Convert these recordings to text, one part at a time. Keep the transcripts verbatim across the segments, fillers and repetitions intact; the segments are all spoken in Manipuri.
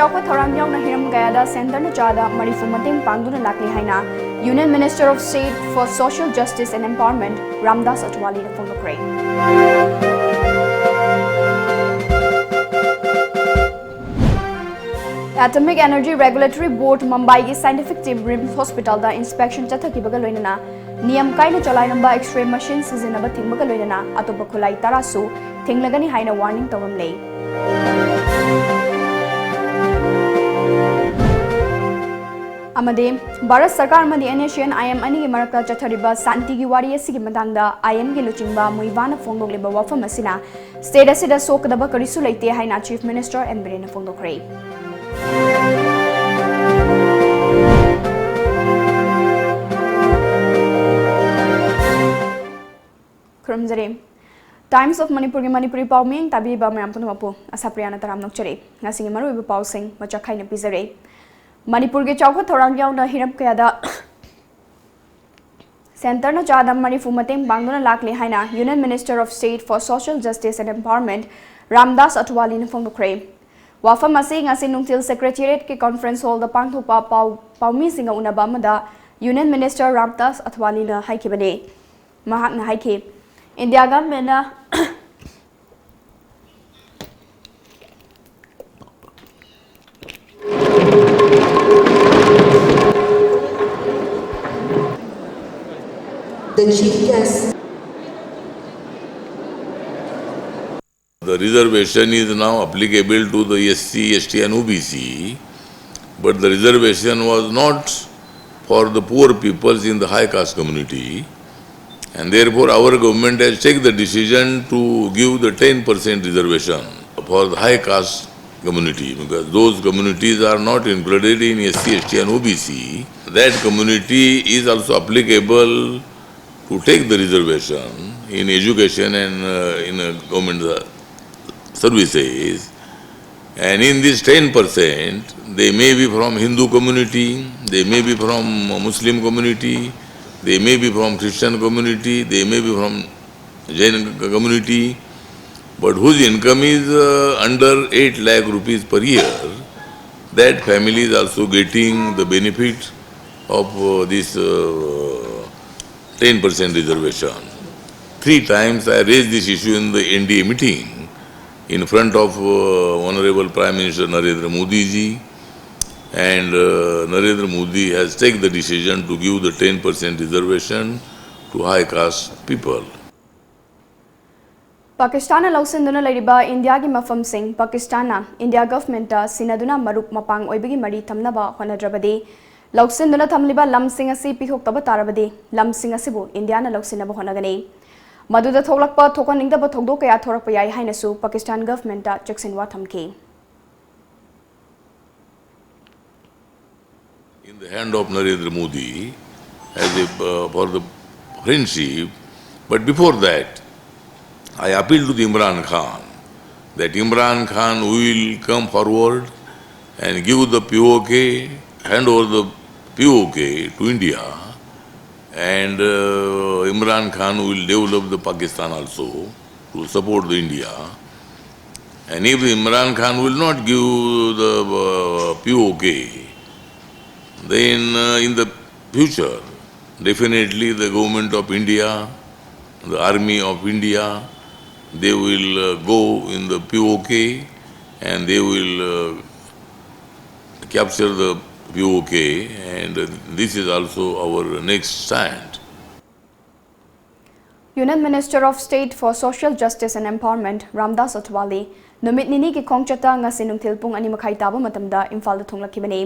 ꯆꯥꯎꯈꯠ ꯊꯧꯔꯥꯡ ꯌꯥꯎꯅ ꯍꯤꯔꯝ ꯀꯌꯥꯗ ꯁꯦꯟꯇꯔꯅ ꯆꯥꯗ ꯃꯔꯤꯐꯨ ꯃꯇꯦꯡ ꯄꯥꯡꯗꯨꯅ ꯂꯥꯛꯂꯤ ꯍꯥꯏꯅ Union Minister of State for Social Justice and Empowerment Ramdas ꯑꯊꯋꯥꯂꯤꯅ ꯐꯣꯡꯗꯣꯛꯈ꯭ꯔꯦ꯫ Atomic Energy Regulatory Board ꯃꯨꯝꯕꯥꯏꯒꯤ scientific team RIMS hospitalꯗ inspection ꯆꯠꯊꯈꯤꯕꯒ ꯂꯣꯏꯅꯅ ꯅꯤꯌꯝ ꯀꯥꯏꯅ ꯆꯂꯥꯏꯔꯝꯕ X-ray machine ꯁꯤꯖꯤꯟꯅꯕ ꯊꯤꯡꯕꯒ ꯂꯣꯏꯅꯅ ꯑꯇꯣꯞꯄ ꯈꯨꯠꯂꯥꯏ ꯇꯔꯥꯁꯨ ꯊꯤꯡꯂꯒꯅꯤ ꯍꯥꯏꯅ warning ꯇꯧꯔꯝꯂꯦ꯫ ꯑꯃꯗꯤ ꯚꯥꯔꯠ ꯁꯔꯀꯥꯔ ꯑꯃꯗꯤ NSCN IM ꯑꯅꯤꯒꯤ ꯃꯔꯛꯇ ꯆꯠꯊꯔꯤꯕ ꯁꯥꯟꯇꯤꯒꯤ ꯋꯥꯔꯤ ꯑꯁꯤꯒꯤ ꯃꯇꯥꯡꯗ IMꯒꯤ ꯂꯨꯆꯤꯡꯕ ꯃꯨꯏꯚꯥꯅ ꯐꯣꯡꯗꯣꯛꯂꯤꯕ ꯋꯥꯐꯝ ꯑꯁꯤꯅ state ꯑꯁꯤꯗ ꯁꯣꯛꯀꯗꯕ ꯀꯔꯤꯁꯨ ꯂꯩꯇꯦ ꯍꯥꯏꯅ Chief Minister ꯑꯦꯟ ꯕꯤꯔꯦꯟꯅ ꯐꯣꯡꯗꯣꯛꯈ꯭ꯔꯦ꯫ ꯈꯨꯔꯨꯝꯖꯔꯤ꯫ Times of ꯃꯅꯤꯄꯨꯔꯒꯤ ꯃꯅꯤꯄꯨꯔꯤ ꯄꯥꯎ ꯃꯤꯠꯌꯦꯡ ꯇꯥꯕꯤꯕ ꯃꯌꯥꯝ ꯄꯨꯝꯅꯃꯛꯄꯨ ꯑꯁꯥꯄ꯭ꯔꯤꯌꯥꯅ ꯇꯔꯥꯝꯅ ꯑꯣꯛꯆꯔꯤ꯫ ꯉꯁꯤꯒꯤ ꯃꯔꯨꯑꯣꯏꯕ ꯄꯥꯎꯁꯤꯡ ꯃꯆꯥꯛ ꯈꯥꯏꯅ ꯄꯤꯖꯔꯤ꯫ ꯃꯅꯤꯄꯨꯔꯒꯤ ꯆꯥꯎꯈꯠ ꯊꯧꯔꯥꯡ ꯌꯥꯎꯅ ꯍꯤꯔꯝ ꯀꯌꯥꯗ ꯁꯦꯟꯇꯔꯅ ꯆꯥꯗ ꯃꯔꯤꯐꯨ ꯃꯇꯦꯡ ꯄꯥꯡꯗꯨꯅ ꯂꯥꯛꯂꯤ ꯍꯥꯏꯅ Union Minister of State for Social Justice and Empowerment Ramdas ꯑꯊꯋꯥꯂꯤꯅ ꯐꯣꯡꯗꯣꯛꯈ꯭ꯔꯦ꯫ ꯋꯥꯐꯝ ꯑꯁꯤ ꯉꯁꯤ ꯅꯨꯡꯊꯤꯜ Secretariatꯀꯤ conference hallꯗ ꯄꯥꯡꯊꯣꯛꯄ ꯄꯥꯎ, ꯄꯥꯎꯃꯤꯁꯤꯡꯒ ꯎꯅꯕ ꯑꯃꯗ Union Minister ꯔꯥꯝꯗꯥꯁ ꯑꯊꯋꯥꯂꯤꯅ ꯍꯥꯏꯈꯤꯕꯅꯤ꯫ ꯃꯍꯥꯛꯅ ꯍꯥꯏꯈꯤ, India governmentꯅ The Chief Guest. The reservation is now applicable to the SC, ST and OBC, but the reservation was not for the poor peoples in the high caste community, and therefore our government has taken the decision to give the ten percent reservation for the high caste community, because those communities are not included in SC, ST and OBC. That community is also applicable to take the reservation in education and, uh, in, uh, government, uh, services. And in this ten percent, they may be from Hindu community, they may be from Muslim community, they may be from Christian community, they may be from Jain community, but whose income is, uh, under eight lakh rupees per year, That family is also getting the benefit of uh, this uh, ten percent reservation. Three times I raised this issue in the N D A meeting in front of uh, Honorable Prime Minister Narendra Modi ji, and uh, Narendra Modi has taken the decision to give the ten percent reservation to high caste people. ꯄꯥꯀꯤꯁꯇꯥꯟꯅ ꯂꯧꯁꯤꯟꯗꯨꯅ ꯂꯩꯔꯤꯕ ꯏꯟꯗꯤꯌꯥꯒꯤ ꯃꯐꯝꯁꯤꯡ ꯄꯥꯀꯤꯁꯇꯥꯟꯅ ꯏꯟꯗꯤꯌꯥ ꯒꯚꯔꯟꯃꯦꯟꯠꯇ ꯁꯤꯟꯅꯗꯨꯅ ꯃꯔꯨꯞ ꯃꯄꯥꯡ ꯑꯣꯏꯕꯒꯤ ꯃꯔꯤ ꯊꯝꯅꯕ ꯍꯣꯠꯅꯗ꯭ꯔꯕꯗꯤ, ꯂꯧꯁꯤꯟꯗꯨꯅ ꯊꯝꯂꯤꯕ ꯂꯝꯁꯤꯡ ꯑꯁꯤ ꯄꯤꯊꯣꯛꯇꯕ ꯇꯥꯔꯕꯗꯤ, ꯂꯝꯁꯤꯡ ꯑꯁꯤꯕꯨ ꯏꯟꯗꯤꯌꯥꯅ ꯂꯧꯁꯤꯟꯅꯕ ꯍꯣꯠꯅꯒꯅꯤ꯫ ꯃꯗꯨꯗ ꯊꯣꯛꯂꯛꯄ ꯊꯣꯛꯍꯟꯅꯤꯡꯗꯕ ꯊꯧꯗꯣꯛ ꯀꯌꯥ ꯊꯣꯔꯛꯄ ꯌꯥꯏ ꯍꯥꯏꯅꯁꯨ ꯄꯥꯀꯤꯁꯇꯥꯟ ꯒꯚꯔꯟꯃꯦꯟꯠꯇ ꯆꯦꯛꯁꯤꯟꯋꯥ ꯊꯝꯈꯤ꯫ In the hand of Narendra Modi as a, uh, for the friendship. But before that, I appeal to the Imran Khan that Imran Khan will come forward and give the P O K, hand over the P O K to India, and uh, Imran Khan will develop the Pakistan also to support the India. And if Imran Khan will not give the uh, P O K, then uh, in the future, definitely the government of India, the army of India, they will uh, go in the P O K and they will uh, capture the P O K, and uh, this is also our next stand. Union Minister of State for Social Justice and Empowerment, Ramdas ꯑꯊꯋꯥꯂꯦ, ꯅꯨꯃꯤꯠ ꯅꯤꯅꯤꯒꯤ ꯈꯣꯡꯆꯠꯇ ꯉꯁꯤ ꯅꯨꯡꯊꯤꯜ ꯄꯨꯡ ꯑꯅꯤ ꯃꯈꯥꯏ ꯇꯥꯕ ꯃꯇꯝꯗ ꯏꯝꯐꯥꯜꯗ ꯊꯨꯡꯂꯛꯈꯤꯕꯅꯤ꯫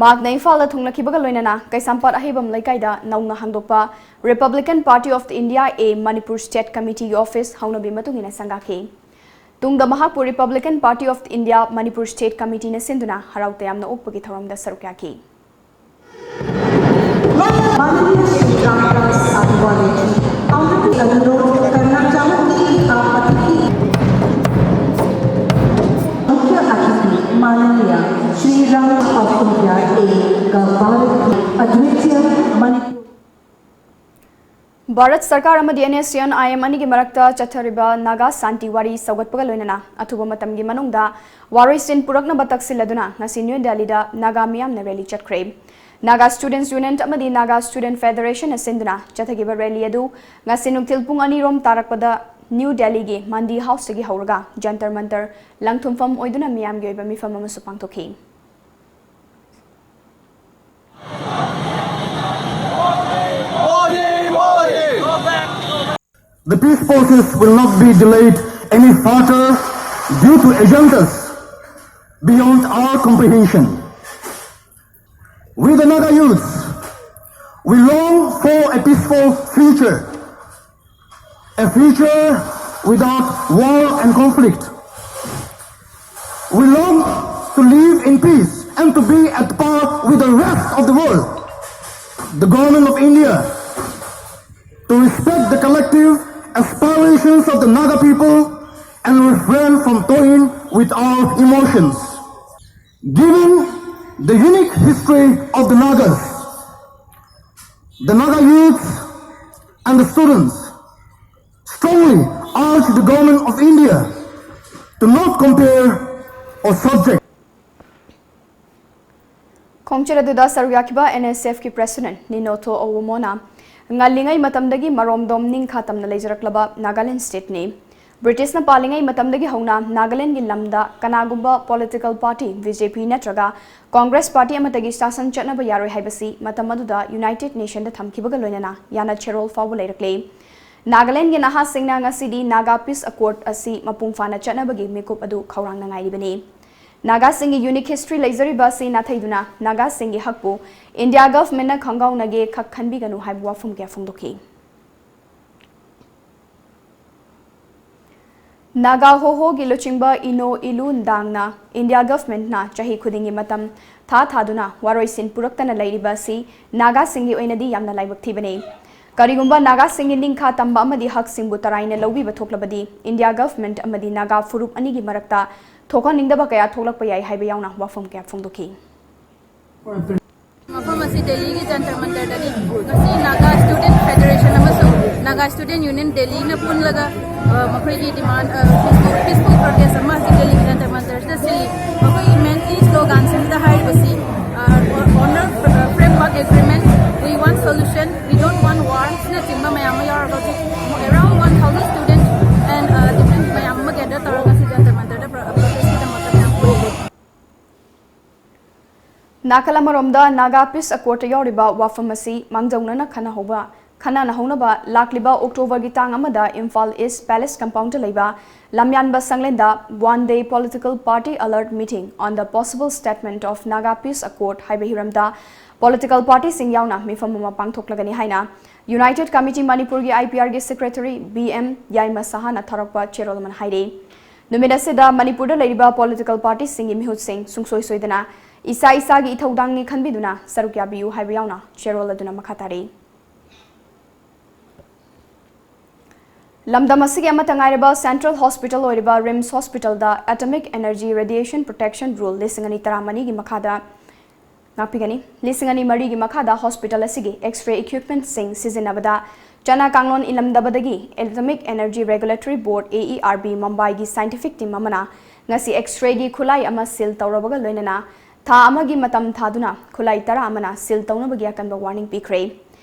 ꯃꯍꯥꯛꯅ ꯏꯝꯐꯥꯜꯗ ꯊꯨꯡꯂꯛꯈꯤꯕꯒ ꯂꯣꯏꯅꯅ ꯀꯩꯁꯥꯝꯄꯥꯠ ꯑꯍꯩꯕꯝ ꯂꯩꯀꯥꯏꯗ ꯅꯧꯅ ꯍꯥꯡꯗꯣꯛꯄ Republican Party of the India A Manipur State Committeeꯒꯤ office ꯍꯧꯅꯕꯤ ꯃꯇꯨꯡ ꯏꯟꯅ ꯁꯪꯒꯥꯈꯤ꯫ ꯇꯨꯡꯗ ꯃꯍꯥꯛꯄꯨ Republican Party of the India Manipur State Committeeꯅ ꯁꯤꯟꯗꯨꯅ ꯍꯔꯥꯎ ꯇꯌꯥꯝꯅ ꯑꯣꯛꯄꯒꯤ ꯊꯧꯔꯝꯗ ꯁꯔꯨꯛ ꯌꯥꯈꯤ꯫ माननीय श्री रामदास अठावले जी, अनुरोध करना चाहूंगी कि आप अतिथि, मुख्य अतिथि माननीय Shri Ram of India A का भारत की अद्वितीय मणिपुर ꯚꯥꯔꯠ ꯁꯔꯀꯥꯔ ꯑꯃꯗꯤ NSCN-IM ꯑꯅꯤꯒꯤ ꯃꯔꯛꯇ ꯆꯠꯊꯔꯤꯕ ꯅꯥꯒꯥ ꯁꯥꯟꯇꯤ ꯋꯥꯔꯤ ꯁꯧꯒꯠꯄꯒ ꯂꯣꯏꯅꯅ ꯑꯊꯨꯕ ꯃꯇꯝꯒꯤ ꯃꯅꯨꯡꯗ ꯋꯥꯔꯣꯏꯁꯤꯟ ꯄꯨꯔꯛꯅꯕ ꯇꯛꯁꯤꯜꯂꯗꯨꯅ ꯉꯁꯤ ꯅ꯭ꯌꯨ ꯗꯦꯜꯂꯤꯗ ꯅꯥꯒꯥ ꯃꯤꯌꯥꯝꯅ ꯔꯦꯂꯤ ꯆꯠꯈ꯭ꯔꯦ꯫ ꯅꯥꯒꯥ ꯁ꯭ꯇꯨꯗꯦꯟꯠꯁ ꯌꯨꯅꯤꯌꯟ ꯑꯃꯗꯤ ꯅꯥꯒꯥ ꯁ꯭ꯇꯨꯗꯦꯟꯠ ꯐꯦꯗꯔꯦꯁꯟꯅ ꯁꯤꯟꯗꯨꯅ ꯆꯠꯊꯈꯤꯕ ꯔꯦꯂꯤ ꯑꯗꯨ ꯉꯁꯤ ꯅꯨꯡꯊꯤꯜ ꯄꯨꯡ ꯑꯅꯤ ꯔꯣꯝ ꯇꯥꯔꯛꯄꯗ ꯅ꯭ꯌꯨ ꯗꯦꯜꯂꯤꯒꯤ ꯃꯟꯗꯤ ꯍꯥꯎꯁꯇꯒꯤ ꯍꯧꯔꯒ ꯖꯟꯇꯔ ꯃꯟꯇꯔ ꯂꯪꯊꯨꯝꯐꯝ ꯑꯣꯏꯗꯨꯅ ꯃꯤꯌꯥꯝꯒꯤ ꯑꯣꯏꯕ ꯃꯤꯐꯝ ꯑꯃꯁꯨ ꯄꯥꯡꯊꯣꯛꯈꯤ꯫ The peace process will not be delayed any further due to agendas beyond our comprehension. We, the Naga youths, we long for a peaceful future, a future without war and conflict. We long to live in peace and to be at par with the rest of the world. The government of India to respect the collective aspirations of the Naga people and refrain from toying with our emotions. Given the unique history of the Nagas, the Naga youths and the students strongly urge the government of India to not compare or subject ꯈꯣꯡꯆꯠ ꯑꯗꯨꯗ ꯁꯔꯨꯛ ꯌꯥꯈꯤꯕ NSF-ꯀꯤ president ꯅꯤꯅꯣꯊꯣ ꯑꯋꯨꯃꯣꯅ ꯉꯜꯂꯤꯉꯩ ꯃꯇꯝꯗꯒꯤ ꯃꯔꯣꯝꯗꯣꯝ ꯅꯤꯡꯈꯥ ꯇꯝꯅ ꯂꯩꯖꯔꯛꯂꯕ ꯅꯥꯒꯥꯂꯦꯟ stateꯅꯤ꯫ ꯕ꯭ꯔꯤꯇꯤꯁꯅ ꯄꯥꯜꯂꯤꯉꯩ ꯃꯇꯝꯗꯒꯤ ꯍꯧꯅ ꯅꯥꯒꯥꯂꯦꯟꯒꯤ ꯂꯝꯗ ꯀꯅꯥꯒꯨꯝꯕ political party BJP ꯅꯠꯇ꯭ꯔꯒ Congress party ꯑꯃꯠꯇꯒꯤ ꯁꯥꯁꯟ ꯆꯠꯅꯕ ꯌꯥꯔꯣꯏ ꯍꯥꯏꯕꯁꯤ ꯃꯇꯝ ꯑꯗꯨꯗ United Nationꯗ ꯊꯝꯈꯤꯕꯒ ꯂꯣꯏꯅꯅ ꯌꯥꯅ ꯆꯦꯔꯣꯜ ꯐꯥꯎꯕ ꯂꯩꯔꯛꯂꯦ꯫ ꯅꯥꯒꯥꯂꯦꯟꯒꯤ ꯅꯍꯥꯁꯤꯡꯅ ꯉꯁꯤꯗꯤ Naga Peace Accord ꯑꯁꯤ ꯃꯄꯨꯡ ꯐꯥꯅ ꯆꯠꯅꯕꯒꯤ ꯃꯤꯀꯨꯞ ꯑꯗꯨ ꯈꯧꯔꯥꯡꯅ ꯉꯥꯏꯔꯤꯕꯅꯤ꯫ ꯅꯥꯒꯥꯁꯤꯡꯒꯤ unique history ꯂꯩꯖꯔꯤꯕ ꯑꯁꯤ ꯅꯥꯊꯩꯗꯨꯅ ꯅꯥꯒꯥꯁꯤꯡꯒꯤ ꯍꯛꯄꯨ India governmentꯅ ꯈꯪꯒꯥꯎꯅꯒꯦ, ꯈꯛ ꯈꯟꯕꯤꯒꯅꯨ ꯍꯥꯏꯕ ꯋꯥꯐꯝ ꯀꯌꯥ ꯐꯣꯡꯗꯣꯛꯈꯤ꯫ ꯅꯥꯒꯥ ꯍꯣꯍꯣꯒꯤ ꯂꯨꯆꯤꯡꯕ ꯏꯅꯣ ꯏꯂꯨ ꯗꯥꯡꯅ India governmentꯅ ꯆꯍꯤ ꯈꯨꯗꯤꯡꯒꯤ ꯃꯇꯝ ꯊꯥ ꯊꯥꯗꯨꯅ ꯋꯥꯔꯣꯏꯁꯤꯟ ꯄꯨꯔꯛꯇꯅ ꯂꯩꯔꯤꯕ ꯑꯁꯤ ꯅꯥꯒꯥꯁꯤꯡꯒꯤ ꯑꯣꯏꯅꯗꯤ ꯌꯥꯝꯅ ꯂꯥꯏꯕꯛ ꯊꯤꯕꯅꯤ꯫ ꯀꯔꯤꯒꯨꯝꯕ ꯅꯥꯒꯥꯁꯤꯡꯒꯤ ꯅꯤꯡꯈꯥ ꯇꯝꯕ ꯑꯃꯗꯤ ꯍꯛꯁꯤꯡꯕꯨ ꯇꯔꯥꯏꯅ ꯂꯧꯕꯤꯕ ꯊꯣꯛꯂꯕꯗꯤ India government ꯑꯃꯗꯤ ꯅꯥꯒꯥ ꯐꯨꯔꯨꯞ ꯑꯅꯤꯒꯤ ꯃꯔꯛꯇ ꯊꯣꯛꯍꯟꯅꯤꯡꯗꯕ ꯀꯌꯥ ꯊꯣꯛꯂꯛꯄ ꯌꯥꯏ ꯍꯥꯏꯕ ꯌꯥꯎꯅ ꯋꯥꯐꯝ ꯀꯌꯥ ꯐꯣꯡꯗꯣꯛꯈꯤ꯫ ꯃꯐꯝ ꯑꯁꯤ ꯗꯦꯜꯂꯤꯒꯤ ꯖꯟꯇꯔ ꯃꯟꯇꯔꯗꯅꯤ꯫ ꯉꯁꯤ ꯅꯥꯒꯥ ꯁ꯭ꯇꯨꯗꯦꯟꯠ ꯐꯦꯗꯔꯦꯁꯟ ꯑꯃꯁꯨꯡ Student Union Delhi ꯅ ꯄꯨꯜꯂꯒ, ꯑ, ꯃꯈꯣꯏꯒꯤ demand, ꯑ, peaceful, peaceful protest ꯑꯃ ꯍꯧꯖꯤꯛ ꯗꯦꯜꯂꯤꯒꯤ ꯖꯟꯇꯔ ꯃꯟꯇꯔꯁꯤꯗ ꯁꯤꯜꯂꯤ꯫ ꯃꯈꯣꯏꯒꯤ mainly slogan ꯁꯤꯗ ꯍꯥꯏꯔꯤꯕꯁꯤ, ꯑ, Honor, ꯑ, Framework Agreement, We Want Solution, We Don't Want War ꯁꯤꯅꯆꯤꯡꯕ ꯃꯌꯥꯝ ꯑꯃ ꯌꯥꯎꯔꯒ ꯍꯧꯖꯤꯛ around one thousand students and, ꯑ, different ꯃꯌꯥꯝ ꯑꯃ gather ꯇꯧꯔꯒ ꯁꯤ ꯖꯟꯇꯔ ꯃꯟꯇꯔꯗ ꯄ꯭ꯔ-, protest ꯀꯤꯗꯃꯛꯇ ꯃꯌꯥꯝ ꯄꯨꯜꯂꯤ꯫ ꯅꯥꯀꯜ ꯑꯃꯔꯣꯝꯗ ꯅꯥꯒꯥ Peace Accord ꯇ ꯌꯥꯎꯔꯤꯕ ꯋꯥꯐꯝ ꯑꯁꯤ ꯃꯥꯡꯖꯧꯅꯅ ꯈꯟꯅꯍꯧꯕ, ꯈꯟꯅꯅꯍꯧꯅꯕ ꯂꯥꯛꯂꯤꯕ October ꯒꯤ ꯇꯥꯡ ꯑꯃꯗ ꯏꯝꯐꯥꯜ East Palace Compound ꯇ ꯂꯩꯕ ꯂꯝꯌꯥꯟꯕ ꯁꯪꯂꯦꯟꯗ One Day Political Party Alert Meeting on the Possible Statement of Naga Peace Accord ꯍꯥꯏꯕ ꯍꯤꯔꯝꯗ political party ꯁꯤꯡ ꯌꯥꯎꯅ ꯃꯤꯐꯝ ꯑꯃ ꯄꯥꯡꯊꯣꯛꯂꯒꯅꯤ ꯍꯥꯏꯅ United Committee ꯃꯅꯤꯄꯨꯔꯒꯤ I P R ꯒꯤ secretary B M ꯌꯥꯏꯃ ꯁꯍꯥꯅ ꯊꯥꯔꯛꯄ ꯆꯦꯔꯣꯜ ꯑꯃꯅ ꯍꯥꯏꯔꯤ꯫ ꯅꯨꯃꯤꯠ ꯑꯁꯤꯗ ꯃꯅꯤꯄꯨꯔꯗ ꯂꯩꯔꯤꯕ political party ꯁꯤꯡꯒꯤ ꯃꯤꯍꯨꯠꯁꯤꯡ ꯁꯨꯡꯁꯣꯏ ꯁꯣꯏꯗꯅ ꯏꯁꯥ ꯏꯁꯥꯒꯤ ꯏꯊꯧꯗꯥꯡꯅꯤ ꯈꯟꯕꯤꯗꯨꯅ ꯁꯔꯨꯛ ꯌꯥꯕꯤꯌꯨ ꯍꯥꯏꯕ ꯌꯥꯎꯅ ꯆꯦꯔꯣꯜ ꯑꯗꯨꯅ ꯃꯈꯥ ꯇꯥꯔꯤ꯫ ꯂꯝꯗꯝ ꯑꯁꯤꯒꯤ ꯑꯃꯠꯇ ꯉꯥꯏꯔꯕ central hospital ꯑꯣꯏꯔꯤꯕ RIMS Hospital ꯗ Atomic Energy Radiation Protection Rule ꯂꯤꯁꯤꯡ ꯑꯅꯤ ꯇꯔꯥꯃꯔꯤꯒꯤ ꯃꯈꯥꯗ ꯉꯥꯛꯄꯤꯒꯅꯤ꯫ ꯂꯤꯁꯤꯡ ꯑꯅꯤ ꯃꯔꯤꯒꯤ ꯃꯈꯥꯗ hospital ꯑꯁꯤꯒꯤ X-ray equipment ꯁꯤꯡ ꯁꯤꯖꯤꯟꯅꯕꯗ ꯆꯠꯅ ꯀꯥꯡꯂꯣꯟ ꯏꯜꯂꯝꯗꯕꯗꯒꯤ Atomic Energy Regulatory Board, A E R B, ꯃꯨꯝꯕꯥꯏꯒꯤ scientific team ꯑꯃꯅ ꯉꯁꯤ X-ray ꯒꯤ ꯈꯨꯠꯂꯥꯏ ꯑꯃ seal ꯇꯧꯔꯕꯒ ꯂꯣꯏꯅꯅ ꯊꯥ ꯑꯃꯒꯤ ꯃꯇꯝ ꯊꯥꯗꯨꯅ ꯈꯨꯠꯂꯥꯏ ꯇꯔꯥ ꯑꯃꯅ seal ꯇꯧꯅꯕꯒꯤ ꯑꯀꯟꯕ warning ꯄꯤꯈ꯭ꯔꯦ꯫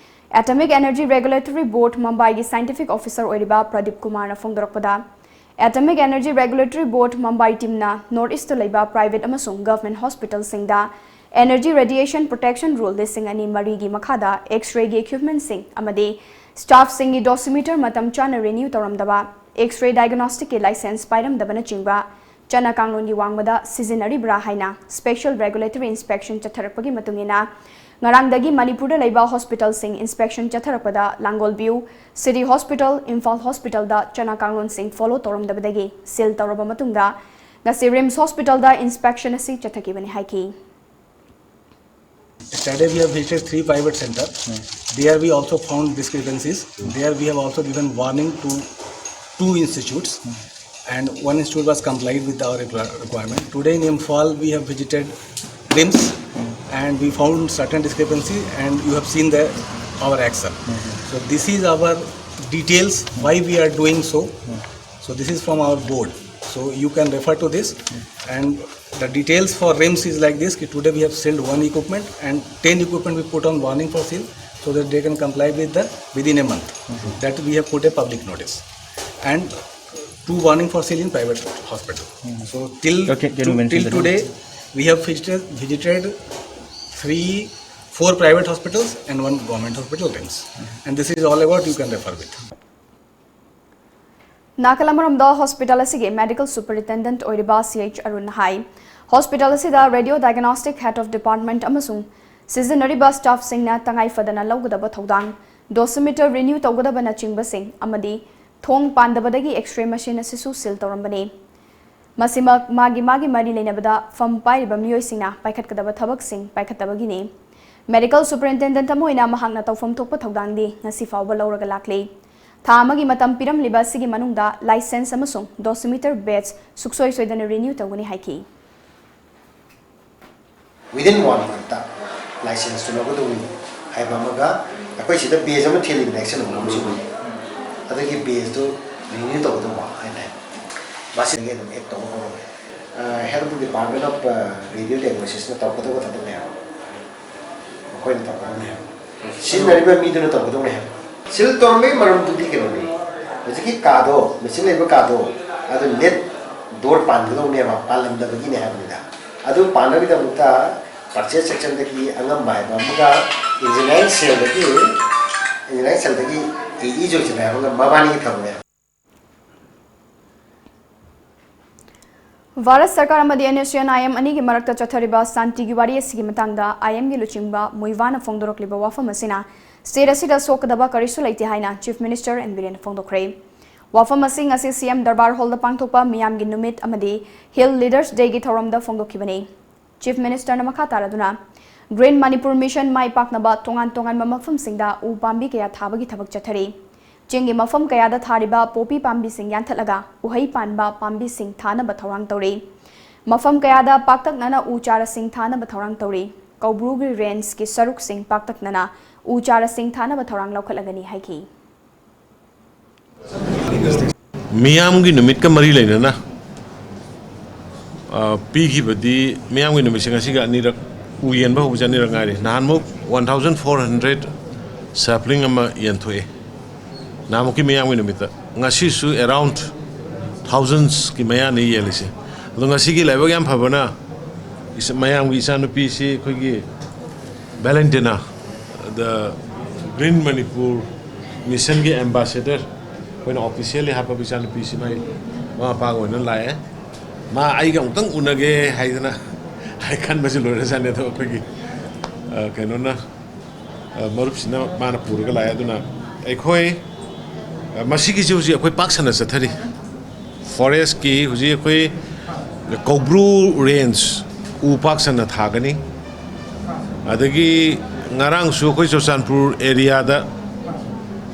Atomic Energy Regulatory Board, ꯃꯨꯝꯕꯥꯏꯒꯤ scientific officer ꯑꯣꯏꯔꯤꯕ ꯄ꯭ꯔꯗꯤꯞ ꯀꯨꯃꯥꯔꯅ ꯐꯣꯡꯗꯣꯔꯛꯄꯗ, Atomic Energy Regulatory Board, Mumbai team ꯅ North East ꯇ ꯂꯩꯕ private ꯑꯃꯁꯨꯡ government hospital ꯁꯤꯡꯗ energy radiation protection rule ꯂꯤꯁꯤꯡ ꯑꯅꯤ ꯃꯔꯤꯒꯤ ꯃꯈꯥꯗ X-ray ꯒꯤ equipment ꯁꯤꯡ ꯑꯃꯗꯤ staff ꯁꯤꯡꯒꯤ dosimeter ꯃꯇꯝ ꯆꯥꯅ renew ꯇꯧꯔꯝꯗꯕ, X-ray diagnostic ꯀꯤ license ꯄꯥꯏꯔꯝꯗꯕꯅꯆꯤꯡꯕ ꯆꯠꯅ ꯀꯥꯡꯂꯣꯟꯒꯤ ꯋꯥꯡꯃꯗ ꯁꯤꯖꯤꯟꯅꯔꯤꯕ꯭ꯔꯥ ꯍꯥꯏꯅ special regulatory inspection ꯆꯠꯊꯔꯛꯄꯒꯤ ꯃꯇꯨꯡ ꯏꯟꯅ, ꯉꯔꯥꯡꯗꯒꯤ ꯃꯅꯤꯄꯨꯔꯗ ꯂꯩꯕ hospital ꯁꯤꯡ inspection ꯆꯠꯊꯔꯛꯄꯗ ꯂꯥꯡꯒꯣꯜ view, City Hospital, Imphal Hospital ꯗ ꯆꯠꯅ ꯀꯥꯡꯂꯣꯟꯁꯤꯡ follow ꯇꯧꯔꯝꯗꯕꯗꯒꯤ seal ꯇꯧꯔꯕ ꯃꯇꯨꯡꯗ ꯉꯁꯤ RIMS Hospital ꯗ inspection ꯑꯁꯤ ꯆꯠꯊꯈꯤꯕꯅꯤ ꯍꯥꯏꯈꯤ꯫ Yesterday we have visited three private centers. There we also found discrepancies. There we have also given warning to two institutes, and one institute was complied with our requir- requirement. Today in Imphal we have visited RIMS, and we found certain discrepancy, and you have seen the our action. So this is our details why we are doing so. So this is from our board. So you can refer to this. And the details for RIMS is like this, ki today we have sealed one equipment and ten equipment we put on warning for seal so that they can comply with the within a month. That we have put a public notice. And two warning for seal in private hospital. So till, okay, can you to, mention till the today, we have visited, visited three, four private hospitals and one government hospital, RIMS. And this is all about, you can refer with. ꯅꯥꯀꯜ ꯑꯃꯔꯣꯝꯗ ꯍꯣꯁꯄꯤꯇꯥꯜ ꯑꯁꯤꯒꯤ ꯃꯦꯗꯤꯀꯦꯜ ꯁꯨꯄꯔꯤꯟꯇꯦꯟꯗꯦꯟꯠ ꯑꯣꯏꯔꯤꯕ ꯁꯤ ꯑꯩꯆ ꯑꯔꯨꯟꯅ ꯍꯥꯏ, ꯍꯣꯁꯄꯤꯇꯥꯜ ꯑꯁꯤꯗ radio diagnostic head of department ꯑꯃꯁꯨꯡ ꯁꯤꯖꯤꯟꯅꯔꯤꯕ ꯁ꯭ꯇꯥꯐꯁꯤꯡꯅ ꯇꯉꯥꯏ ꯐꯗꯅ ꯂꯧꯒꯗꯕ ꯊꯧꯗꯥꯡ, ꯗꯣꯁꯤꯃꯤꯇꯔ ꯔꯤꯅ꯭ꯌꯨ ꯇꯧꯒꯗꯕꯅꯆꯤꯡꯕꯁꯤꯡ ꯑꯃꯗꯤ ꯊꯣꯡ ꯄꯥꯟꯗꯕꯗꯒꯤ ꯑꯦꯛꯁ-ꯔꯦ ꯃꯦꯁꯤꯟ ꯑꯁꯤꯁꯨ ꯁꯤꯜ ꯇꯧꯔꯝꯕꯅꯤ꯫ ꯃꯁꯤꯃꯛ ꯃꯥꯒꯤ ꯃꯥꯒꯤ ꯃꯔꯤ ꯂꯩꯅꯕꯗ ꯐꯝ ꯄꯥꯏꯔꯤꯕ ꯃꯤꯑꯣꯏꯁꯤꯡꯅ ꯄꯥꯏꯈꯠꯀꯗꯕ ꯊꯕꯛꯁꯤꯡ ꯄꯥꯏꯈꯠꯇꯕꯒꯤꯅꯤ꯫ ꯃꯦꯗꯤꯀꯦꯜ ꯁꯨꯄꯔꯤꯟꯇꯦꯟꯗꯦꯟꯠ ꯑꯃ ꯑꯣꯏꯅ ꯃꯍꯥꯛꯅ ꯇꯧꯐꯝ ꯊꯣꯛꯄ ꯊꯧꯗꯥꯡꯗꯤ ꯉꯁꯤ ꯐꯥꯎꯕ ꯂꯧꯔꯒ ꯂꯥꯛꯂꯤ꯫ ꯊꯥ ꯑꯃꯒꯤ ꯃꯇꯝ ꯄꯤꯔꯝꯂꯤꯕ ꯑꯁꯤꯒꯤ ꯃꯅꯨꯡꯗ ꯂꯥꯏꯁꯦꯟꯁ ꯑꯃꯁꯨꯡ ꯗꯣꯁꯤꯃꯤꯇꯔ ꯕꯦꯖ ꯁꯨꯛꯁꯣꯏ ꯁꯣꯏꯗꯅ ꯔꯤꯅ꯭ꯌꯨ ꯇꯧꯒꯅꯤ ꯍꯥꯏꯈꯤ꯫ Within one month ꯂꯥꯏꯁꯦꯟꯁꯇꯨ ꯂꯧꯒꯗꯧꯕꯅꯤ ꯍꯥꯏꯕ ꯑꯃꯒ, ꯑꯩꯈꯣꯏ ꯁꯤꯗ ꯕꯦꯖ ꯑꯃ ꯊꯤꯜꯂꯤꯗꯅ ꯑꯦꯛꯁꯟ ꯍꯣꯝ ꯑꯃꯁꯨ, ꯑꯗꯨꯒꯤ ꯕꯦꯖꯇꯨ ꯔꯤꯅ꯭ꯌꯨ ꯇꯧꯒꯗꯧꯕ ꯍꯥꯏꯇꯥꯔꯦ꯫ ꯃꯁꯤꯗꯒꯤ ꯑꯗꯨꯝ ꯑꯦꯛ ꯇꯧꯕ ꯍꯧꯔꯦ꯫ ꯍꯦꯜꯊ ꯗꯤꯄꯥꯔꯠꯃꯦꯟ ꯑꯣꯐ ꯔꯦꯗꯤꯑꯣ ꯗꯥꯏꯒꯅꯣꯁꯤꯁꯅ ꯇꯧꯒꯗꯧꯕ ꯊꯕꯛꯅꯦ ꯍꯥꯏꯕ, ꯃꯈꯣꯏꯅ ꯇꯧꯒꯗꯧꯅꯦ ꯍꯥꯏꯕ, ꯁꯤꯖꯤꯟꯅꯔꯤꯕ ꯃꯤꯗꯨꯅ ꯇꯧꯒꯗꯧꯅꯦ ꯍꯥꯏꯕ꯫ ꯁꯤꯜ ꯇꯧꯔꯝꯕꯒꯤ ꯃꯔꯝꯗꯨꯗꯤ ꯀꯩꯅꯣꯅꯤ, ꯍꯧꯖꯤꯛꯀꯤ ꯀꯥꯗꯣ, ꯃꯦꯆꯤꯟ ꯂꯩꯕ ꯀꯥꯗꯣ, ꯑꯗꯨ ꯂꯦꯠ ꯗꯣꯔ ꯄꯥꯟꯒꯗꯧꯅꯦꯕ, ꯄꯥꯜꯂꯝꯗꯕꯒꯤꯅꯦ ꯍꯥꯏꯕꯅꯤꯗ꯫ ꯑꯗꯨ ꯄꯥꯟꯅꯕꯒꯤꯗꯃꯛꯇ ꯄꯔꯆꯦꯁ ꯁꯦꯛꯁꯟꯗꯒꯤ ꯑꯉꯝꯕ ꯍꯥꯏꯕ ꯑꯃꯒ ꯏꯟꯖꯤꯅꯤꯌꯥꯔꯤꯡ ꯁꯦꯜꯗꯒꯤ, ꯏꯟꯖꯤꯅꯤꯌꯥꯔꯤꯡ ꯁꯦꯜꯗꯒꯤ ꯑꯦ ꯏ ꯖꯣꯏꯁꯟ ꯍꯥꯏꯕ ꯑꯃꯒ ꯃꯕꯥꯅꯤꯒꯤ ꯊꯕꯛꯅꯦ꯫ ꯚꯥꯔꯠ ꯁꯔꯀꯥꯔ ꯑꯃꯗꯤ N S U N I M ꯑꯅꯤꯒꯤ ꯃꯔꯛꯇ ꯆꯠꯊꯔꯤꯕ ꯁꯥꯟꯇꯤꯒꯤ ꯋꯥꯔꯤ ꯑꯁꯤꯒꯤ ꯃꯇꯥꯡꯗ ꯑꯥꯏ ꯑꯦꯝꯒꯤ ꯂꯨꯆꯤꯡꯕ ꯃꯨꯏꯚꯥꯅ ꯐꯣꯡꯗꯣꯔꯛꯂꯤꯕ ꯋꯥꯐꯝ ꯑꯁꯤꯅ ꯁ꯭ꯇꯦꯠ ꯑꯁꯤꯗ ꯁꯣꯛꯀꯗꯕ ꯀꯔꯤꯁꯨ ꯂꯩꯇꯦ ꯍꯥꯏꯅ ꯆꯤꯐ ꯃꯤꯅꯤꯁꯇꯔ ꯑꯦꯟ ꯕꯤꯔꯦꯟꯅ ꯐꯣꯡꯗꯣꯛꯈ꯭ꯔꯦ꯫ ꯋꯥꯐꯝ ꯑꯁꯤ ꯉꯁꯤ ꯁꯤ ꯑꯦꯝ ꯗꯔꯕꯥꯔ ꯍꯣꯜꯗ ꯄꯥꯡꯊꯣꯛꯄ ꯃꯤꯌꯥꯝꯒꯤ ꯅꯨꯃꯤꯠ ꯑꯃꯗꯤ ꯍꯤꯜ ꯂꯤꯗꯔꯁ ꯗꯦꯒꯤ ꯊꯧꯔꯝꯗ ꯐꯣꯡꯗꯣꯛꯈꯤꯕꯅꯤ꯫ ꯆꯤꯐ ꯃꯤꯅꯤꯁꯇꯔꯅ ꯃꯈꯥ ꯇꯥꯔꯗꯨꯅ, ꯒ꯭ꯔꯤꯟ ꯃꯅꯤꯄꯨꯔ ꯃꯤꯁꯟ ꯃꯥꯏ ꯄꯥꯛꯅꯕ ꯇꯣꯉꯥꯟ ꯇꯣꯉꯥꯟꯕ ꯃꯐꯝꯁꯤꯡꯗ ꯎ ꯄꯥꯝꯕꯤ ꯀꯌꯥ ꯊꯥꯕꯒꯤ ꯊꯕꯛ ꯆꯠꯊꯔꯤ꯫ ꯆꯤꯡꯒꯤ ꯃꯐꯝ ꯀꯌꯥꯗ ꯊꯥꯔꯤꯕ ꯄꯣꯄꯤ ꯄꯥꯝꯕꯤꯁꯤꯡ ꯌꯥꯟꯊꯠꯂꯒ ꯎꯍꯩ ꯄꯥꯟꯕ ꯄꯥꯝꯕꯤꯁꯤꯡ ꯊꯥꯅꯕ ꯊꯧꯔꯥꯡ ꯇꯧꯔꯤ꯫ ꯃꯐꯝ ꯀꯌꯥꯗ ꯄꯥꯛꯇꯛꯅꯅ ꯎ ꯆꯥꯔꯥꯁꯤꯡ ꯊꯥꯅꯕ ꯊꯧꯔꯥꯡ ꯇꯧꯔꯤ꯫ ꯀꯧꯕ꯭ꯔꯨꯒꯤ ꯔꯦꯟꯖꯀꯤ ꯁꯔꯨꯛꯁꯤꯡ ꯄꯥꯛꯇꯛꯅꯅ ꯎ ꯆꯥꯔꯥꯁꯤꯡ ꯊꯥꯅꯕ ꯊꯧꯔꯥꯡ ꯂꯧꯈꯠꯂꯒꯅꯤ ꯍꯥꯏꯈꯤ꯫ ꯃꯤꯌꯥꯝꯒꯤ ꯅꯨꯃꯤꯠꯀ ꯃꯔꯤ ꯂꯩꯅꯅ, ꯑ, ꯄꯤꯈꯤꯕꯗꯤ, ꯃꯤꯌꯥꯝꯒꯤ ꯅꯨꯃꯤꯠꯁꯦ ꯉꯁꯤꯒ ꯑꯅꯤꯔꯛ, ꯎ ꯌꯦꯟꯕ ꯍꯧꯕꯁꯦ ꯑꯅꯤꯔꯛ ꯉꯥꯏꯔꯤ꯫ ꯅꯍꯥꯟꯃꯨꯛ one thousand four hundred sapling ꯑꯃ ꯌꯦꯟꯊꯣꯛꯑꯦ ꯅꯍꯥꯟꯃꯨꯛꯀꯤ ꯃꯤꯌꯥꯝꯒꯤ ꯅꯨꯃꯤꯠꯇ꯫ ꯉꯁꯤꯁꯨ ꯑꯦꯔꯥꯎꯟ ꯊꯥꯎꯖꯟꯁꯀꯤ ꯃꯌꯥꯅꯤ ꯌꯦꯜꯂꯤꯁꯦ꯫ ꯑꯗꯣ ꯉꯁꯤꯒꯤ ꯂꯥꯏꯕꯛ ꯌꯥꯝ ꯐꯕꯅ, ꯏꯆꯥ-, ꯃꯌꯥꯝꯒꯤ ꯏꯆꯥꯅꯨꯄꯤꯁꯤ ꯑꯩꯈꯣꯏꯒꯤ ꯚꯦꯂꯦꯟꯇꯤꯅꯥ, the Green Manipur Mission ꯒꯤ ambassador, ꯑꯩꯈꯣꯏꯅ officially ꯍꯥꯞꯄꯕ ꯏꯆꯥꯅꯨꯄꯤꯁꯤ ꯃꯥꯏ ꯃꯃꯥ ꯃꯄꯥꯒ ꯑꯣꯏꯅ ꯂꯥꯛꯑꯦ꯫ ꯃꯥ ꯑꯩꯒ ꯑꯃꯨꯛꯇꯪ ꯎꯅꯒꯦ ꯍꯥꯏꯗꯅ ꯑꯩ ꯈꯟꯕꯁꯤ ꯂꯣꯏꯔꯖꯥꯠꯅꯤ꯫ ꯑꯗꯣ ꯑꯩꯈꯣꯏꯒꯤ, ꯑ, ꯀꯩꯅꯣꯅ, ꯑ, ꯃꯔꯨꯞꯁꯤꯅ ꯃꯥꯅ ꯄꯨꯔꯒ ꯂꯥꯛꯑꯦ꯫ ꯑꯗꯨꯅ ꯑꯩꯈꯣꯏ, ꯑ, ꯃꯁꯤꯒꯤꯁꯤ ꯍꯧꯖꯤꯛ ꯑꯩꯈꯣꯏ ꯄꯥꯛ ꯁꯟꯅ ꯆꯠꯊꯔꯤ꯫ ꯐꯣꯔꯦꯁꯀꯤ ꯍꯧꯖꯤꯛ ꯑꯩꯈꯣꯏ ꯀꯧꯕ꯭ꯔꯨ ꯔꯦꯟꯖ ꯎ ꯄꯥꯛ ꯁꯟꯅ ꯊꯥꯒꯅꯤ꯫ ꯑꯗꯒꯤ ꯉꯔꯥꯡꯁꯨ ꯑꯩꯈꯣꯏ ꯆꯨꯔꯆꯥꯟꯄꯨꯔ ꯑꯦꯔꯤꯌꯥꯗ,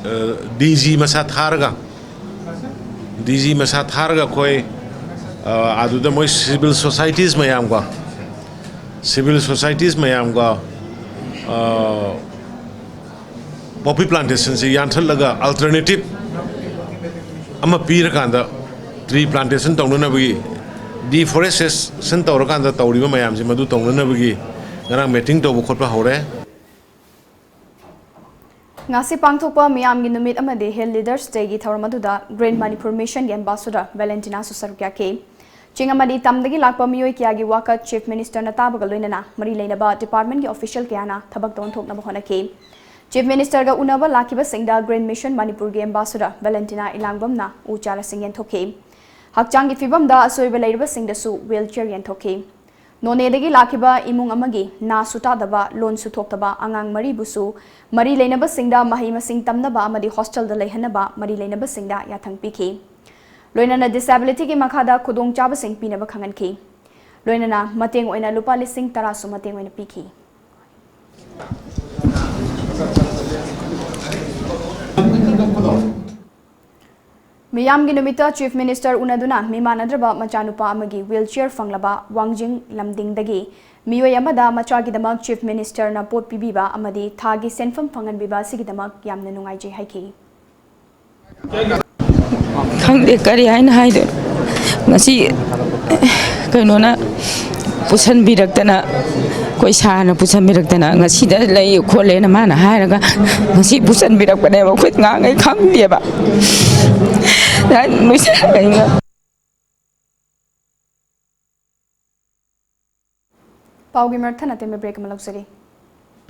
ꯑ, ꯗꯤ ꯖꯤ ꯃꯁꯥ ꯊꯥꯔꯒ, ꯗꯤ ꯖꯤ ꯃꯁꯥ ꯊꯥꯔꯒ ꯑꯩꯈꯣꯏ, ꯑ, ꯑꯗꯨꯗ ꯃꯣꯏ ꯁꯤꯚꯤꯜ ꯁꯣꯁꯥꯏꯇꯤꯁ ꯃꯌꯥꯝꯒ, ꯁꯤꯚꯤꯜ ꯁꯣꯁꯥꯏꯇꯤꯁ ꯃꯌꯥꯝꯒ, ꯑ, ꯄꯣꯄꯤ ꯄ꯭ꯂꯥꯟꯇꯦꯁꯟꯁꯤ ꯌꯥꯟꯊꯠꯂꯒ ꯑꯜꯇꯔꯅꯦꯇꯤꯞ ꯑꯃ ꯄꯤꯔꯀꯥꯟꯗ, ꯇ꯭ꯔꯤ ꯄ꯭ꯂꯥꯟꯇꯦꯁꯟ ꯇꯧꯅꯅꯕꯒꯤ, ꯗꯤꯐꯣꯔꯦꯁꯇꯦꯁꯟ ꯇꯧꯔꯀꯥꯟꯗ ꯇꯧꯔꯤꯕ ꯃꯌꯥꯝꯁꯤ ꯃꯗꯨ ꯇꯧꯅꯅꯕꯒꯤ ꯉꯔꯥꯡ ꯃꯤꯇꯤꯡ ꯇꯧꯕ ꯈꯣꯠꯄ ꯍꯧꯔꯦ꯫ ꯉꯁꯤ ꯄꯥꯡꯊꯣꯛꯄ ꯃꯤꯌꯥꯝꯒꯤ ꯅꯨꯃꯤꯠ ꯑꯃꯗꯤ Hill Leaders Day ꯒꯤ ꯊꯧꯔꯝ ꯑꯗꯨꯗ Green Manipur Mission ꯒꯤ ambassador ꯚꯦꯂꯦꯟꯇꯤꯅꯥꯁꯨ ꯁꯔꯨꯛ ꯌꯥꯈꯤ꯫ ꯆꯤꯡ ꯑꯃꯗꯤ ꯇꯝꯗꯒꯤ ꯂꯥꯛꯄ ꯃꯤꯑꯣꯏ ꯀꯌꯥꯒꯤ ꯋꯥꯀꯠ Chief Minister ꯅ ꯇꯥꯕꯒ ꯂꯣꯏꯅꯅ ꯃꯔꯤ ꯂꯩꯅꯕ department ꯀꯤ official ꯀꯌꯥꯅ ꯊꯕꯛꯇ ꯑꯣꯟꯊꯣꯛꯅꯕ ꯍꯣꯠꯅꯈꯤ꯫ Chief Minister ꯒ ꯎꯅꯕ ꯂꯥꯛꯈꯤꯕꯁꯤꯡꯗ Green Mission ꯃꯅꯤꯄꯨꯔꯒꯤ ambassador ꯚꯦꯂꯦꯟꯇꯤꯅꯥ ꯏꯂꯥꯡꯕꯝꯅ ꯎ ꯆꯥꯔꯥꯁꯤꯡ ꯌꯦꯟꯊꯣꯛꯈꯤ꯫ ꯍꯛꯆꯥꯡꯒꯤ ꯐꯤꯕꯝꯗ ꯑꯁꯣꯏꯕ ꯂꯩꯔꯕꯁꯤꯡꯗꯁꯨ wheelchair ꯌꯦꯟꯊꯣꯛꯈꯤ꯫ ꯅꯣꯅꯦꯗꯒꯤ ꯂꯥꯛꯈꯤꯕ ꯏꯃꯨꯡ ꯑꯃꯒꯤ ꯅꯥꯁꯨ ꯇꯥꯗꯕ, ꯂꯣꯟꯁꯨ ꯊꯣꯛꯇꯕ ꯑꯉꯥꯡ ꯃꯔꯤꯕꯨꯁꯨ ꯃꯔꯤ ꯂꯩꯅꯕꯁꯤꯡꯗ ꯃꯍꯩ ꯃꯁꯤꯡ ꯇꯝꯅꯕ ꯑꯃꯗꯤ hostel ꯗ ꯂꯩꯍꯟꯅꯕ ꯃꯔꯤ ꯂꯩꯅꯕꯁꯤꯡꯗ ꯌꯥꯊꯪ ꯄꯤꯈꯤ꯫ ꯂꯣꯏꯅꯅ disability ꯒꯤ ꯃꯈꯥꯗ ꯈꯨꯗꯣꯡꯆꯥꯕꯁꯤꯡ ꯄꯤꯅꯕ ꯈꯪꯍꯟꯈꯤ꯫ ꯂꯣꯏꯅꯅ ꯃꯇꯦꯡ ꯑꯣꯏꯅ ꯂꯨꯄꯥ ꯂꯤꯁꯤꯡ ꯇꯔꯥꯁꯨ ꯃꯇꯦꯡ ꯑꯣꯏꯅ ꯄꯤꯈꯤ꯫ ꯃꯤꯌꯥꯝꯒꯤ ꯅꯨꯃꯤꯠꯇ Chief Minister ꯎꯅꯗꯨꯅ ꯃꯤꯃꯥꯟꯅꯗ꯭ꯔꯕ ꯃꯆꯥꯅꯨꯄꯥ ꯑꯃꯒꯤ wheelchair ꯐꯪꯂꯕ ꯋꯥꯡꯖꯤꯡ ꯂꯝꯗꯤꯡꯗꯒꯤ ꯃꯤꯑꯣꯏ ꯑꯃꯗ ꯃꯆꯥꯒꯤꯗꯃꯛ Chief Minister ꯅ ꯄꯣꯠ ꯄꯤꯕꯤꯕ ꯑꯃꯗꯤ ꯊꯥꯒꯤ ꯁꯦꯟꯐꯝ ꯐꯪꯍꯟꯕꯤꯕ ꯑꯁꯤꯒꯤꯗꯃꯛ ꯌꯥꯝꯅ ꯅꯨꯡꯉꯥꯏꯖꯩ ꯍꯥꯏꯈꯤ꯫ ꯈꯪꯗꯦ ꯀꯔꯤ ꯍꯥꯏꯅ ꯍꯥꯏꯗꯣꯏꯅꯣ꯫ ꯉꯁꯤ ꯀꯩꯅꯣꯅ ꯄꯨꯁꯟꯕꯤꯔꯛꯇꯅ, ꯑꯩꯈꯣꯏ ꯁꯥꯔꯅ ꯄꯨꯁꯟꯕꯤꯔꯛꯇꯅ, "ꯉꯁꯤꯗ ꯂꯩ ꯈꯣꯠꯂꯦꯅ" ꯃꯥꯅ ꯍꯥꯏꯔꯒ ꯉꯁꯤ ꯄꯨꯁꯟꯕꯤꯔꯛꯄꯅꯦꯕ꯫ ꯑꯩꯈꯣꯏ ꯉꯥꯡꯉꯩ ꯈꯪꯗꯦꯕ꯫ ꯅꯨꯡꯁꯤ-, ꯄꯥꯎꯒꯤ ꯃꯔꯛ ꯊꯠꯅ ꯇꯦꯟꯕ break ꯑꯃ ꯂꯧꯖꯒꯦ꯫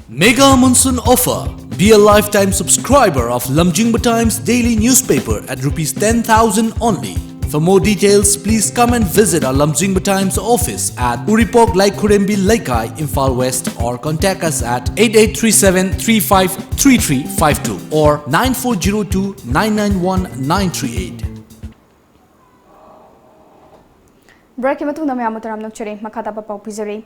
Mega Monsoon Offer. Be a lifetime subscriber of Lamjingba Times daily newspaper at rupees ten thousand only. For more details, please come and visit our Lamjingba Times office at Uripok Laikhurembi Leikai, Imphal West, or contact us at eight eight three seven three five three three five two or nine four zero two nine nine one nine three eight. Breakꯀꯤ ꯃꯇꯨꯡꯗ ꯃꯌꯥꯝꯕꯨ ꯇꯔꯥꯝꯅ ꯑꯣꯛꯆꯔꯤ꯫ ꯃꯈꯥ ꯇꯥꯕ ꯄꯥꯎ ꯄꯤꯖꯔꯤ꯫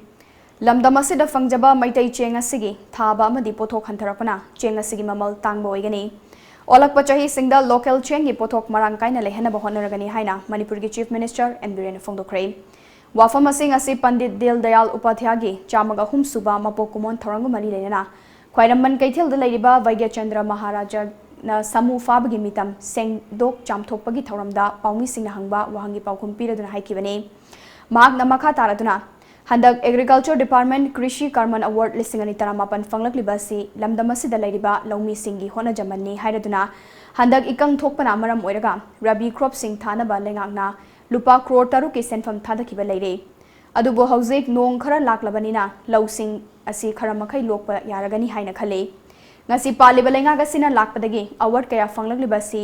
ꯂꯝꯗꯝ ꯑꯁꯤꯗ ꯐꯪꯖꯕ ꯃꯩꯇꯩ ꯆꯦꯡ ꯑꯁꯤꯒꯤ ꯊꯥꯕ ꯑꯃꯗꯤ ꯄꯣꯠꯊꯣꯛ ꯍꯟꯊꯔꯛꯄꯅ ꯆꯦꯡ ꯑꯁꯤꯒꯤ ꯃꯃꯜ ꯇꯥꯡꯕ ꯑꯣꯏꯒꯅꯤ꯫ ꯑꯣꯜꯂꯛꯄ ꯆꯍꯤꯁꯤꯡꯗ local ꯆꯦꯡꯒꯤ ꯄꯣꯠꯊꯣꯛ ꯃꯔꯥꯡ ꯀꯥꯏꯅ ꯂꯩꯍꯟꯅꯕ ꯍꯣꯠꯅꯔꯒꯅꯤ ꯍꯥꯏꯅ ꯃꯅꯤꯄꯨꯔꯒꯤ Chief Minister ꯑꯦꯟ ꯕꯤꯔꯦꯟꯅ ꯐꯣꯡꯗꯣꯛꯈ꯭ꯔꯦ꯫ ꯋꯥꯐꯝ ꯑꯁꯤ ꯉꯁꯤ ꯄꯟꯗꯤꯠ ꯗꯤꯟ ꯗꯌꯥꯜ ꯎꯄꯥꯙ꯭ꯌꯥꯒꯤ ꯆꯥꯝꯃꯒ ꯑꯍꯨꯝ ꯁꯨꯕ ꯃꯄꯣꯛ ꯀꯨꯝꯑꯣꯟ ꯊꯧꯔꯝꯒ ꯃꯔꯤ ꯂꯩꯅꯅ ꯈ꯭ꯋꯥꯏꯔꯝꯕꯟ ꯀꯩꯊꯦꯜꯗ ꯂꯩꯔꯤꯕ ꯚꯩꯒ꯭ꯌꯆꯟꯗ꯭ꯔ ꯃꯍꯥꯔꯥꯖꯥꯅ ꯁꯥꯃꯨ ꯐꯥꯕꯒꯤ ꯃꯤꯇꯝ ꯁꯦꯡꯗꯣꯛ ꯆꯥꯝꯊꯣꯛꯄꯒꯤ ꯊꯧꯔꯝꯗ ꯄꯥꯎꯃꯤꯁꯤꯡꯅ ꯍꯪꯕ ꯋꯥꯍꯪꯒꯤ ꯄꯥꯎꯈꯨꯝ ꯄꯤꯔꯗꯨꯅ ꯍꯥꯏꯈꯤꯕꯅꯤ꯫ ꯃꯍꯥꯛꯅ ꯃꯈꯥ ꯇꯥꯔꯗꯨꯅ, ꯍꯟꯗꯛ Agriculture Department ꯀ꯭ꯔꯤꯁꯤ ꯀꯥꯔꯃꯟ Award ꯂꯤꯁꯤꯡ ꯑꯅꯤ ꯇꯔꯥꯃꯥꯄꯟ ꯐꯪꯂꯛꯂꯤꯕ ꯑꯁꯤ ꯂꯝꯗꯝ ꯑꯁꯤꯗ ꯂꯩꯔꯤꯕ ꯂꯧꯃꯤꯁꯤꯡꯒꯤ ꯍꯣꯠꯅꯖꯃꯟꯅꯤ ꯍꯥꯏꯔꯗꯨꯅ, ꯍꯟꯗꯛ ꯏꯀꯪ ꯊꯣꯛꯄꯅ ꯃꯔꯝ ꯑꯣꯏꯔꯒ ꯔꯕꯤ cropꯁꯤꯡ ꯊꯥꯅꯕ ꯂꯩꯉꯥꯛꯅ ꯂꯨꯄꯥ ꯀ꯭ꯔꯣꯔ ꯇꯔꯨꯛꯀꯤ ꯁꯦꯟꯐꯝ ꯊꯥꯗꯈꯤꯕ ꯂꯩꯔꯦ꯫ ꯑꯗꯨꯕꯨ ꯍꯧꯖꯤꯛ ꯅꯣꯡ ꯈꯔ ꯂꯥꯛꯂꯕꯅꯤꯅ ꯂꯧꯁꯤꯡ ꯑꯁꯤ ꯈꯔ ꯃꯈꯩ ꯂꯣꯛꯄ ꯌꯥꯔꯒꯅꯤ ꯍꯥꯏꯅ ꯈꯜꯂꯤ꯫ ꯉꯁꯤ ꯄꯥꯜꯂꯤꯕ ꯂꯩꯉꯥꯛ ꯑꯁꯤꯅ ꯂꯥꯛꯄꯗꯒꯤ award ꯀꯌꯥ ꯐꯪꯂꯛꯂꯤꯕ ꯑꯁꯤ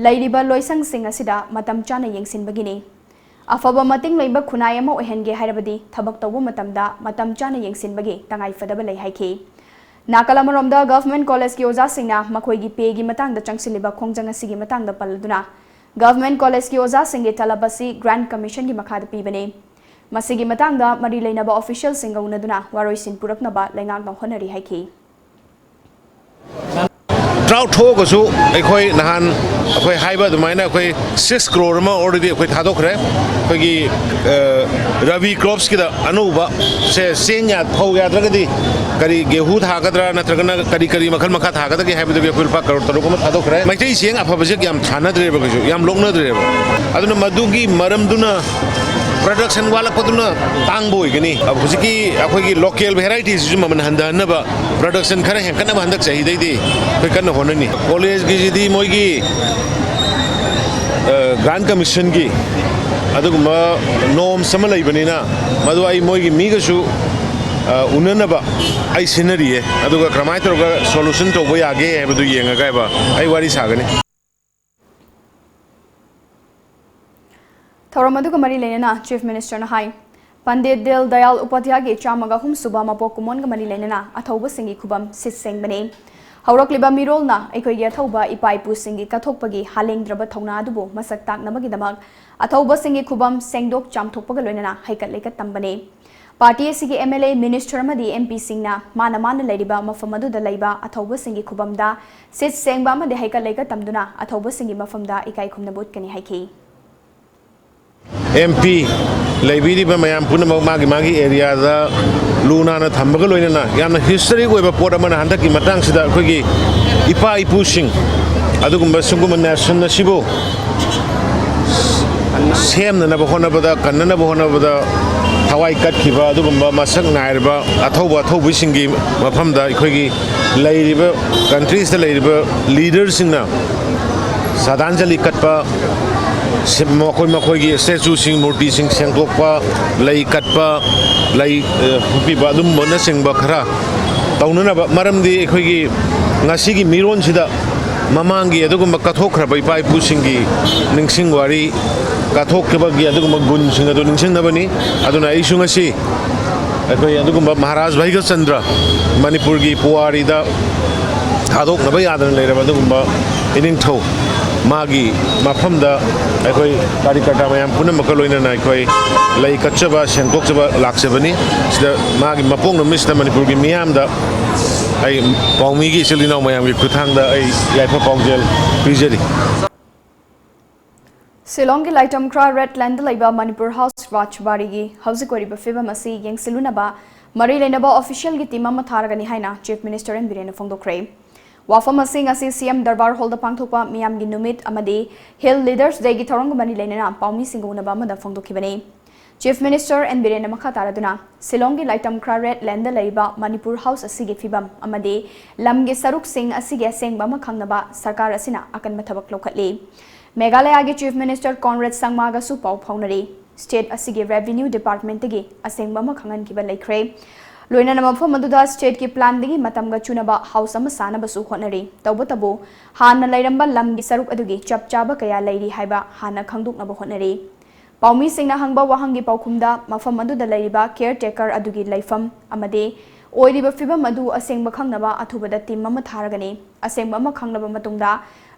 ꯂꯩꯔꯤꯕ ꯂꯣꯏꯁꯪꯁꯤꯡ ꯑꯁꯤꯗ ꯃꯇꯝ ꯆꯥꯅ ꯌꯦꯡꯁꯤꯟꯕꯒꯤꯅꯤ꯫ ꯑꯐꯕ ꯃꯇꯤꯡ ꯂꯩꯕ ꯈꯨꯟꯅꯥꯏ ꯑꯃ ꯑꯣꯏꯍꯟꯒꯦ ꯍꯥꯏꯔꯕꯗꯤ ꯊꯕꯛ ꯇꯧꯕ ꯃꯇꯝꯗ ꯃꯇꯝ ꯆꯥꯅ ꯌꯦꯡꯁꯤꯟꯕꯒꯤ ꯇꯉꯥꯏ ꯐꯗꯕ ꯂꯩ ꯍꯥꯏꯈꯤ꯫ ꯅꯥꯀꯜ ꯑꯃꯔꯣꯝꯗ government collegeꯀꯤ ꯑꯣꯖꯥꯁꯤꯡꯅ ꯃꯈꯣꯏꯒꯤ payꯒꯤ ꯃꯇꯥꯡꯗ ꯆꯪꯁꯤꯜꯂꯤꯕ ꯈꯣꯡꯖꯪ ꯑꯁꯤꯒꯤ ꯃꯇꯥꯡꯗ ꯄꯜꯂꯗꯨꯅ, government collegeꯀꯤ ꯑꯣꯖꯥꯁꯤꯡꯒꯤ ꯇꯂꯕ ꯑꯁꯤ Grant Commissionꯒꯤ ꯃꯈꯥꯗ ꯄꯤꯕꯅꯤ꯫ ꯃꯁꯤꯒꯤ ꯃꯇꯥꯡꯗ ꯃꯔꯤ ꯂꯩꯅꯕ officialꯁꯤꯡꯒ ꯎꯅꯗꯨꯅ ꯋꯥꯔꯣꯏꯁꯤꯟ ꯄꯨꯔꯛꯅꯕ ꯂꯩꯉꯥꯛꯅ ꯍꯣꯠꯅꯔꯤ ꯍꯥꯏꯈꯤ꯫ ꯗ꯭ꯔꯥꯎꯠ ꯊꯣꯛꯑꯒꯁꯨ ꯑꯩꯈꯣꯏ ꯅꯍꯥꯟ ꯑꯩꯈꯣꯏ ꯍꯥꯏꯕ ꯑꯗꯨꯃꯥꯏꯅ ꯑꯩꯈꯣꯏ ꯁꯤꯛꯁ ꯀ꯭ꯔꯣꯔ ꯑꯃ ꯑꯣꯜꯔꯦꯗꯤ ꯑꯩꯈꯣꯏ ꯊꯥꯗꯣꯛꯈ꯭ꯔꯦ꯫ ꯑꯩꯈꯣꯏꯒꯤ, ꯑ, ꯔꯕꯤ ꯀ꯭ꯔꯣꯞꯁꯀꯤꯗ ꯑꯅꯧꯕ ꯁꯦ ꯆꯦꯡ ꯌꯥ-, ꯐꯧ ꯌꯥꯗ꯭ꯔꯒꯗꯤ ꯀꯔꯤ ꯒꯦꯍꯨ ꯊꯥꯒꯗ꯭ꯔꯥ ꯅꯠꯇ꯭ꯔꯒꯅ ꯀꯔꯤ ꯀꯔꯤ ꯃꯈꯜ ꯃꯈꯥ ꯊꯥꯒꯗꯒꯦ ꯍꯥꯏꯕꯗꯨꯒꯤ ꯑꯩꯈꯣꯏ ꯂꯨꯄꯥ ꯀꯔꯣꯔ ꯇꯔꯨꯛ ꯑꯃ ꯊꯥꯗꯣꯛꯈ꯭ꯔꯦ꯫ ꯃꯩꯇꯩ ꯆꯦꯡ ꯑꯐꯕꯁꯦ ꯌꯥꯝ ꯊꯥꯅꯗ꯭ꯔꯦꯕ, ꯀꯩꯁꯨ ꯌꯥꯝ ꯂꯣꯛꯅꯗ꯭ꯔꯦꯕ꯫ ꯑꯗꯨꯅ ꯃꯗꯨꯒꯤ ꯃꯔꯝꯗꯨꯅ ꯄ꯭ꯔꯗꯛꯁꯟ ꯋꯥꯠꯂꯛꯄꯗꯨꯅ ꯇꯥꯡꯕ ꯑꯣꯏꯒꯅꯤ꯫ ꯍꯧꯖꯤꯛꯀꯤ ꯑꯩꯈꯣꯏꯒꯤ ꯂꯣꯀꯦꯜ ꯚꯦꯔꯥꯏꯇꯤꯁꯤꯁꯨ ꯃꯃꯜ ꯍꯟꯊꯍꯟꯅꯕ, ꯄ꯭ꯔꯗꯛꯁꯟ ꯈꯔ ꯍꯦꯟꯒꯠꯅꯕ ꯍꯟꯗꯛ ꯆꯍꯤꯗꯩꯗꯤ ꯑꯩꯈꯣꯏ ꯀꯟꯅ ꯍꯣꯠꯅꯅꯤ꯫ ꯀꯣꯂꯦꯖꯀꯤꯁꯤꯗꯤ ꯃꯣꯏꯒꯤ, ꯑ, ꯒ꯭ꯔꯥꯟ ꯀꯃꯤꯁꯟꯒꯤ ꯑꯗꯨꯒꯨꯝꯕ ꯅꯣꯔꯝꯁ ꯑꯃ ꯂꯩꯕꯅꯤꯅ, ꯃꯗꯨ ꯑꯩ ꯃꯣꯏꯒꯤ ꯃꯤꯒꯁꯨ, ꯑ, ꯎꯅꯅꯕ ꯑꯩ ꯁꯤꯟꯅꯔꯤꯌꯦ꯫ ꯑꯗꯨꯒ ꯀꯔꯝꯍꯥꯏꯅ ꯇꯧꯔꯒ ꯁꯣꯂꯨꯁꯟ ꯇꯧꯕ ꯌꯥꯒꯦ ꯍꯥꯏꯕꯗꯨ ꯌꯦꯡꯉꯒ ꯍꯥꯏꯕ ꯑꯩ ꯋꯥꯔꯤ ꯁꯥꯒꯅꯤ꯫ ꯊꯧꯔꯝ ꯑꯗꯨꯒ ꯃꯔꯤ ꯂꯩꯅꯅ Chief Minister ꯅ ꯍꯥꯏ, ꯄꯟꯗꯤꯠ ꯗꯤꯟ ꯗꯌꯥꯜ ꯎꯄꯥꯙ꯭ꯌꯥꯌꯒꯤ ꯆꯥꯝꯃꯒ ꯑꯍꯨꯝ ꯁꯨꯕ ꯃꯄꯣꯛ ꯀꯨꯝꯑꯣꯟꯒ ꯃꯔꯤ ꯂꯩꯅꯅ ꯑꯊꯧꯕꯁꯤꯡꯒꯤ ꯈꯨꯕꯝ ꯁꯤꯠ ꯁꯦꯡꯕꯅꯤ꯫ ꯍꯧꯔꯛꯂꯤꯕ ꯃꯤꯔꯣꯜꯅ ꯑꯩꯈꯣꯏꯒꯤ ꯑꯊꯧꯕ ꯏꯄꯥ ꯏꯄꯨꯁꯤꯡꯒꯤ ꯀꯠꯊꯣꯛꯄꯒꯤ ꯍꯥꯂꯦꯡꯗ꯭ꯔꯕ ꯊꯧꯅꯥ ꯑꯗꯨꯕꯨ ꯃꯁꯛ ꯇꯥꯛꯅꯕꯒꯤꯗꯃꯛ ꯑꯊꯧꯕꯁꯤꯡꯒꯤ ꯈꯨꯕꯝ ꯁꯦꯡꯗꯣꯛ ꯆꯥꯝꯊꯣꯛꯄꯒ ꯂꯣꯏꯅꯅ ꯍꯩꯀꯠ ꯂꯩꯀꯠ ꯇꯝꯕꯅꯤ꯫ ꯄꯥꯔꯇꯤ ꯑꯁꯤꯒꯤ M L A, minister ꯑꯃꯗꯤ M P ꯁꯤꯡꯅ ꯃꯥꯅ ꯃꯥꯅ ꯂꯩꯔꯤꯕ ꯃꯐꯝ ꯑꯗꯨꯗ ꯂꯩꯕ ꯑꯊꯧꯕꯁꯤꯡꯒꯤ ꯈꯨꯕꯝꯗ ꯁꯤꯠ ꯁꯦꯡꯕ ꯑꯃꯗꯤ ꯍꯩꯀꯠ ꯂꯩꯀꯠ ꯇꯝꯗꯨꯅ ꯑꯊꯧꯕꯁꯤꯡꯒꯤ ꯃꯐꯝꯗ ꯏꯀꯥꯏ ꯈꯨꯝꯅꯕ ꯎꯠꯀꯅꯤ ꯍꯥꯏꯈꯤ꯫ M P ꯂꯩꯕꯤꯔꯤꯕ ꯃꯌꯥꯝ ꯄꯨꯝꯅꯃꯛ ꯃꯥꯒꯤ ꯃꯥꯒꯤ ꯑꯦꯔꯤꯌꯥꯗ ꯂꯨ ꯅꯥꯟꯅ ꯊꯝꯕꯒ ꯂꯣꯏꯅꯅ ꯌꯥꯝꯅ ꯍꯤꯁꯇꯣꯔꯤꯛ ꯑꯣꯏꯕ ꯄꯣꯠ ꯑꯃꯅ ꯍꯟꯗꯛꯀꯤ ꯃꯇꯥꯡꯁꯤꯗ ꯑꯩꯈꯣꯏꯒꯤ ꯏꯄꯥ ꯏꯄꯨꯁꯤꯡ ꯑꯗꯨꯒꯨꯝꯕ ꯁꯤꯒꯨꯝꯕ ꯅꯦꯁꯟ ꯑꯁꯤꯕꯨ ꯁꯦꯝꯅꯅꯕ ꯍꯣꯠꯅꯕꯗ, ꯀꯟꯅꯅꯕ ꯍꯣꯠꯅꯕꯗ ꯊꯋꯥꯏ ꯀꯠꯈꯤꯕ ꯑꯗꯨꯒꯨꯝꯕ ꯃꯁꯛ ꯅꯥꯏꯔꯕ ꯑꯊꯧꯕ ꯑꯊꯧꯕꯤꯁꯤꯡꯒꯤ ꯃꯐꯝꯗ ꯑꯩꯈꯣꯏꯒꯤ ꯂꯩꯔꯤꯕ, ꯀꯟꯇ꯭ꯔꯤꯁꯤꯗ ꯂꯩꯔꯤꯕ ꯂꯤꯗꯔꯁꯤꯡꯅ ꯁ꯭ꯔꯗꯥꯟꯖꯂꯤ ꯀꯠꯄ, ꯁꯤ-, ꯃꯈꯣꯏ ꯃꯈꯣꯏꯒꯤ ꯁ꯭ꯇꯦꯆꯨꯁꯤꯡ, ꯃꯨꯔꯇꯤꯁꯤꯡ ꯁꯦꯡꯗꯣꯛꯄ, ꯂꯩ ꯀꯠꯄ, ꯂꯩ, ꯑ, ꯍꯨꯞꯄꯤꯕ ꯑꯗꯨꯝꯕꯅꯆꯤꯡꯕ ꯈꯔ ꯇꯧꯅꯅꯕ꯫ ꯃꯔꯝꯗꯤ ꯑꯩꯈꯣꯏꯒꯤ ꯉꯁꯤꯒꯤ ꯃꯤꯔꯣꯟꯁꯤꯗ ꯃꯃꯥꯡꯒꯤ ꯑꯗꯨꯒꯨꯝꯕ ꯀꯠꯊꯣꯛꯈ꯭ꯔꯕ ꯏꯄꯥ ꯏꯄꯨꯁꯤꯡꯒꯤ ꯅꯤꯡꯁꯤꯡ ꯋꯥꯔꯤ, ꯀꯠꯊꯣꯛꯈꯤꯕꯒꯤ ꯑꯗꯨꯒꯨꯝꯕ ꯒꯨꯟꯁꯤꯡ ꯑꯗꯨ ꯅꯤꯡꯁꯤꯡꯅꯕꯅꯤ꯫ ꯑꯗꯨꯅ ꯑꯩꯁꯨ ꯉꯁꯤ ꯑꯩꯈꯣꯏ ꯑꯗꯨꯒꯨꯝꯕ ꯃꯍꯥꯔꯥꯖ ꯚꯩꯒ꯭ꯌꯆꯟꯗ꯭ꯔ, ꯃꯅꯤꯄꯨꯔꯒꯤ ꯄꯨꯋꯥꯔꯤꯗ ꯊꯥꯗꯣꯛꯅꯕ ꯌꯥꯗꯅ ꯂꯩꯔꯕ ꯑꯗꯨꯒꯨꯝꯕ ꯏꯅꯤꯡꯊꯧ, ꯃꯥꯒꯤ ꯃꯐꯝꯗ ꯑꯩꯈꯣꯏ ꯀꯥꯔꯤꯀꯔꯇꯥ ꯃꯌꯥꯝ ꯄꯨꯝꯅꯃꯛꯀ ꯂꯣꯏꯅꯅ ꯑꯩꯈꯣꯏ ꯂꯩ ꯀꯠꯆꯕ, ꯁꯦꯡꯗꯣꯛꯆꯕ ꯂꯥꯛꯆꯕꯅꯤ꯫ ꯁꯤꯗ ꯃꯥꯒꯤ ꯃꯄꯣꯛ ꯅꯨꯃꯤꯠꯁꯤꯗ ꯃꯅꯤꯄꯨꯔꯒꯤ ꯃꯤꯌꯥꯝꯗ ꯑꯩ ꯄꯥꯎꯃꯤꯒꯤ ꯏꯆꯤꯜ ꯏꯅꯥꯎ ꯃꯌꯥꯝꯒꯤ ꯈꯨꯠꯊꯥꯡꯗ ꯑꯩ ꯌꯥꯏꯐ ꯄꯥꯎꯖꯦꯜ ꯄꯤꯖꯔꯤ꯫ ꯁꯤꯂꯣꯡꯒꯤ ꯂꯥꯏꯇꯝꯈ꯭ꯔꯥ ꯔꯦꯗ ꯂꯦꯟꯗ ꯂꯩꯕ ꯃꯅꯤꯄꯨꯔ ꯍꯥꯎꯁ ꯔꯥꯖꯕꯥꯔꯤꯒꯤ ꯍꯧꯖꯤꯛ ꯑꯣꯏꯔꯤꯕ ꯐꯤꯕꯝ ꯑꯁꯤ ꯌꯦꯡꯁꯤꯜꯂꯨꯅꯕ ꯃꯔꯤ ꯂꯩꯅꯕ ꯑꯣꯐꯤꯁꯤꯌꯦꯜꯒꯤ ꯇꯤꯝ ꯑꯃ ꯊꯥꯔꯒꯅꯤ ꯍꯥꯏꯅ ꯆꯤꯐ ꯃꯤꯅꯤꯁꯇꯔ ꯑꯦꯟ ꯕꯤꯔꯦꯟꯅ ꯐꯣꯡꯗꯣꯛꯈ꯭ꯔꯦ꯫ ꯋꯥꯐꯝ ꯑꯁꯤ ꯉꯁꯤ ꯁꯤꯑꯦꯝ ꯗꯔꯕꯥꯔ ꯍꯣꯜꯗ ꯄꯥꯡꯊꯣꯛꯄ ꯃꯤꯌꯥꯝꯒꯤ ꯅꯨꯃꯤꯠ ꯑꯃꯗꯤ ꯍꯤꯜ ꯂꯤꯗꯔꯁ ꯗꯦꯒꯤ ꯊꯧꯔꯝꯒ ꯃꯔꯤ ꯂꯩꯅꯅ ꯄꯥꯎꯃꯤꯁꯤꯡꯒ ꯎꯅꯕ ꯑꯃꯗ ꯐꯣꯡꯗꯣꯛꯈꯤꯕꯅꯤ꯫ ꯆꯤꯐ ꯃꯤꯅꯤꯁꯇꯔ ꯑꯦꯟ ꯕꯤꯔꯦꯟꯅ ꯃꯈꯥ ꯇꯥꯔꯗꯨꯅ, ꯁꯤꯂꯣꯡꯒꯤ ꯂꯥꯏꯇꯝꯈ꯭ꯔꯥ ꯔꯦꯗ ꯂꯦꯟꯗ ꯂꯩꯔꯤꯕ ꯃꯅꯤꯄꯨꯔ ꯍꯥꯎꯁ ꯑꯁꯤꯒꯤ ꯐꯤꯕꯝ ꯑꯃꯗꯤ ꯂꯝꯒꯤ ꯁꯔꯨꯛꯁꯤꯡ ꯑꯁꯤꯒꯤ ꯑꯁꯦꯡꯕ ꯑꯃ ꯈꯪꯅꯕ ꯁꯔꯀꯥꯔ ꯑꯁꯤꯅ ꯑꯀꯟꯕ ꯊꯕꯛ ꯂꯧꯈꯠꯂꯤ꯫ ꯃꯦꯘꯥꯂꯌꯥꯒꯤ ꯆꯤꯐ ꯃꯤꯅꯤꯁꯇꯔ ꯀꯣꯟꯔꯦꯗ ꯁꯪꯃꯥꯒꯁꯨ ꯄꯥꯎ ꯐꯥꯎꯅꯔꯤ꯫ ꯁ꯭ꯇꯦꯠ ꯑꯁꯤꯒꯤ ꯔꯦꯚꯤꯅ꯭ꯌꯨ ꯗꯤꯄꯥꯔꯠꯃꯦꯟꯠꯇꯒꯤ ꯑꯁꯦꯡꯕ ꯑꯃ ꯈꯪꯍꯟꯈꯤꯕ ꯂꯩꯈ꯭ꯔꯦ꯫ ꯂꯣꯏꯅꯅ ꯃꯐꯝ ꯑꯗꯨꯗ ꯁ꯭ꯇꯦꯠꯀꯤ ꯄ꯭ꯂꯥꯟꯗꯒꯤ ꯃꯇꯝꯒ ꯆꯨꯅꯕ ꯍꯥꯎꯁ ꯑꯃ ꯁꯥꯅꯕꯁꯨ ꯍꯣꯠꯅꯔꯤ꯫ ꯇꯧꯕꯇꯕꯨ, ꯍꯥꯟꯅ ꯂꯩꯔꯝꯕ ꯂꯝꯒꯤ ꯁꯔꯨꯛ ꯑꯗꯨꯒꯤ ꯆꯞ ꯆꯥꯕ ꯀꯌꯥ ꯂꯩꯔꯤ ꯍꯥꯏꯕ ꯍꯥꯟꯅ ꯈꯪꯗꯣꯛꯅꯕ ꯍꯣꯠꯅꯔꯤ꯫ ꯄꯥꯎꯃꯤꯁꯤꯡꯅ ꯍꯪꯕ ꯋꯥꯍꯪꯒꯤ ꯄꯥꯎꯈꯨꯝꯗ, ꯃꯐꯝ ꯑꯗꯨꯗ ꯂꯩꯔꯤꯕ ꯀꯦꯌꯔ ꯇꯦꯀꯔ ꯑꯗꯨꯒꯤ ꯂꯩꯐꯝ ꯑꯃꯗꯤ ꯑꯣꯏꯔꯤꯕ ꯐꯤꯕꯝ ꯑꯗꯨ ꯑꯁꯦꯡꯕ ꯈꯪꯅꯕ ꯑꯊꯨꯕꯗ ꯇꯤꯝ ꯑꯃ ꯊꯥꯔꯒꯅꯤ꯫ ꯑꯁꯦꯡꯕ ꯑꯃ ꯈꯪꯂꯕ ꯃꯇꯨꯡꯗ,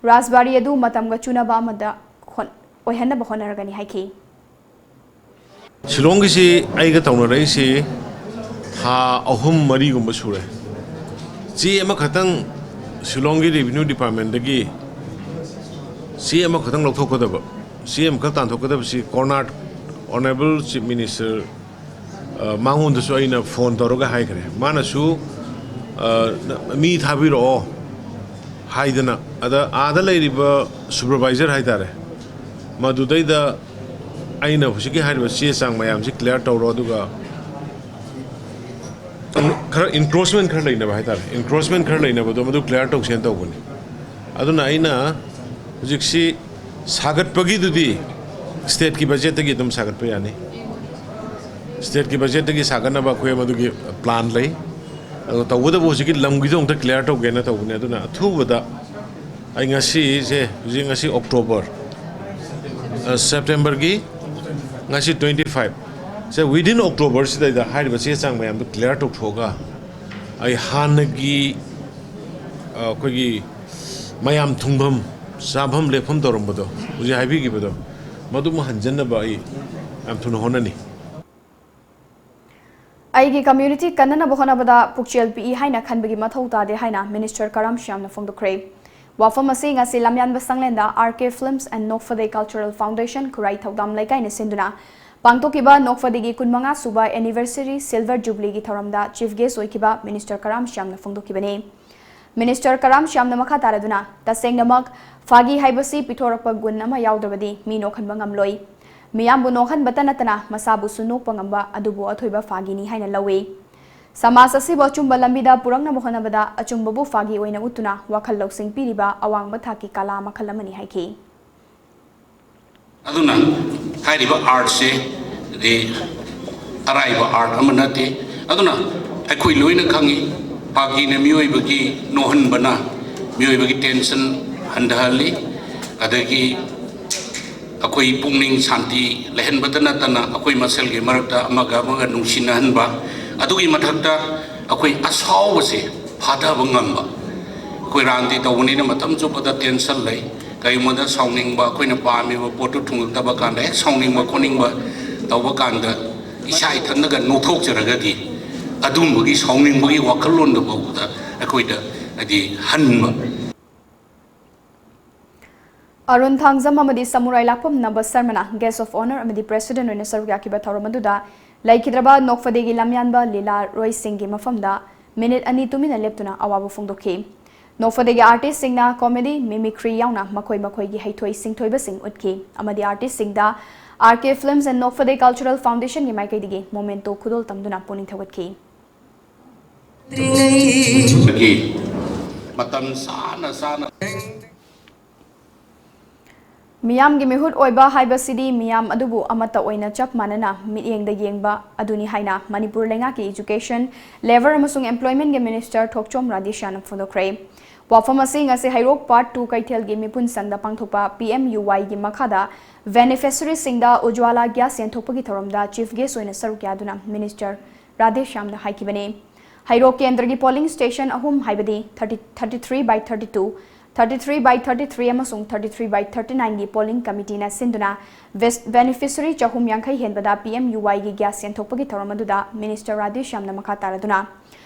ꯔꯥꯖꯕꯥꯔꯤ ꯑꯗꯨ ꯃꯇꯝꯒ ꯆꯨꯅꯕ ꯑꯃꯗ ꯍꯣꯠ-, ꯑꯣꯏꯍꯟꯅꯕ ꯍꯣꯠꯅꯔꯒꯅꯤ ꯍꯥꯏꯈꯤ꯫ ꯁꯤꯂꯣꯡꯒꯤꯁꯤ ꯑꯩꯒ ꯇꯧꯅꯔꯛꯏꯁꯤ ꯊꯥ ꯑꯍꯨꯝ ꯃꯔꯤꯒꯨꯝꯕ ꯁꯨꯔꯦ꯫ ꯆꯦ ꯑꯃꯈꯛꯇꯪ ꯁꯤꯂꯣꯡꯒꯤ ꯔꯦꯚꯤꯅ꯭ꯌꯨ ꯗꯤꯄꯥꯔꯠꯃꯦꯟꯗꯒꯤ ꯆꯦ ꯑꯃꯈꯛꯇꯪ ꯂꯧꯊꯣꯛꯀꯗꯕ, ꯆꯦ ꯑꯃꯈꯛ ꯇꯥꯟꯊꯣꯛꯀꯗꯕꯁꯤ ꯀꯣꯔꯅꯥꯠ ꯑꯣꯅꯔꯦꯕꯜ ꯆꯤꯐ ꯃꯤꯅꯤꯁꯇꯔ, ꯑ, ꯃꯉꯣꯟꯗꯁꯨ ꯑꯩꯅ ꯐꯣꯟ ꯇꯧꯔꯒ ꯍꯥꯏꯈ꯭ꯔꯦ꯫ ꯃꯥꯅꯁꯨ, ꯑ, ꯃꯤ ꯊꯥꯕꯤꯔꯛꯑꯣ ꯍꯥꯏꯗꯅ, ꯑꯗ ꯑꯥꯗ ꯂꯩꯔꯤꯕ ꯁꯨꯄꯔꯚꯥꯏꯖꯔ ꯍꯥꯏꯇꯥꯔꯦ, ꯃꯗꯨꯗꯩꯗ ꯑꯩꯅ ꯍꯧꯖꯤꯛꯀꯤ ꯍꯥꯏꯔꯤꯕ ꯆꯦ ꯆꯥꯡ ꯃꯌꯥꯝꯁꯤ ꯀ꯭ꯂꯤꯌꯥꯔ ꯇꯧꯔꯣ, ꯑꯗꯨꯒ ꯈꯔ ꯏꯟꯀ꯭ꯔꯣꯆꯃꯦꯟ ꯈꯔ ꯂꯩꯅꯕ ꯍꯥꯏꯇꯥꯔꯦ, ꯏꯟꯀ꯭ꯔꯣꯆꯃꯦꯟ ꯈꯔ ꯂꯩꯅꯕꯗꯣ ꯃꯗꯨ ꯀ꯭ꯂꯤꯌꯥꯔ ꯇꯧꯁꯦꯅ ꯇꯧꯕꯅꯤ꯫ ꯑꯗꯨꯅ ꯑꯩꯅ ꯍꯧꯖꯤꯛꯁꯤ ꯁꯥꯒꯠꯄꯒꯤꯗꯨꯗꯤ ꯁ꯭ꯇꯦꯠꯀꯤ ꯕꯖꯦꯠꯇꯒꯤ ꯑꯗꯨꯝ ꯁꯥꯒꯠꯄ ꯌꯥꯅꯤ꯫ ꯁ꯭ꯇꯦꯠꯀꯤ ꯕꯖꯦꯠꯇꯒꯤ ꯁꯥꯒꯠꯅꯕ ꯑꯩꯈꯣꯏ ꯃꯗꯨꯒꯤ ꯄ꯭ꯂꯥꯟ ꯂꯩ꯫ ꯑꯗꯣ ꯇꯧꯕꯇꯕꯨ ꯍꯧꯖꯤꯛꯀꯤ ꯂꯝꯒꯤꯗꯣ ꯑꯃꯨꯛꯇ ꯀ꯭ꯂꯤꯌꯥꯔ ꯇꯧꯒꯦꯅ ꯇꯧꯕꯅꯦ꯫ ꯑꯗꯨꯅ ꯑꯊꯨꯕꯗ ꯑꯩ ꯉꯁꯤꯁꯦ, ꯍꯧꯖꯤꯛ ꯉꯁꯤ ꯑꯣꯛꯇꯣꯕꯔ, ꯑ, ꯁꯦꯞꯇꯦꯝꯕꯔꯒꯤ ꯉꯁꯤ ꯇ꯭ꯋꯦꯟꯇꯤ ꯐꯥꯏꯚ꯫ ꯁꯦ, within ꯑꯣꯛꯇꯣꯕꯔꯁꯤꯗꯩꯗ ꯍꯥꯏꯔꯤꯕ ꯆꯦ ꯆꯥꯡ ꯃꯌꯥꯝꯗꯣ ꯀ꯭ꯂꯤꯌꯥꯔ ꯇꯧꯊꯣꯛꯑꯒ ꯑꯩ ꯍꯥꯟꯅꯒꯤ, ꯑ, ꯑꯩꯈꯣꯏꯒꯤ ꯃꯌꯥꯝ ꯊꯨꯡꯐꯝ, ꯆꯥꯐꯝ ꯂꯦꯞꯐꯝ ꯇꯧꯔꯝꯕꯗꯣ, ꯍꯧꯖꯤꯛ ꯍꯥꯏꯕꯤꯈꯤꯕꯗꯣ, ꯃꯗꯨꯃ ꯍꯟꯖꯟꯅꯕ ꯑꯩ ꯌꯥꯝ ꯊꯨꯅ ꯍꯣꯠꯅꯅꯤ꯫ ꯑꯩꯒꯤ ꯀꯝꯃ꯭ꯌꯨꯅꯤꯇꯤ ꯀꯟꯅꯅꯕ ꯍꯣꯠꯅꯕꯗ ꯄꯨꯛꯆꯦꯜ ꯄꯤꯛꯏ ꯍꯥꯏꯅ ꯈꯟꯕꯒꯤ ꯃꯊꯧ ꯇꯥꯗꯦ ꯍꯥꯏꯅ ꯃꯤꯅꯤꯁꯇꯔ ꯀꯔꯥꯝ ꯁ꯭ꯌꯥꯝꯅ ꯐꯣꯡꯗꯣꯛꯈ꯭ꯔꯦ꯫ ꯋꯥꯐꯝ ꯑꯁꯤ ꯉꯁꯤ ꯂꯝꯌꯥꯟꯕ ꯁꯪꯂꯦꯟꯗ ꯑꯥꯔ ꯀꯦ ꯐꯤꯜꯝꯁ ꯑꯦꯟ ꯅꯣꯛꯐꯗꯦ ꯀꯜꯆꯔꯦꯜ ꯐꯥꯎꯟꯗꯦꯁꯟ ꯈꯨꯔꯥꯏ ꯊꯧꯗꯥꯝ ꯂꯩꯀꯥꯏꯅ ꯁꯤꯟꯗꯨꯅ ꯄꯥꯡꯊꯣꯛꯈꯤꯕ ꯅꯣꯛꯐꯗꯦꯒꯤ ꯀꯨꯟꯃꯉꯥ ꯁꯨꯕ ꯑꯦꯅꯤꯚꯔꯁꯔꯤ ꯁꯤꯜꯚꯔ ꯖꯨꯕꯤꯂꯤꯒꯤ ꯊꯧꯔꯝꯗ ꯆꯤꯐ ꯒꯦꯁ ꯑꯣꯏꯈꯤꯕ ꯃꯤꯅꯤꯁꯇꯔ ꯀꯔꯥꯝ ꯁ꯭ꯌꯥꯝꯅ ꯐꯣꯡꯗꯣꯛꯈꯤꯕꯅꯤ꯫ ꯃꯤꯅꯤꯁꯇꯔ ꯀꯔꯥꯝ ꯁ꯭ꯌꯥꯝꯅ ꯃꯈꯥ ꯇꯥꯔꯗꯨꯅ, ꯇꯁꯦꯡꯅꯃꯛ ꯐꯥꯒꯤ ꯍꯥꯏꯕꯁꯤ ꯄꯤꯊꯣꯔꯛꯄ ꯒꯨꯟ ꯑꯃ ꯌꯥꯎꯗ꯭ꯔꯕꯗꯤ ꯃꯤ ꯅꯣꯛꯍꯟꯕ ꯉꯝꯂꯣꯏ꯫ ꯃꯤꯌꯥꯝꯕꯨ ꯅꯣꯛꯍꯟꯕꯇ ꯅꯠꯇꯅ ꯃꯁꯥꯕꯨꯁꯨ ꯅꯣꯛꯄ ꯉꯝꯕ ꯑꯗꯨꯕꯨ ꯑꯊꯣꯏꯕ ꯐꯥꯒꯤꯅꯤ ꯍꯥꯏꯅ ꯂꯧꯏ꯫ ꯁꯃꯥꯖ ꯑꯁꯤꯕꯨ ꯑꯆꯨꯝꯕ ꯂꯝꯕꯤꯗ ꯄꯨꯔꯛꯅꯕ ꯍꯣꯠꯅꯕꯗ ꯑꯆꯨꯝꯕꯕꯨ ꯐꯥꯒꯤ ꯑꯣꯏꯅ ꯎꯠꯇꯨꯅ ꯋꯥꯈꯜ ꯂꯧꯁꯤꯡ ꯄꯤꯔꯤꯕ ꯑꯋꯥꯡꯕ ꯊꯥꯛꯀꯤ ꯀꯂꯥ ꯃꯈꯜ ꯑꯃꯅꯤ ꯍꯥꯏꯈꯤ꯫ ꯑꯗꯨꯅ ꯍꯥꯏꯔꯤꯕ ꯑꯥꯔꯠꯁꯦ ꯗꯤ ꯑꯔꯥꯏꯕ ꯑꯥꯔꯠ ꯑꯃ ꯅꯠꯇꯦ꯫ ꯑꯗꯨꯅ ꯑꯩꯈꯣꯏ ꯂꯣꯏꯅ ꯈꯪꯉꯤ, ꯐꯥꯒꯤꯅ ꯃꯤꯑꯣꯏꯕꯒꯤ ꯅꯣꯛꯍꯟꯕꯅ ꯃꯤꯑꯣꯏꯕꯒꯤ ꯇꯦꯟꯁꯟ ꯍꯟꯊꯍꯜꯂꯤ, ꯑꯗꯒꯤ ꯑꯩꯈꯣꯏ ꯄꯨꯛꯅꯤꯡ ꯁꯥꯟꯇꯤ ꯂꯩꯍꯟꯕꯇ ꯅꯠꯇꯅ ꯑꯩꯈꯣꯏ ꯃꯁꯦꯜꯒꯤ ꯃꯔꯛꯇ ꯑꯃꯒ ꯑꯃꯒ ꯅꯨꯡꯁꯤꯅꯍꯟꯕ, ꯑꯗꯨꯒꯤ ꯃꯊꯛꯇ ꯑꯩꯈꯣꯏ ꯑꯁꯥꯎꯕꯁꯦ ꯐꯥꯊꯕ ꯉꯝꯕ꯫ ꯑꯩꯈꯣꯏ ꯔꯥꯟꯗꯤ ꯇꯧꯕꯅꯤꯅ ꯃꯇꯝ ꯆꯨꯞꯄꯗ ꯇꯦꯟꯁꯟ ꯂꯩ꯫ ꯀꯔꯤꯒꯨꯝꯕꯗ ꯁꯥꯎꯅꯤꯡꯕ, ꯑꯩꯈꯣꯏꯅ ꯄꯥꯝꯃꯤꯕ ꯄꯣꯠꯇꯨ ꯊꯨꯡꯉꯛꯇꯕ ꯀꯥꯟꯗ ꯍꯦꯛ ꯁꯥꯎꯅꯤꯡꯕ ꯈꯣꯠꯅꯤꯡꯕ ꯇꯧꯕ ꯀꯥꯟꯗ ꯏꯁꯥ ꯏꯊꯟꯗꯒ ꯅꯣꯛꯊꯣꯛꯆꯔꯒꯗꯤ ꯑꯗꯨꯝꯕꯒꯤ ꯁꯥꯎꯅꯤꯡꯕꯒꯤ ꯋꯥꯈꯜꯂꯣꯟꯗꯨ ꯐꯥꯎꯕꯗ ꯑꯩꯈꯣꯏꯗ ꯍꯥꯏꯗꯤ ꯍꯟꯕ꯫ ꯑꯔꯨꯟ ꯊꯥꯡꯖꯝ ꯑꯃꯗꯤ ꯁꯃꯨꯔꯥꯏ ꯂꯥꯛꯄꯝ ꯅꯕ ꯁꯔꯃꯅ Guest of Honour ꯑꯃꯗꯤ President ꯑꯣꯏꯅ ꯁꯔꯨꯛ ꯌꯥꯈꯤꯕ ꯊꯧꯔꯝ ꯑꯗꯨꯗ ꯂꯩꯈꯤꯗ꯭ꯔꯕ ꯅꯣꯛꯐꯗꯦꯒꯤ ꯂꯝꯌꯥꯟꯕ ꯂꯤꯂꯥ ꯔꯣꯏꯁꯤꯡꯒꯤ ꯃꯐꯝꯗ ꯃꯤꯅꯤꯠ ꯑꯅꯤ ꯇꯨꯃꯤꯟꯅ ꯂꯦꯞꯇꯨꯅ ꯑꯋꯥꯕ ꯐꯣꯡꯗꯣꯛꯈꯤ꯫ ꯅꯣꯛꯐꯗꯦꯒꯤ ꯑꯥꯔꯇꯤꯁꯁꯤꯡꯅ ꯀꯣꯃꯦꯗꯤ, ꯃꯤꯃꯤꯀ꯭ꯔꯤ ꯌꯥꯎꯅ ꯃꯈꯣꯏ ꯃꯈꯣꯏꯒꯤ ꯍꯩꯊꯣꯏ ꯁꯤꯡꯊꯣꯏꯕꯁꯤꯡ ꯎꯠꯈꯤ ꯑꯃꯗꯤ ꯑꯥꯔꯇꯤꯁꯁꯤꯡꯗ ꯑꯥꯔ ꯀꯦ ꯐꯤꯜꯝꯁ ꯑꯦꯟ ꯅꯣꯛꯐꯗꯦ ꯀꯜꯆꯔꯦꯜ ꯐꯥꯎꯟꯗꯦꯁꯟꯒꯤ ꯃꯥꯏꯀꯩꯗꯒꯤ ꯃꯣꯃꯦꯟꯇꯣ ꯈꯨꯗꯣꯜ ꯇꯝꯗꯨꯅ ꯄꯨꯛꯅꯤꯡ ꯊꯧꯒꯠꯈꯤ꯫ ꯗꯒꯤ ꯃꯇꯝ ꯆꯥꯅ ꯆꯥꯅ ꯃꯤꯌꯥꯝꯒꯤ ꯃꯤꯍꯨꯠ ꯑꯣꯏꯕ ꯍꯥꯏꯕꯁꯤꯗꯤ ꯃꯤꯌꯥꯝ ꯑꯗꯨꯕꯨ ꯑꯃꯠꯇ ꯑꯣꯏꯅ ꯆꯞ ꯃꯥꯟꯅꯅ ꯃꯤꯠꯌꯦꯡꯗ ꯌꯦꯡꯕ ꯑꯗꯨꯅꯤ ꯍꯥꯏꯅ ꯃꯅꯤꯄꯨꯔ ꯂꯩꯉꯥꯛꯀꯤ Education, Labour ꯑꯃꯁꯨꯡ Employment ꯒꯤ Minister ꯊꯣꯛꯆꯣꯝ ꯔꯥꯙꯦꯁ꯭ꯌꯥꯝꯅ ꯐꯣꯡꯗꯣꯛꯈ꯭ꯔꯦ꯫ ꯋꯥꯐꯝ ꯑꯁꯤ ꯉꯁꯤ ꯍꯩꯔꯣꯛ Part two ꯀꯩꯊꯦꯜꯒꯤ ꯃꯤꯄꯨꯟ ꯁꯪꯗ ꯄꯥꯡꯊꯣꯛꯄ P M U Y ꯒꯤ ꯃꯈꯥꯗ ꯕꯦꯅꯤꯐꯤꯁꯔꯤꯁꯤꯡꯗ ꯎꯖ꯭ꯋꯥꯂꯥ ꯒ꯭ꯌꯥꯁ ꯌꯦꯟꯊꯣꯛꯄꯒꯤ ꯊꯧꯔꯝꯗ ꯆꯤꯐ ꯒꯦꯁ ꯑꯣꯏꯅ ꯁꯔꯨꯛ ꯌꯥꯗꯨꯅ ꯃꯤꯅꯤꯁꯇꯔ ꯔꯥꯙꯦꯁ꯭ꯌꯥꯝꯅ ꯍꯥꯏꯈꯤꯕꯅꯤ꯫ ꯍꯩꯔꯣꯛ ꯀꯦꯟꯗ꯭ꯔꯒꯤ ꯄꯣꯂꯤꯡ ꯁ꯭ꯇꯦꯁꯟ ꯑꯍꯨꯝ, ꯍꯥꯏꯕꯗꯤ thirty, thirty three by thirty two, Thirty three by thirty three ꯑꯃꯁꯨꯡ thirty three by thirty nine ꯒꯤ polling committee ꯅ ꯁꯤꯟꯗꯨꯅ ꯕꯦꯁ-, beneficiary ꯆꯍꯨꯝ ꯌꯥꯡꯈꯩ ꯍꯦꯟꯕꯗ P M U Y ꯒꯤ gas ꯌꯦꯟꯊꯣꯛꯄꯒꯤ ꯊꯧꯔꯝ ꯑꯗꯨꯗ Minister ꯔꯥꯙꯦ ꯁ꯭ꯌꯥꯝꯅ ꯃꯈꯥ ꯇꯥꯔꯗꯨꯅ,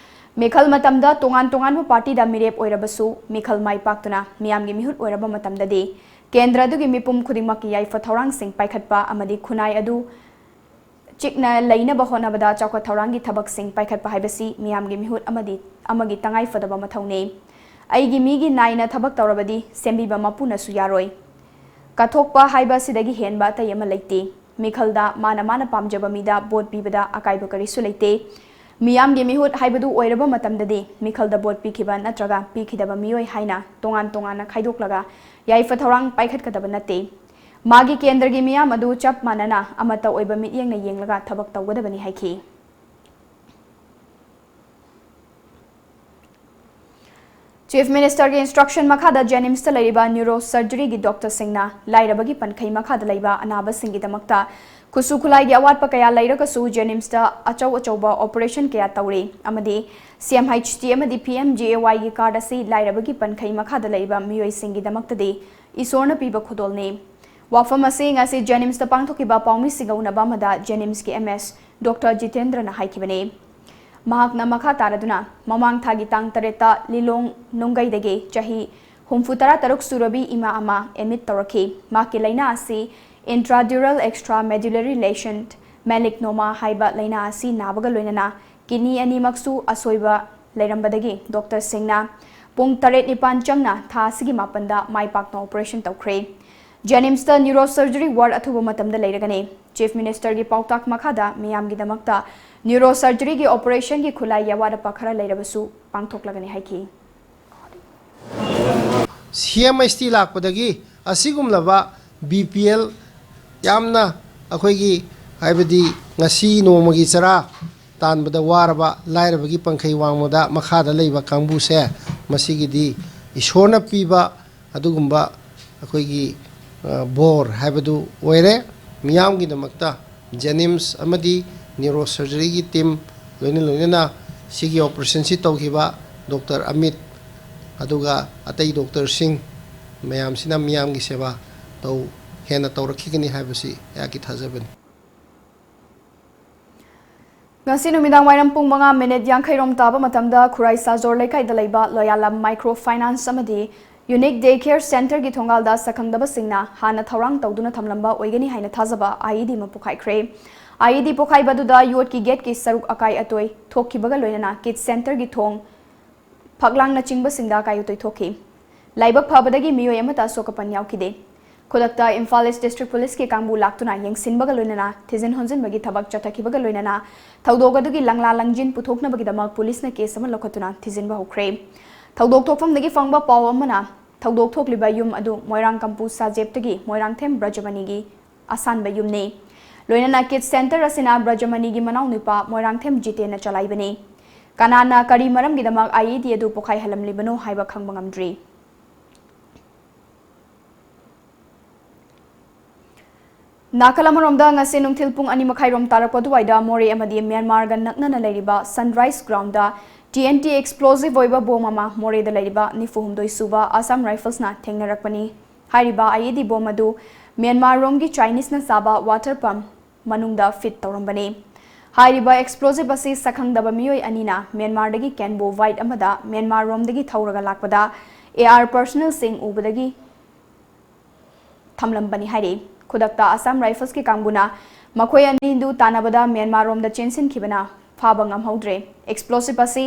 ꯃꯤꯈꯜ ꯃꯇꯝꯗ ꯇꯣꯉꯥꯟ ꯇꯣꯉꯥꯟꯕ party ꯗ ꯃꯤꯔꯦꯞ ꯑꯣꯏꯔꯕꯁꯨ, ꯃꯤꯈꯜ ꯃꯥꯏ ꯄꯥꯛꯇꯨꯅ ꯃꯤꯌꯥꯝꯒꯤ ꯃꯤꯍꯨꯠ ꯑꯣꯏꯔꯕ ꯃꯇꯝꯗꯗꯤ ꯀꯦꯟꯗ꯭ꯔ ꯑꯗꯨꯒꯤ ꯃꯤꯄꯨꯝ ꯈꯨꯗꯤꯡꯃꯛꯀꯤ ꯌꯥꯏꯐ ꯊꯧꯔꯥꯡꯁꯤꯡ ꯄꯥꯏꯈꯠꯄ ꯑꯃꯗꯤ ꯈꯨꯟꯅꯥꯏ ꯑꯗꯨ ꯆꯤꯛꯅ ꯂꯩꯅꯕ ꯍꯣꯠꯅꯕꯗ ꯆꯥꯎꯈꯠ ꯊꯧꯔꯥꯡꯒꯤ ꯊꯕꯛꯁꯤꯡ ꯄꯥꯏꯈꯠꯄ ꯍꯥꯏꯕꯁꯤ ꯃꯤꯌꯥꯝꯒꯤ ꯃꯤꯍꯨꯠ ꯑꯃꯗꯤ ꯑꯃꯒꯤ ꯇꯉꯥꯏ ꯐꯗꯕ ꯃꯊꯧꯅꯤ꯫ ꯑꯩꯒꯤ ꯃꯤꯒꯤ ꯅꯥꯏꯅ ꯊꯕꯛ ꯇꯧꯔꯕꯗꯤ ꯁꯦꯝꯕꯤꯕ ꯃꯄꯨꯅꯁꯨ ꯌꯥꯔꯣꯏ꯫ ꯀꯠꯊꯣꯛꯄ ꯍꯥꯏꯕ ꯑꯁꯤꯗꯒꯤ ꯍꯦꯟꯕ ꯑꯇꯩ ꯑꯃ ꯂꯩꯇꯦ꯫ ꯃꯤꯈꯜꯗ ꯃꯥꯅ ꯃꯥꯅ ꯄꯥꯝꯖꯕ ꯃꯤꯗ vote ꯄꯤꯕꯗ ꯑꯀꯥꯏꯕ ꯀꯔꯤꯁꯨ ꯂꯩꯇꯦ꯫ ꯃꯤꯌꯥꯝꯒꯤ ꯃꯤꯍꯨꯠ ꯍꯥꯏꯕꯗꯨ ꯑꯣꯏꯔꯕ ꯃꯇꯝꯗꯗꯤ ꯃꯤꯈꯜꯗ vote ꯄꯤꯈꯤꯕ ꯅꯠꯇ꯭ꯔꯒ ꯄꯤꯈꯤꯗꯕ ꯃꯤꯑꯣꯏ ꯍꯥꯏꯅ ꯇꯣꯉꯥꯟ ꯇꯣꯉꯥꯟꯅ ꯈꯥꯏꯗꯣꯛꯂꯒ ꯌꯥꯏꯐ ꯊꯧꯔꯥꯡ ꯄꯥꯏꯈꯠꯀꯗꯕ ꯅꯠꯇꯦ꯫ ꯃꯥꯒꯤ ꯀꯦꯟꯗ꯭ꯔꯒꯤ ꯃꯤꯌꯥꯝ ꯑꯗꯨ ꯆꯞ ꯃꯥꯟꯅꯅ ꯑꯃꯠꯇ ꯑꯣꯏꯕ ꯃꯤꯠꯌꯦꯡꯅ ꯌꯦꯡꯂꯒ ꯊꯕꯛ ꯇꯧꯒꯗꯕꯅꯤ ꯍꯥꯏꯈꯤ꯫ Chief Minister ꯒꯤ instruction ꯃꯈꯥꯗ JNIMS ꯇ ꯂꯩꯔꯤꯕ neurosurgery ꯒꯤ doctor ꯁꯤꯡꯅ ꯂꯥꯏꯔꯕꯒꯤ ꯄꯟꯈꯩ ꯃꯈꯥꯗ ꯂꯩꯕ ꯑꯅꯥꯕꯁꯤꯡꯒꯤꯗꯃꯛꯇ ꯈꯨꯠꯁꯨ ꯈꯨꯠꯂꯥꯏꯒꯤ ꯑꯋꯥꯠꯄ ꯀꯌꯥ ꯂꯩꯔꯒꯁꯨ JNIMS ꯇ ꯑꯆꯧ ꯑꯆꯧꯕ operation ꯀꯌꯥ ꯇꯧꯔꯤ ꯑꯃꯗꯤ C M H T ꯑꯃꯗꯤ P M J A Y ꯒꯤ card ꯑꯁꯤ ꯂꯥꯏꯔꯕꯒꯤ ꯄꯟꯈꯩ ꯃꯈꯥꯗ ꯂꯩꯔꯤꯕ ꯃꯤꯑꯣꯏꯁꯤꯡꯒꯤꯗꯃꯛꯇꯗꯤ ꯏꯁꯣꯔꯅ ꯄꯤꯕ ꯈꯨꯗꯣꯜꯅꯤ꯫ ꯋꯥꯐꯝ ꯑꯁꯤ ꯉꯁꯤ JNIMS ꯇ ꯄꯥꯡꯊꯣꯛꯈꯤꯕ ꯄꯥꯎꯃꯤꯁꯤꯡꯒ ꯎꯅꯕ ꯑꯃꯗ JNIMS ꯀꯤ M S Doctor ꯖꯤꯇꯦꯟꯗ꯭ꯔꯅ ꯍꯥꯏꯈꯤꯕꯅꯤ꯫ ꯃꯍꯥꯛꯅ ꯃꯈꯥ ꯇꯥꯔꯗꯨꯅ, ꯃꯃꯥꯡ ꯊꯥꯒꯤ ꯇꯥꯡ ꯇꯔꯦꯠꯇ ꯂꯤꯂꯣꯡ ꯅꯨꯡꯒꯩꯗꯒꯤ ꯆꯍꯤ ꯍꯨꯝꯐꯨ ꯇꯔꯥ ꯇꯔꯨꯛ ꯁꯨꯔꯕꯤ ꯏꯃꯥ ꯑꯃ admit ꯇꯧꯔꯛꯈꯤ꯫ ꯃꯍꯥꯛꯀꯤ ꯂꯥꯏꯅꯥ ꯑꯁꯤ intradural extramedullary lesion melanoma ꯍꯥꯏꯕ ꯂꯥꯏꯅꯥ ꯑꯁꯤ ꯅꯥꯕꯒ ꯂꯣꯏꯅꯅ kidney ꯑꯅꯤꯃꯛꯁꯨ ꯑꯁꯣꯏꯕ ꯂꯩꯔꯝꯕꯗꯒꯤ doctor ꯁꯤꯡꯅ ꯄꯨꯡ ꯇꯔꯦꯠ ꯅꯤꯄꯥꯟ ꯆꯪꯅ ꯊꯥ ꯑꯁꯤꯒꯤ ꯃꯥꯄꯟꯗ ꯃꯥꯏ ꯄꯥꯛꯅ operation ꯇꯧꯈ꯭ꯔꯦ꯫ JNIMS ꯇ neurosurgery ward ꯑꯊꯨꯕ ꯃꯇꯝꯗ ꯂꯩꯔꯒꯅꯤ꯫ Chief Minister ꯒꯤ ꯄꯥꯎꯇꯥꯛ ꯃꯈꯥꯗ ꯃꯤꯌꯥꯝꯒꯤꯗꯃꯛꯇ neurosurgery ꯒꯤ operation ꯒꯤ ꯈꯨꯠꯂꯥꯏꯒꯤ ꯑꯋꯥꯠ ꯑꯄꯥ ꯈꯔ ꯂꯩꯔꯕꯁꯨ ꯄꯥꯡꯊꯣꯛꯂꯒꯅꯤ ꯍꯥꯏꯈꯤ꯫ C M H T ꯂꯥꯛꯄꯗꯒꯤ ꯑꯁꯤꯒꯨꯝꯂꯕ B P L ꯌꯥꯝꯅ ꯑꯩꯈꯣꯏꯒꯤ ꯍꯥꯏꯕꯗꯤ ꯉꯁꯤ ꯅꯣꯡꯃꯒꯤ ꯆꯔꯥ ꯇꯥꯟꯕꯗ ꯋꯥꯔꯕ ꯂꯥꯏꯔꯕꯒꯤ ꯄꯟꯈꯩ ꯋꯥꯡꯃꯗ ꯃꯈꯥꯗ ꯂꯩꯕ ꯀꯥꯡꯕꯨꯁꯦ ꯃꯁꯤꯒꯤꯗꯤ ꯏꯁꯣꯔꯅ ꯄꯤꯕ ꯑꯗꯨꯒꯨꯝꯕ ꯑꯩꯈꯣꯏꯒꯤ ꯕꯣꯔ ꯍꯥꯏꯕꯗꯨ ꯑꯣꯏꯔꯦ꯫ ꯃꯤꯌꯥꯝꯒꯤꯗꯃꯛꯇ JNIMS ꯑꯃꯗꯤ neurosurgery ꯒꯤ team ꯂꯣꯏꯅ ꯂꯣꯏꯅꯅ ꯁꯤꯒꯤ operation ꯁꯤ ꯇꯧꯈꯤꯕ doctor ꯑꯃꯤꯠ ꯑꯗꯨꯒ ꯑꯇꯩ ꯗꯣꯛꯇꯔꯁꯤꯡ ꯃꯌꯥꯝꯁꯤꯅ ꯃꯤꯌꯥꯝꯒꯤ ꯁꯦꯕꯥ ꯇꯧ, ꯍꯦꯟꯅ ꯇꯧꯔꯛꯈꯤꯒꯅꯤ ꯍꯥꯏꯕꯁꯤ ꯑꯩꯍꯥꯛꯀꯤ ꯊꯥꯖꯕꯅꯤ꯫ ꯉꯁꯤ ꯅꯨꯃꯤꯗꯥꯡ ꯋꯥꯏꯔꯝ ꯄꯨꯡ ꯃꯉꯥ ꯃꯤꯅꯤꯠ ꯌꯥꯡꯈꯩ ꯔꯣꯝ ꯇꯥꯕ ꯃꯇꯝꯗ ꯈꯨꯔꯥꯏ ꯁꯥꯖꯣꯔ ꯂꯩꯀꯥꯏꯗ ꯂꯩꯕ ꯂꯣꯌꯥꯂꯝ ꯃꯥꯏꯀ꯭ꯔꯣ ꯐꯥꯏꯅꯥꯟꯁ ꯑꯃꯗꯤ ꯌꯨꯅꯤꯛ ꯗꯦ ꯀꯦꯌꯔ ꯁꯦꯟꯇꯔꯒꯤ ꯊꯣꯡꯒꯥꯜꯗ ꯁꯛꯈꯪꯗꯕꯁꯤꯡꯅ ꯍꯥꯟꯅ ꯊꯧꯔꯥꯡ ꯇꯧꯗꯨꯅ ꯊꯝꯂꯝꯕ ꯑꯣꯏꯒꯅꯤ ꯍꯥꯏꯅ ꯊꯥꯖꯕ IED ꯑꯃ ꯄꯣꯈꯥꯏꯈ꯭ꯔꯦ꯫ IED ꯄꯣꯈꯥꯏꯕ ꯑꯗꯨꯗ ꯌꯣꯠꯀꯤ ꯒꯦꯠꯀꯤ ꯁꯔꯨꯛ ꯑꯀꯥꯏ ꯑꯇꯣꯏ ꯊꯣꯛꯈꯤꯕꯒ ꯂꯣꯏꯅꯅ ꯀꯤꯠꯁ ꯁꯦꯟꯇꯔꯒꯤ ꯊꯣꯡ, ꯐꯛꯂꯥꯡꯅꯆꯤꯡꯕꯁꯤꯡꯗ ꯑꯀꯥꯏ ꯑꯇꯣꯏ ꯊꯣꯛꯈꯤ꯫ ꯂꯥꯏꯕꯛ ꯐꯕꯗꯒꯤ ꯃꯤꯑꯣꯏ ꯑꯃꯠꯇ ꯑꯁꯣꯛ ꯑꯄꯟ ꯌꯥꯎꯈꯤꯗꯦ꯫ ꯈꯨꯗꯛꯇ ꯏꯝꯐꯥꯜ ꯏꯁ ꯗꯤꯁꯇ꯭ꯔꯤꯛ ꯄꯨꯂꯤꯁꯀꯤ ꯀꯥꯡꯕꯨ ꯂꯥꯛꯇꯨꯅ ꯌꯦꯡꯁꯤꯟꯕꯒ ꯂꯣꯏꯅꯅ ꯊꯤꯖꯤꯟ ꯍꯨꯝꯖꯤꯟꯕꯒꯤ ꯊꯕꯛ ꯆꯠꯊꯈꯤꯕꯒ ꯂꯣꯏꯅꯅ ꯊꯧꯗꯣꯛ ꯑꯗꯨꯒꯤ ꯂꯪꯂꯥ ꯂꯪꯖꯤꯟ ꯄꯨꯊꯣꯛꯅꯕꯒꯤꯗꯃꯛ ꯄꯨꯂꯤꯁꯅ ꯀꯦꯁ ꯑꯃ ꯂꯧꯈꯠꯇꯨꯅ ꯊꯤꯖꯤꯟꯕ ꯍꯧꯈ꯭ꯔꯦ꯫ ꯊꯧꯗꯣꯛ ꯊꯣꯛꯐꯝꯗꯒꯤ ꯐꯪꯕ ꯄꯥꯎ ꯑꯃꯅ ꯊꯧꯗꯣꯛ ꯊꯣꯛꯂꯤꯕ ꯌꯨꯝ ꯑꯗꯨ ꯃꯣꯏꯔꯥꯡ ꯀꯝꯄꯨ ꯁꯥꯖꯦꯞꯇꯒꯤ ꯃꯣꯏꯔꯥꯡꯊꯦꯝ ꯕ꯭ꯔꯖꯃꯅꯤꯒꯤ ꯑꯁꯥꯟꯕ ꯌꯨꯝꯅꯤ꯫ ꯂꯣꯏꯅꯅ ꯀꯤꯠꯁ ꯁꯦꯟꯇꯔ ꯑꯁꯤꯅ ꯕ꯭ꯔꯖꯃꯅꯤꯒꯤ ꯃꯅꯥꯎꯅꯨꯄꯥ ꯃꯣꯏꯔꯥꯡꯊꯦꯝ ꯖꯤꯇꯦꯟꯅ ꯆꯂꯥꯏꯕꯅꯤ꯫ ꯀꯅꯥꯅ ꯀꯔꯤ ꯃꯔꯝꯒꯤꯗꯃꯛ IED ꯑꯗꯨ ꯄꯣꯈꯥꯏꯍꯜꯂꯝꯂꯤꯕꯅꯣ ꯍꯥꯏꯕ ꯈꯪꯕ ꯉꯝꯗ꯭ꯔꯤ꯫ ꯅꯥꯀꯜ ꯑꯃꯔꯣꯝꯗ ꯉꯁꯤ ꯅꯨꯡꯊꯤꯜ ꯄꯨꯡ ꯑꯅꯤ ꯃꯈꯥꯏꯔꯣꯝ ꯇꯥꯔꯛꯄ ꯑꯗꯨꯋꯥꯏꯗ ꯃꯣꯔꯦ ꯑꯃꯗꯤ ꯃ꯭ꯌꯥꯟꯃꯥꯔꯒ ꯅꯛꯅꯅ ꯂꯩꯔꯤꯕ ꯁꯟꯔꯥꯏꯁ ꯒ꯭ꯔꯥꯎꯟꯗ TNT ꯑꯦꯛꯁꯄ꯭ꯂꯣꯖꯤꯚ ꯑꯣꯏꯕ ꯕꯣꯝ ꯑꯃ ꯃꯣꯔꯦꯗ ꯂꯩꯔꯤꯕ ꯅꯤꯐꯨ ꯍꯨꯝꯗꯣꯏ ꯁꯨꯕ ꯑꯁꯥꯝ ꯔꯥꯏꯐꯜꯁꯅ ꯊꯦꯡꯅꯔꯛꯄꯅꯤ꯫ ꯍꯥꯏꯔꯤꯕ IED ꯕꯣꯝ ꯑꯗꯨ ꯃ꯭ꯌꯥꯟꯃꯥꯔ ꯔꯣꯝꯒꯤ ꯆꯥꯏꯅꯤꯁꯅ ꯁꯥꯕ ꯋꯥꯇꯔ ꯄꯝ ꯃꯅꯨꯡꯗ ꯐꯤꯠ ꯇꯧꯔꯝꯕꯅꯤ꯫ ꯍꯥꯏꯔꯤꯕ ꯑꯦꯛꯁꯄ꯭ꯂꯣꯖꯤꯚ ꯑꯁꯤ ꯁꯛꯈꯪꯗꯕ ꯃꯤꯑꯣꯏ ꯑꯅꯤꯅ ꯃ꯭ꯌꯥꯟꯃꯥꯔꯗꯒꯤ ꯀꯦꯟꯕꯣ ꯋꯥꯏꯠ ꯑꯃꯗ ꯃ꯭ꯌꯥꯟꯃꯥꯔ ꯔꯣꯝꯗꯒꯤ ꯊꯧꯔꯒ ꯂꯥꯛꯄꯗ AR ꯄꯔꯁꯅꯦꯜꯁꯤꯡ ꯎꯕꯗꯒꯤ ꯊꯝꯂꯝꯕꯅꯤ ꯍꯥꯏꯔꯤ꯫ ꯈꯨꯗꯛꯇ ꯑꯁꯥꯝ ꯔꯥꯏꯐꯜꯁꯀꯤ ꯀꯥꯡꯕꯨꯅ ꯃꯈꯣꯏ ꯑꯅꯤꯗꯨ ꯇꯥꯟꯅꯕꯗ ꯃ꯭ꯌꯥꯟꯃꯥꯔ ꯔꯣꯝꯗ ꯆꯦꯟꯁꯤꯟꯈꯤꯕꯅ ꯐꯥꯕ ꯉꯝꯍꯧꯗ꯭ꯔꯦ꯫ ꯑꯦꯛꯁꯄ꯭ꯂꯣꯁꯤꯚ ꯑꯁꯤ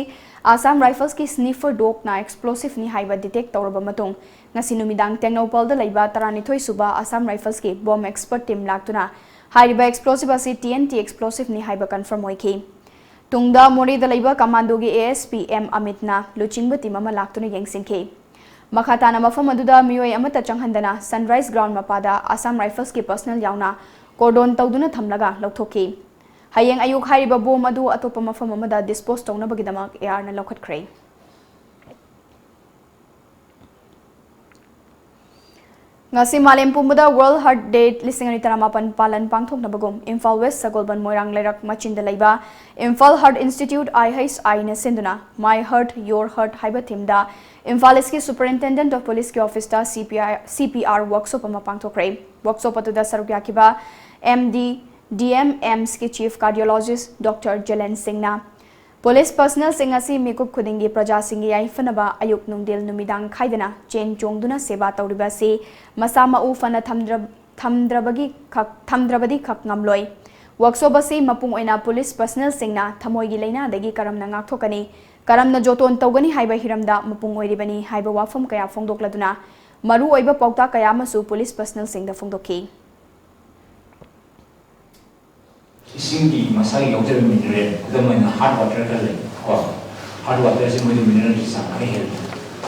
ꯑꯁꯥꯝ ꯔꯥꯏꯐꯜꯁꯀꯤ ꯁ꯭ꯅꯤꯐꯔ ꯗꯣꯒꯅ ꯑꯦꯛꯁꯄ꯭ꯂꯣꯁꯤꯚꯅꯤ ꯍꯥꯏꯕ ꯗꯤꯇꯦꯛ ꯇꯧꯔꯕ ꯃꯇꯨꯡ, ꯉꯁꯤ ꯅꯨꯃꯤꯗꯥꯡ ꯇꯦꯡꯅꯧꯄꯜꯗ ꯂꯩꯕ ꯇꯔꯥꯅꯤꯊꯣꯏ ꯁꯨꯕ ꯑꯁꯥꯝ ꯔꯥꯏꯐꯜꯁꯀꯤ ꯕꯣꯝ ꯑꯦꯛꯁꯄꯔꯠ ꯇꯤꯝ ꯂꯥꯛꯇꯨꯅ ꯍꯥꯏꯔꯤꯕ ꯑꯦꯛꯁꯄ꯭ꯂꯣꯁꯤꯚ ꯑꯁꯤ TNT ꯑꯦꯛꯁꯄ꯭ꯂꯣꯁꯤꯚꯅꯤ ꯍꯥꯏꯕ ꯀꯟꯐꯔꯝ ꯑꯣꯏꯈꯤ꯫ ꯇꯨꯡꯗ ꯃꯣꯔꯦꯗ ꯂꯩꯕ ꯀꯃꯥꯟꯗꯣꯒꯤ ASP M ꯑꯃꯤꯠꯅ ꯂꯨꯆꯤꯡꯕ ꯇꯤꯝ ꯑꯃ ꯂꯥꯛꯇꯨꯅ ꯌꯦꯡꯁꯤꯟꯈꯤ꯫ ꯃꯈꯥ ꯇꯥꯅ ꯃꯐꯝ ꯑꯗꯨꯗ ꯃꯤꯑꯣꯏ ꯑꯃꯠꯇ ꯆꯪꯍꯟꯗꯅ ꯁꯟꯔꯥꯏꯁ ꯒ꯭ꯔꯥꯎꯟ ꯃꯄꯥꯗ ꯑꯁꯥꯝ ꯔꯥꯏꯐꯜꯁꯀꯤ ꯄꯔꯁꯅꯦꯜ ꯌꯥꯎꯅ ꯀꯣꯔꯗꯣꯟ ꯇꯧꯗꯨꯅ ꯊꯝꯂꯒ ꯂꯧꯊꯣꯛꯈꯤ꯫ ꯍꯌꯦꯡ ꯑꯌꯨꯛ ꯍꯥꯏꯔꯤꯕ ꯕꯣꯝ ꯑꯗꯨ ꯑꯇꯣꯞꯄ ꯃꯐꯝ ꯑꯃꯗ ꯗꯤꯁꯄꯣꯖ ꯇꯧꯅꯕꯒꯤꯗꯃꯛ ARꯅ ꯂꯧꯈꯠꯈ꯭ꯔꯦ꯫ ꯉꯁꯤ ꯃꯥꯂꯦꯝ ꯄꯨꯝꯕꯗ World Heart Day ꯂꯤꯁꯤꯡ ꯑꯅꯤ ꯇꯔꯥꯃꯥꯄꯟ ꯄꯥꯂꯟ ꯄꯥꯡꯊꯣꯛꯅꯕꯒꯨꯝ ꯏꯝꯐꯥꯜ ꯋꯦꯁ ꯁꯒꯣꯜꯕꯟ ꯃꯣꯏꯔꯥꯡ ꯂꯩꯔꯛ ꯃꯆꯤꯟꯗ ꯂꯩꯕ ꯏꯝꯐꯥꯜ ꯍꯥꯔꯠ ꯏꯟꯁꯇꯤꯇ꯭ꯌꯨꯠ, IHI ꯅ ꯁꯤꯟꯗꯨꯅ My Heart, Your Heart ꯍꯥꯏꯕ ꯊꯤꯝꯗ ꯏꯝꯐꯥꯜ ꯏꯁꯀꯤ ꯁꯨꯄꯔꯏꯟꯇꯦꯟꯗꯦꯟꯠ ꯑꯣꯐ ꯄꯨꯂꯤꯁꯀꯤ ꯑꯣꯐꯤꯁꯇ CPR, CPR ꯋꯥꯔꯛꯁꯣꯞ ꯑꯃ ꯄꯥꯡꯊꯣꯛꯈ꯭ꯔꯦ꯫ ꯋꯥꯔꯛꯁꯣꯞ ꯑꯗꯨꯗ ꯁꯔꯨꯛ ꯌꯥꯈꯤꯕ MD, DM, AIIMSꯀꯤ ꯆꯤꯐ ꯀꯥꯔꯗꯤꯑꯣꯂꯣꯖꯤꯁ ꯗꯣꯛꯇꯔ ꯖꯦꯂꯦꯟ ꯁꯤꯡꯅ ꯄꯨꯂꯤꯁ ꯄꯔꯁꯅꯦꯜꯁꯤꯡ ꯑꯁꯤ ꯃꯤꯀꯨꯞ ꯈꯨꯗꯤꯡꯒꯤ ꯄ꯭ꯔꯖꯥꯁꯤꯡꯒꯤ ꯌꯥꯏꯐꯅꯕ ꯑꯌꯨꯛ ꯅꯨꯡꯊꯤꯜ ꯅꯨꯃꯤꯗꯥꯡ ꯈꯥꯏꯗꯅ ꯆꯦꯟ ꯆꯣꯡꯗꯨꯅ ꯁꯦꯕꯥ ꯇꯧꯔꯤꯕ ꯑꯁꯤ ꯃꯁꯥ ꯃꯎ ꯐꯅ ꯊꯝꯗ꯭ꯔ-, ꯊꯝꯗ꯭ꯔꯕꯒꯤ ꯈꯛ, ꯊꯝꯗ꯭ꯔꯕꯗꯤ ꯈꯛ ꯉꯝꯂꯣꯏ꯫ ꯋꯥꯔꯛꯁꯣꯞ ꯑꯁꯤ ꯃꯄꯨꯡ ꯑꯣꯏꯅ ꯄꯨꯂꯤꯁ ꯄꯔꯁꯅꯦꯜꯁꯤꯡꯅ ꯊꯃꯣꯏꯒꯤ ꯂꯥꯏꯅꯥꯗꯒꯤ ꯀꯔꯝꯅ ꯉꯥꯛꯊꯣꯛꯀꯅꯤ, ꯀꯔꯝꯅ ꯖꯣꯇꯣꯟ ꯇꯧꯒꯅꯤ ꯍꯥꯏꯕ ꯍꯤꯔꯝꯗ ꯃꯄꯨꯡ ꯑꯣꯏꯔꯤꯕꯅꯤ ꯍꯥꯏꯕ ꯋꯥꯐꯝ ꯀꯌꯥ ꯐꯣꯡꯗꯣꯛꯂꯗꯨꯅ ꯃꯔꯨꯑꯣꯏꯕ ꯄꯥꯎꯇꯥꯛ ꯀꯌꯥ ꯑꯃꯁꯨ ꯄꯨꯂꯤꯁ ꯄꯔꯁꯅꯦꯜꯁꯤꯡꯗ ꯐꯣꯡꯗꯣꯛꯈꯤ꯫ ꯏꯁꯤꯡꯒꯤ ꯃꯁꯥꯒꯤ ꯌꯥꯎꯖꯕ ꯃꯤꯅꯔꯦꯜ, ꯈꯨꯗꯝ ꯑꯣꯏꯅ ꯍꯥꯔꯠ ꯋꯥꯇꯔ ꯈꯔ ꯂꯩ ꯀꯣ꯫ ꯍꯥꯔꯠ ꯋꯥꯇꯔꯁꯤ ꯃꯣꯏꯗꯤ ꯃꯤꯅꯔꯦꯜꯒꯤ ꯆꯥꯡ ꯈꯔ ꯍꯦꯜꯂꯤ꯫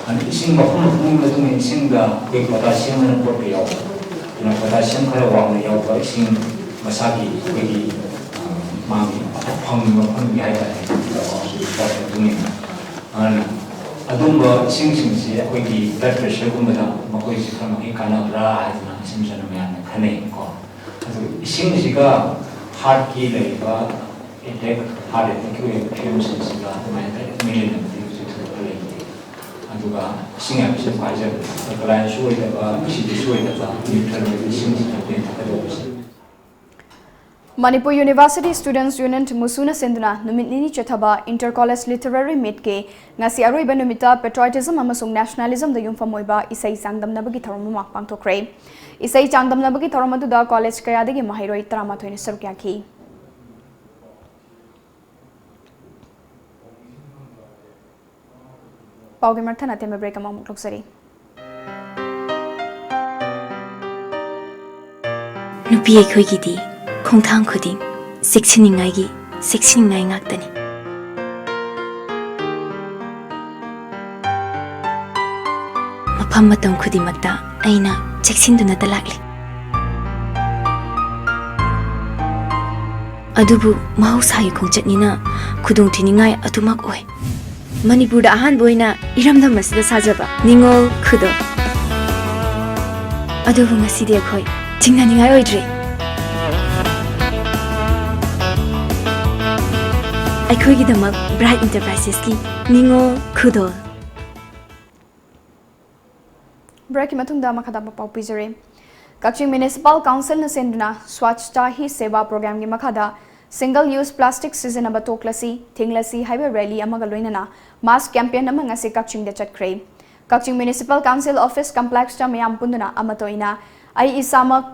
ꯑꯗꯨꯅ ꯏꯁꯤꯡ ꯃꯐꯝ ꯃꯐꯝꯒꯤ ꯃꯇꯨꯡ ꯏꯟꯅ ꯏꯁꯤꯡꯗ ꯑꯩꯈꯣꯏ ꯄꯣꯇꯥꯁꯤꯌꯝ ꯑꯅ ꯄꯣꯠ ꯀꯌꯥ ꯌꯥꯎꯕ, ꯑꯗꯨꯅ ꯄꯣꯇꯥꯁꯤꯌꯝ ꯈꯔ ꯋꯥꯡꯅ ꯌꯥꯎꯕ ꯏꯁꯤꯡ ꯃꯁꯥꯒꯤ ꯑꯩꯈꯣꯏꯒꯤ, ꯑ, ꯃꯥꯒꯤ ꯐꯪꯉꯤꯕ ꯃꯐꯝꯗꯨꯒꯤ ꯍꯥꯏꯇꯥꯔꯦ, ꯄꯣꯠ ꯃꯇꯨꯡ ꯏꯟꯅ꯫ ꯑꯗꯨꯅ ꯑꯗꯨꯝꯕ ꯏꯁꯤꯡꯁꯤꯡꯁꯤ ꯑꯩꯈꯣꯏꯒꯤ ꯕ꯭ꯂꯗ ꯄ꯭ꯔꯦꯁꯔꯒꯨꯝꯕꯗ ꯃꯈꯣꯏꯁꯤ ꯈꯔ ꯃꯈꯩ ꯀꯥꯟꯅꯕ꯭ꯔꯥ ꯍꯥꯏꯗꯅ ꯏꯁꯝ ꯁꯝꯅ ꯃꯌꯥꯝꯅ ꯈꯟꯅꯩ ꯀꯣ꯫ ꯑꯗꯨ ꯏꯁꯤꯡꯁꯤꯒ ꯍꯥꯔꯠꯀꯤ ꯂꯩꯔꯤꯕ ꯑꯦꯇꯦꯛ, ꯍꯥꯔꯠ ꯑꯦꯇꯦꯛꯀꯤ ꯑꯣꯏꯕ ꯐꯤꯕꯝꯁꯤꯡꯁꯤꯒ ꯑꯗꯨꯃꯥꯏꯅ ꯗꯥꯏꯔꯦꯛ ꯃꯔꯤ ꯂꯩꯅꯕꯗꯤ ꯍꯧꯖꯤꯛ ꯊꯣꯏꯗꯣꯛꯄ ꯂꯩꯇꯦ꯫ ꯑꯗꯨꯒ ꯏꯁꯤꯡ ꯍꯥꯏꯕꯁꯤ ꯑꯃꯨꯛ ꯍꯥꯏꯖꯕꯗ ꯑꯜꯀꯂꯥꯏꯟꯁꯨ ꯑꯣꯏꯗꯕ, ꯑꯦꯁꯤꯗꯤꯛꯁꯨ ꯑꯣꯏꯗꯕ, ꯅ꯭ꯌꯨꯇ꯭ꯔꯦꯜ ꯑꯣꯏꯕ ꯏꯁꯤꯡꯁꯤꯗ ꯑꯩꯈꯣꯏꯅ ꯊꯛꯀꯗꯧꯕꯁꯦ꯫ ꯃꯅꯤꯄꯨꯔ ꯌꯨꯅꯤꯚꯔꯁꯤꯇꯤ ꯁ꯭ꯇꯨꯗꯦꯟꯠꯁ ꯌꯨꯅꯤꯌꯟ, ꯃꯨꯁꯨꯅ ꯁꯤꯟꯗꯨꯅ ꯅꯨꯃꯤꯠ ꯅꯤꯅꯤ ꯆꯠꯊꯕ ꯏꯟꯇꯔ ꯀꯣꯂꯦꯖ ꯂꯤꯇꯔꯦꯔꯤ ꯃꯤꯠꯀꯤ ꯉꯁꯤ ꯑꯔꯣꯏꯕ ꯅꯨꯃꯤꯠꯇ ꯄꯦꯇ꯭ꯔꯣꯏꯇꯤꯖꯝ ꯑꯃꯁꯨꯡ ꯅꯦꯁꯅꯦꯂꯤꯖꯝꯗ ꯌꯨꯝꯐꯝ ꯑꯣꯏꯕ ꯏꯁꯩ ꯆꯥꯡꯗꯝꯅꯕꯒꯤ ꯊꯧꯔꯝ ꯑꯃ ꯄꯥꯡꯊꯣꯛꯈ꯭ꯔꯦ꯫ ꯏꯁꯩ ꯆꯥꯡꯗꯝꯅꯕꯒꯤ ꯊꯧꯔꯝ ꯑꯗꯨꯗ ꯀꯣꯂꯦꯖ ꯀꯌꯥꯗꯒꯤ ꯃꯍꯩꯔꯣꯏ ꯇꯔꯥꯃꯥꯊꯣꯏꯅ ꯁꯔꯨꯛ ꯌꯥꯈꯤ꯫ ꯄꯥꯎꯒꯤ ꯃꯊꯪ ꯑꯇꯦꯟꯕ ꯕ꯭ꯔꯦꯛ ꯑꯃꯃꯨꯛ ꯂꯧꯖꯔꯤ꯫ ꯅꯨꯄꯤ ꯑꯩꯈꯣꯏꯒꯤꯗꯤ ꯈꯣꯡꯊꯥꯡ ꯈꯨꯗꯤꯡ ꯆꯦꯛꯁꯤꯟꯅꯤꯡꯉꯥꯏꯒꯤ, ꯆꯦꯛꯁꯤꯟꯅꯤꯡꯉꯥꯏ ꯉꯥꯛꯇꯅꯤ꯫ ꯃꯐꯝ ꯃꯇꯝ ꯈꯨꯗꯤꯡꯃꯛꯇ ꯑꯩꯅ ꯆꯦꯛꯁꯤꯟꯗꯨꯅꯇ ꯂꯥꯛꯂꯤ꯫ ꯑꯗꯨꯕꯨ ꯃꯍꯧꯁꯥꯒꯤ ꯈꯣꯡꯆꯠꯅꯤꯅ ꯈꯨꯗꯣꯡꯊꯤꯅꯤꯡꯉꯥꯏ ꯑꯗꯨꯃꯛ ꯑꯣꯏ꯫ ꯃꯅꯤꯄꯨꯔꯗ ꯑꯍꯥꯟꯕ ꯑꯣꯏꯅ ꯏꯔꯝꯗꯝ ꯑꯁꯤꯗ ꯁꯥꯖꯕ ꯅꯤꯉꯣꯜ ꯈꯨꯗꯣꯜ꯫ ꯑꯗꯨꯕꯨ ꯉꯁꯤꯗꯤ ꯑꯩꯈꯣꯏ ꯆꯤꯡꯅꯅꯤꯡꯉꯥꯏ ꯑꯣꯏꯗ꯭ꯔꯦ꯫ ꯑꯩꯈꯣꯏꯒꯤꯗꯃꯛ ꯕ꯭ꯔꯥꯏꯠ ꯏꯟꯇꯔꯄ꯭ꯔꯥꯏꯁꯦꯁꯀꯤ ꯅꯤꯉꯣꯜ ꯈꯨꯗꯣꯜ꯫ ꯕ꯭ꯔꯦꯛꯀꯤ ꯃꯇꯨꯡꯗ ꯃꯈꯥ ꯇꯥꯕ ꯄꯥꯎ ꯄꯤꯖꯔꯤ꯫ ꯀꯛꯆꯤꯡ ꯃ꯭ꯌꯨꯅꯤꯁꯤꯄꯥꯜ ꯀꯥꯎꯟꯁꯤꯜꯅ ꯁꯤꯟꯗꯨꯅ ꯁ꯭ꯋꯥꯆꯇꯥ ꯍꯤ ꯁꯦꯕꯥ ꯄ꯭ꯔꯣꯒ꯭ꯔꯥꯝꯒꯤ ꯃꯈꯥꯗ ꯁꯤꯡꯒꯜ ꯌꯨꯁ ꯄ꯭ꯂꯥꯁꯇꯤꯛ ꯁꯤꯖꯤꯟꯅꯕ ꯇꯣꯛꯂꯁꯤ, ꯊꯤꯡꯂꯁꯤ ꯍꯥꯏꯕ ꯔꯦꯂꯤ ꯑꯃꯒ ꯂꯣꯏꯅꯅ ꯃꯥꯁ ꯀꯦꯝꯄꯦꯟ ꯑꯃ ꯉꯁꯤ ꯀꯛꯆꯤꯡꯗ ꯆꯠꯈ꯭ꯔꯦ꯫ ꯀꯛꯆꯤꯡ ꯃ꯭ꯌꯨꯅꯤꯁꯤꯄꯥꯜ ꯀꯥꯎꯟꯁꯤꯜ ꯑꯣꯐꯤꯁ ꯀꯝꯄ꯭ꯂꯦꯛꯁꯇ ꯃꯤꯌꯥꯝ ꯄꯨꯟꯗꯨꯅ ꯑꯃꯠꯇ ꯑꯣꯏꯅ ꯑꯩ ꯏꯁꯥꯃꯛ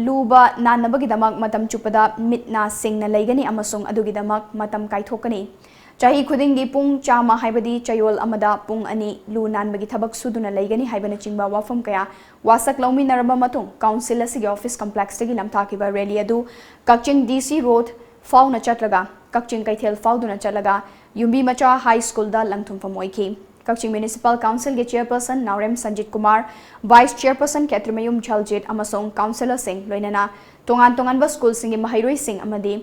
ꯂꯨꯕ ꯅꯥꯟꯅꯕꯒꯤꯗꯃꯛ ꯃꯇꯝ ꯆꯨꯞꯄꯗ ꯃꯤꯠ ꯅꯥ ꯁꯤꯡꯅ ꯂꯩꯒꯅꯤ ꯑꯃꯁꯨꯡ ꯑꯗꯨꯒꯤꯗꯃꯛ ꯃꯇꯝ ꯀꯥꯏꯊꯣꯛꯀꯅꯤ꯫ ꯆꯍꯤ ꯈꯨꯗꯤꯡꯒꯤ ꯄꯨꯡ ꯆꯥꯝꯃ, ꯍꯥꯏꯕꯗꯤ ꯆꯌꯣꯜ ꯑꯃꯗ ꯄꯨꯡ ꯑꯅꯤ ꯂꯨ ꯅꯥꯟꯕꯒꯤ ꯊꯕꯛ ꯁꯨꯗꯨꯅ ꯂꯩꯒꯅꯤ ꯍꯥꯏꯕꯅꯆꯤꯡꯕ ꯋꯥꯐꯝ ꯀꯌꯥ ꯋꯥꯁꯛ ꯂꯧꯃꯤꯟꯅꯔꯕ ꯃꯇꯨꯡ, ꯀꯥꯎꯟꯁꯤꯜ ꯑꯁꯤꯒꯤ ꯑꯣꯐꯤꯁ ꯀꯝꯄ꯭ꯂꯦꯛꯁꯇꯒꯤ ꯂꯝꯊꯥꯈꯤꯕ ꯔꯦꯂꯤ ꯑꯗꯨ ꯀꯛꯆꯤꯡ ꯗꯤ ꯁꯤ ꯔꯣꯗ ꯐꯥꯎꯅ ꯆꯠꯂꯒ ꯀꯛꯆꯤꯡ ꯀꯩꯊꯦꯜ ꯐꯥꯎꯗꯨꯅ ꯆꯠꯂꯒ ꯌꯨꯝꯕꯤ ꯃꯆꯥ ꯍꯥꯏ ꯁ꯭ꯀꯨꯜꯗ ꯂꯪꯊꯨꯝꯐꯝ ꯑꯣꯏꯈꯤ꯫ ꯀꯛꯆꯤꯡ ꯃ꯭ꯌꯨꯅꯤꯁꯤꯄꯥꯜ ꯀꯥꯎꯟꯁꯤꯜꯒꯤ ꯆꯦꯌꯔꯄꯔꯁꯟ ꯅꯥꯎꯔꯦꯝ ꯁꯟꯖꯤꯠ ꯀꯨꯃꯥꯔ, ꯚꯥꯏꯁ ꯆꯦꯌꯔꯄꯔꯁꯟ ꯈꯦꯇ꯭ꯔꯤꯃꯌꯨꯝ ꯁꯦꯜꯖꯤꯠ ꯑꯃꯁꯨꯡ ꯀꯥꯎꯟꯁꯤꯂꯔꯁꯤꯡ, ꯂꯣꯏꯅꯅ ꯇꯣꯉꯥꯟ ꯇꯣꯉꯥꯟꯕ ꯁ꯭ꯀꯨꯜꯁꯤꯡꯒꯤ ꯃꯍꯩꯔꯣꯏꯁꯤꯡ ꯑꯃꯗꯤ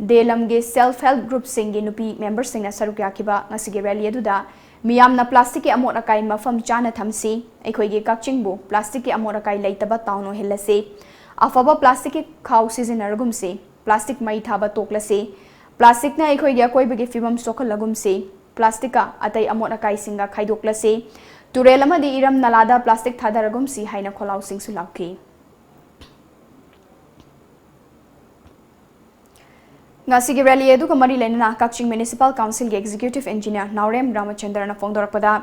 ꯗꯦꯂꯝꯒꯤ ꯁꯦꯜꯐ ꯍꯦꯜꯞ ꯒ꯭ꯔꯨꯞꯁꯤꯡꯒꯤ ꯅꯨꯄꯤ ꯃꯦꯝꯕꯔꯁꯤꯡꯅ ꯁꯔꯨꯛ ꯌꯥꯈꯤꯕ ꯉꯁꯤꯒꯤ ꯔꯦꯂꯤ ꯑꯗꯨꯗ ꯃꯤꯌꯥꯝꯅ ꯄ꯭ꯂꯥꯁꯇꯤꯛꯀꯤ ꯑꯃꯣꯠ ꯑꯀꯥꯏ ꯃꯐꯝ ꯆꯥꯅ ꯊꯝꯁꯤ, ꯑꯩꯈꯣꯏꯒꯤ ꯀꯛꯆꯤꯡꯕꯨ ꯄ꯭ꯂꯥꯁꯇꯤꯛꯀꯤ ꯑꯃꯣꯠ ꯑꯀꯥꯏ ꯂꯩꯇꯕ ꯇꯥꯎꯟ ꯑꯣꯏꯍꯜꯂꯁꯤ, ꯑꯐꯕ ꯄ꯭ꯂꯥꯁꯇꯤꯛꯀꯤ ꯈꯥꯎ ꯁꯤꯖꯤꯟꯅꯔꯒꯨꯝꯁꯤ, ꯄ꯭ꯂꯥꯁꯇꯤꯛ ꯃꯩ ꯊꯥꯕ ꯇꯣꯛꯂꯁꯤ, ꯄ꯭ꯂꯥꯁꯇꯤꯛꯅ ꯑꯩꯈꯣꯏꯒꯤ ꯑꯀꯣꯏꯕꯒꯤ ꯐꯤꯕꯝ ꯁꯣꯛꯍꯜꯂꯒꯨꯝꯁꯤ, ꯄ꯭ꯂꯥꯁꯇꯤꯛꯀ ꯑꯇꯩ ꯑꯃꯣꯠ ꯑꯀꯥꯏꯁꯤꯡꯒ ꯈꯥꯏꯗꯣꯛꯂꯁꯤ, ꯇꯨꯔꯦꯜ ꯑꯃꯗꯤ ꯏꯔꯝ ꯅꯂꯥꯗ ꯄ꯭ꯂꯥꯁꯇꯤꯛ ꯊꯥꯗꯔꯒꯨꯝꯁꯤ ꯍꯥꯏꯅ ꯈꯣꯜꯂꯥꯎꯁꯤꯡꯁꯨ ꯂꯥꯎꯈꯤ꯫ ꯉꯁꯤꯒꯤ ꯔꯦꯂꯤ ꯑꯗꯨꯒ ꯃꯔꯤ ꯂꯩꯅꯅ ꯀꯛꯆꯤꯡ ꯃ꯭ꯌꯨꯅꯤꯁꯤꯄꯥꯜ ꯀꯥꯎꯟꯁꯤꯜꯒꯤ ꯑꯦꯛꯖꯤꯀ꯭ꯌꯨꯇꯤꯚ ꯏꯟꯖꯤꯅꯤꯌꯔ ꯅꯥꯎꯔꯦꯝ ꯔꯥꯃꯆꯟꯗ꯭ꯔꯅ ꯐꯣꯡꯗꯣꯔꯛꯄꯗ,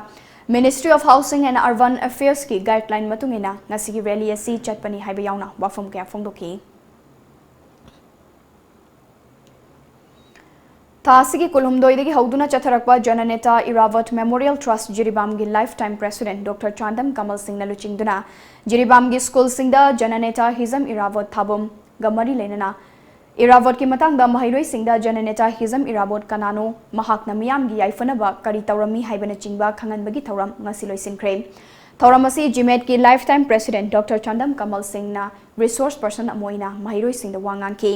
Ministry of Housing and Urban Affairsꯀꯤ ꯒꯥꯏꯗꯂꯥꯏꯟ ꯃꯇꯨꯡ ꯏꯟꯅ ꯉꯁꯤꯒꯤ ꯔꯦꯂꯤ ꯑꯁꯤ ꯆꯠꯄꯅꯤ ꯍꯥꯏꯕ ꯌꯥꯎꯅ ꯋꯥꯐꯝ ꯀꯌꯥ ꯐꯣꯡꯗꯣꯛꯈꯤ꯫ ꯊꯥ ꯑꯁꯤꯒꯤ ꯀꯨꯟꯍꯨꯝꯗꯣꯏꯗꯒꯤ ꯍꯧꯗꯨꯅ ꯆꯠꯊꯔꯛꯄ ꯖꯅꯅꯦꯇꯥ ꯏꯔꯥꯕꯣꯠ ꯃꯦꯃꯣꯔꯤꯌꯦꯜ ꯇ꯭ꯔꯁꯠ ꯖꯤꯔꯤꯕꯥꯝꯒꯤ lifetime president doctor Chandam Kamal ꯁꯤꯡꯅ ꯂꯨꯆꯤꯡꯗꯨꯅ ꯖꯤꯔꯤꯕꯥꯝꯒꯤ ꯁ꯭ꯀꯨꯜꯁꯤꯡꯗ ꯖꯅꯅꯦꯇꯥ ꯍꯤꯖꯝ ꯏꯔꯥꯕꯣꯠ ꯊꯥꯕꯝꯒ ꯃꯔꯤ ꯂꯩꯅꯅ ꯏꯔꯥꯕꯣꯠꯀꯤ ꯃꯇꯥꯡꯗ ꯃꯍꯩꯔꯣꯏꯁꯤꯡꯗ ꯖꯅꯅꯦꯇꯥ ꯍꯤꯖꯝ ꯏꯔꯥꯕꯣꯠ ꯀꯅꯥꯅꯣ, ꯃꯍꯥꯛꯅ ꯃꯤꯌꯥꯝꯒꯤ ꯌꯥꯏꯐꯅꯕ ꯀꯔꯤ ꯇꯧꯔꯝꯃꯤ ꯍꯥꯏꯕꯅꯆꯤꯡꯕ ꯈꯪꯍꯟꯕꯒꯤ ꯊꯧꯔꯝ ꯉꯁꯤ ꯂꯣꯏꯁꯤꯟꯈ꯭ꯔꯦ꯫ ꯊꯧꯔꯝ ꯑꯁꯤ ꯖꯤꯃꯦꯠꯀꯤ life time president doctor Chandam Kamal ꯁꯤꯡꯅ ꯔꯤꯁꯣꯔꯁ ꯄꯔꯁꯟ ꯑꯃ ꯑꯣꯏꯅ ꯃꯍꯩꯔꯣꯏꯁꯤꯡꯗ ꯋꯥ ꯉꯥꯡꯈꯤ꯫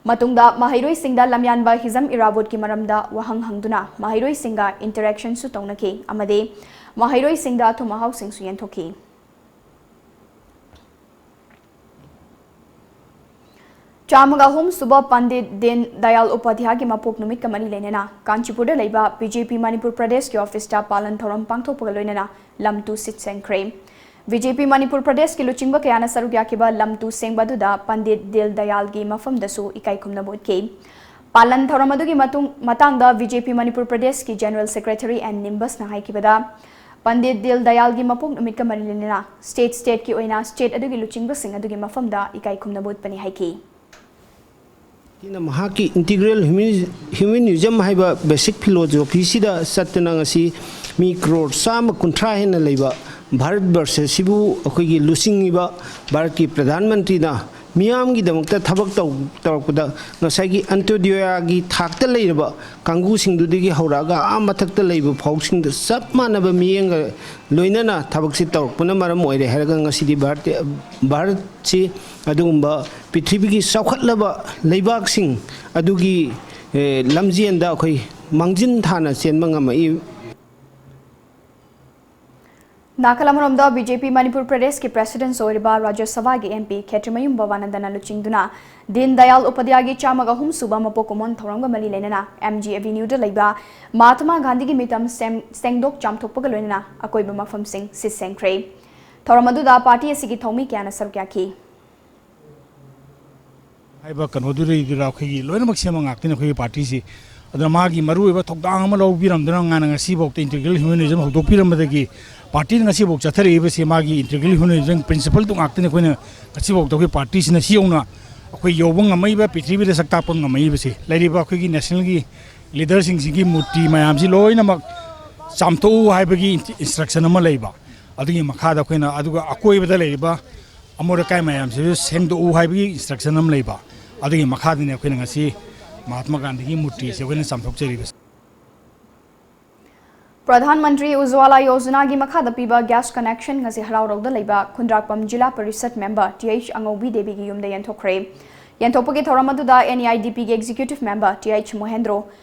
ꯃꯇꯨꯡꯗ ꯃꯍꯩꯔꯣꯏꯁꯤꯡꯗ ꯂꯝꯌꯥꯟꯕ ꯍꯤꯖꯝ ꯏꯔꯥꯕꯣꯠꯀꯤ ꯃꯔꯝꯗ ꯋꯥꯍꯪ ꯍꯪꯗꯨꯅ ꯃꯍꯩꯔꯣꯏꯁꯤꯡꯒ ꯏꯟꯇꯔꯦꯛꯁꯟꯁꯨ ꯇꯧꯅꯈꯤ ꯑꯃꯗꯤ ꯃꯍꯩꯔꯣꯏꯁꯤꯡꯗ ꯑꯊꯨꯝ ꯑꯍꯥꯎꯁꯤꯡꯁꯨ ꯌꯦꯟꯊꯣꯛꯈꯤ꯫ ꯆꯥꯝꯃꯒ ꯑꯍꯨꯝ ꯁꯨꯕ ꯄꯟꯗꯤꯠ ꯗꯤꯟ ꯗꯌꯥꯜ ꯎꯄꯥꯙ꯭ꯌꯥꯒꯤ ꯃꯄꯣꯛ ꯅꯨꯃꯤꯠꯀ ꯃꯔꯤ ꯂꯩꯅꯅ ꯀꯥꯟꯆꯤꯄꯨꯔꯗ ꯂꯩꯕ ꯕꯤ ꯖꯦ ꯄꯤ ꯃꯅꯤꯄꯨꯔ ꯄ꯭ꯔꯗꯦꯁꯀꯤ ꯑꯣꯐꯤꯁꯇ ꯄꯥꯂꯟ ꯊꯧꯔꯝ ꯄꯥꯡꯊꯣꯛꯄꯒ ꯂꯣꯏꯅꯅ ꯂꯝ ꯇꯨ ꯁꯤꯠ ꯁꯦꯡꯈ꯭ꯔꯦ꯫ ꯕꯤ ꯖꯦ ꯄꯤ ꯃꯅꯤꯄꯨꯔ ꯄ꯭ꯔꯗꯦꯁꯀꯤ ꯂꯨꯆꯤꯡꯕ ꯀꯌꯥꯅ ꯁꯔꯨꯛ ꯌꯥꯈꯤꯕ ꯂꯝ ꯇꯨ ꯁꯦꯡꯕ ꯑꯗꯨꯗ ꯄꯟꯗꯤꯠ ꯗꯤꯟ ꯗꯌꯥꯜꯒꯤ ꯃꯐꯝꯗꯁꯨ ꯏꯀꯥꯏ ꯈꯨꯝꯅꯕ ꯎꯠꯈꯤ꯫ ꯄꯥꯂꯟ ꯊꯧꯔꯝ ꯑꯗꯨꯒꯤ ꯃꯇꯨꯡ, ꯃꯇꯥꯡꯗ ꯕꯤ ꯖꯦ ꯄꯤ ꯃꯅꯤꯄꯨꯔ ꯄ꯭ꯔꯗꯦꯁꯀꯤ ꯖꯦꯅꯔꯦꯜ ꯁꯦꯀ꯭ꯔꯦꯇꯔꯤ ꯑꯦꯟ ꯅꯤꯝꯕꯁꯅ ꯍꯥꯏꯈꯤꯕꯗ, ꯄꯟꯗꯤꯠ ꯗꯤꯟ ꯗꯌꯥꯜꯒꯤ ꯃꯄꯣꯛ ꯅꯨꯃꯤꯠꯀ ꯃꯔꯤ ꯂꯩꯅꯅ ꯁ꯭ꯇꯦꯠ ꯁ꯭ꯇꯦꯠꯀꯤ ꯑꯣꯏꯅ ꯁ꯭ꯇꯦꯠ ꯑꯗꯨꯒꯤ ꯂꯨꯆꯤꯡꯕꯁꯤꯡ ꯑꯗꯨꯒꯤ ꯃꯐꯝꯗ ꯏꯀꯥꯏ ꯈꯨꯝꯅꯕ ꯎꯠꯄꯅꯤ ꯍꯥꯏꯈꯤ꯫ ꯁꯤꯅ ꯃꯍꯥꯛꯀꯤ integral humanism ꯍꯥꯏꯕ ꯕꯦꯁꯤꯛ ꯐꯤꯂꯣꯁꯣꯐꯤꯁꯤꯗ ꯆꯠꯇꯨꯅ ꯉꯁꯤ ꯃꯤ ꯀ꯭ꯔꯣꯔ ꯆꯥꯝꯃ ꯀꯨꯟꯊ꯭ꯔꯥ ꯍꯦꯟꯅ ꯂꯩꯕ ꯚꯥꯔꯠ ꯕꯔꯁ ꯑꯁꯤꯕꯨ ꯑꯩꯈꯣꯏꯒꯤ ꯂꯨꯆꯤꯡꯉꯤꯕ ꯚꯥꯔꯠꯀꯤ ꯄ꯭ꯔꯙꯥꯟ ꯃꯟꯇ꯭ꯔꯤꯅ ꯃꯤꯌꯥꯝꯒꯤꯗꯃꯛꯇ ꯊꯕꯛ ꯇꯧ ꯇꯧꯔꯛꯄꯗ ꯉꯁꯥꯏꯒꯤ ꯑꯟꯇꯣꯗ꯭ꯌꯣꯌꯥꯒꯤ ꯊꯥꯛꯇ ꯂꯩꯔꯕ ꯀꯥꯡꯕꯨꯁꯤꯡꯗꯨꯗꯒꯤ ꯍꯧꯔꯛꯑꯒ ꯑꯥ ꯃꯊꯛꯇ ꯂꯩꯕ ꯐꯥꯎꯁꯤꯡꯗ ꯆꯞ ꯃꯥꯟꯅꯕ ꯃꯤꯠꯌꯦꯡꯒ ꯂꯣꯏꯅꯅ ꯊꯕꯛꯁꯤ ꯇꯧꯔꯛꯄꯅ ꯃꯔꯝ ꯑꯣꯏꯔꯦ ꯍꯥꯏꯔꯒ ꯉꯁꯤꯗꯤ ꯚꯥꯔꯠ ꯚꯥꯔꯠꯁꯤ ꯑꯗꯨꯒꯨꯝꯕ ꯄ꯭ꯔꯤꯊꯤꯕꯤꯒꯤ ꯆꯥꯎꯈꯠꯂꯕ ꯂꯩꯕꯥꯛꯁꯤꯡ ꯑꯗꯨꯒꯤ, ꯑꯦ, ꯂꯝꯖꯦꯟꯗ ꯑꯩꯈꯣꯏ ꯃꯥꯡꯖꯤꯟ ꯊꯥꯅ ꯆꯦꯟꯕ ꯉꯝꯃꯛꯏ꯫ ꯅꯥꯀꯜ ꯑꯃꯔꯣꯝꯗ, ꯕꯤ ꯖꯦ ꯄꯤ ꯃꯅꯤꯄꯨꯔ ꯄ꯭ꯔꯗꯦꯁꯀꯤ ꯄ꯭ꯔꯦꯁꯤꯗꯦꯟꯠ ꯑꯣꯏꯔꯤꯕ ꯔꯥꯖ꯭ꯌ ꯁꯚꯥꯒꯤ ꯑꯦꯝ ꯄꯤ ꯈꯦꯇ꯭ꯔꯤꯃꯌꯨꯝ ꯚꯕꯥꯅꯟꯗꯅ ꯂꯨꯆꯤꯡꯗꯨꯅ ꯗꯤꯟ ꯗꯌꯥꯜ ꯎꯄꯥꯙ꯭ꯌꯥꯒꯤ ꯆꯥꯝꯃꯒ ꯑꯍꯨꯝ ꯁꯨꯕ ꯃꯄꯣꯛ ꯀꯨꯝꯑꯣꯟ ꯊꯧꯔꯝꯒ ꯃꯔꯤ ꯂꯩꯅꯅ ꯑꯦꯝ ꯖꯤ ꯑꯦꯚꯦꯅ꯭ꯌꯨꯗ ꯂꯩꯕ ꯃꯍꯥꯇꯃꯥ ꯒꯥꯟꯙꯤꯒꯤ ꯃꯤꯇꯝ ꯁꯦꯝ-, ꯁꯦꯡꯗꯣꯛ ꯆꯥꯝꯊꯣꯛꯄꯒ ꯂꯣꯏꯅꯅ ꯑꯀꯣꯏꯕ ꯃꯐꯝꯁꯤꯡ ꯁꯤꯠ ꯁꯦꯡꯈ꯭ꯔꯦ꯫ ꯊꯧꯔꯝ ꯑꯗꯨꯗ ꯄꯥꯔꯇꯤ ꯑꯁꯤꯒꯤ ꯊꯧꯃꯤ ꯀꯌꯥꯅ ꯁꯔꯨꯛ ꯌꯥꯈꯤ꯫ ꯍꯥꯏꯕ ꯀꯩꯅꯣꯗꯨꯗꯩꯗꯨꯗ ꯑꯩꯈꯣꯏꯒꯤ ꯂꯣꯏꯅꯃꯛ ꯁꯦꯝꯕ ꯉꯥꯛꯇꯅꯤ ꯑꯩꯈꯣꯏꯒꯤ ꯄꯥꯔꯇꯤꯁꯤ꯫ ꯑꯗꯨꯅ ꯃꯥꯒꯤ ꯃꯔꯨꯑꯣꯏꯕ ꯊꯧꯗꯥꯡ ꯑꯃ ꯂꯧꯕꯤꯔꯝꯗꯅ ꯉꯥꯅ ꯉꯁꯤꯐꯥꯎꯗ integral humanism ꯍꯧꯗꯣꯛꯄꯤꯔꯝꯕꯗꯒꯤ ꯄꯥꯔꯇꯤꯅ ꯉꯁꯤꯐꯥꯎ ꯆꯠꯊꯔꯛꯏꯕꯁꯦ ꯃꯥꯒꯤ integral humanism principleꯗꯨ ꯉꯥꯛꯇꯅꯤ꯫ ꯑꯩꯈꯣꯏꯅ ꯉꯁꯤꯐꯥꯎꯗ ꯑꯩꯈꯣꯏ ꯄꯥꯔꯇꯤꯁꯤꯅ ꯁꯤ ꯌꯧꯅ ꯑꯩꯈꯣꯏ ꯌꯧꯕ ꯉꯝꯃꯛꯏꯕ, ꯄ꯭ꯔꯤꯊꯤꯕꯤꯗ ꯁꯛ ꯇꯥꯛꯄ ꯉꯝꯃꯛꯏꯕꯁꯦ꯫ ꯂꯩꯔꯤꯕ ꯑꯩꯈꯣꯏꯒꯤ nationalꯒꯤ leaderꯁꯤꯡꯁꯤꯒꯤ ꯃꯨꯔꯇꯤ ꯃꯌꯥꯝꯁꯤ ꯂꯣꯏꯅꯃꯛ ꯆꯥꯝꯊꯣꯛꯎ ꯍꯥꯏꯕꯒꯤ instruction ꯑꯃ ꯂꯩꯕ꯫ ꯑꯗꯨꯒꯤ ꯃꯈꯥꯗ ꯑꯩꯈꯣꯏꯅ ꯑꯗꯨꯒ ꯑꯀꯣꯏꯕꯗ ꯂꯩꯔꯤꯕ ꯑꯃꯣꯠ ꯑꯀꯥꯏ ꯃꯌꯥꯝꯁꯤꯁꯨ ꯁꯦꯡꯗꯣꯛꯎ ꯍꯥꯏꯕꯒꯤ instruction ꯑꯃ ꯂꯩꯕ꯫ ꯑꯗꯨꯒꯤ ꯃꯈꯥꯗꯅꯤ ꯑꯩꯈꯣꯏꯅ ꯉꯁꯤ ꯃꯍꯥꯇꯃꯥ ꯒꯥꯟꯙꯤꯒꯤ ꯃꯨꯔꯇꯤꯁꯦ ꯑꯩꯈꯣꯏꯅ ꯆꯥꯝꯊꯣꯛꯆꯔꯤꯕꯁꯦ꯫ ꯄ꯭ꯔꯙꯥꯟ ꯃꯟꯇ꯭ꯔꯤ ꯎꯖ꯭ꯋꯥꯂꯥ ꯌꯣꯖꯅꯥꯒꯤ ꯃꯈꯥꯗ ꯄꯤꯕ gas connection ꯉꯁꯤ ꯍꯔꯥꯎꯔꯧꯗ ꯂꯩꯕ ꯈꯨꯟꯗ꯭ꯔꯥꯛꯄꯝ ꯖꯤꯂꯥ ꯄꯔꯤꯁꯠ member ꯇꯤ ꯑꯩꯆ ꯑꯉꯧꯕꯤ ꯗꯦꯕꯤꯒꯤ ꯌꯨꯝꯗ ꯌꯦꯟꯊꯣꯛꯈ꯭ꯔꯦ꯫ ꯌꯦꯟꯊꯣꯛꯄꯒꯤ ꯊꯧꯔꯝ ꯑꯗꯨꯗ ꯑꯦꯟ ꯏ ꯑꯥꯏ ꯗꯤ ꯄꯤꯒꯤ executive member ꯇꯤ ꯑꯩꯆ ꯃꯣꯍꯦꯟꯗ꯭ꯔꯣ,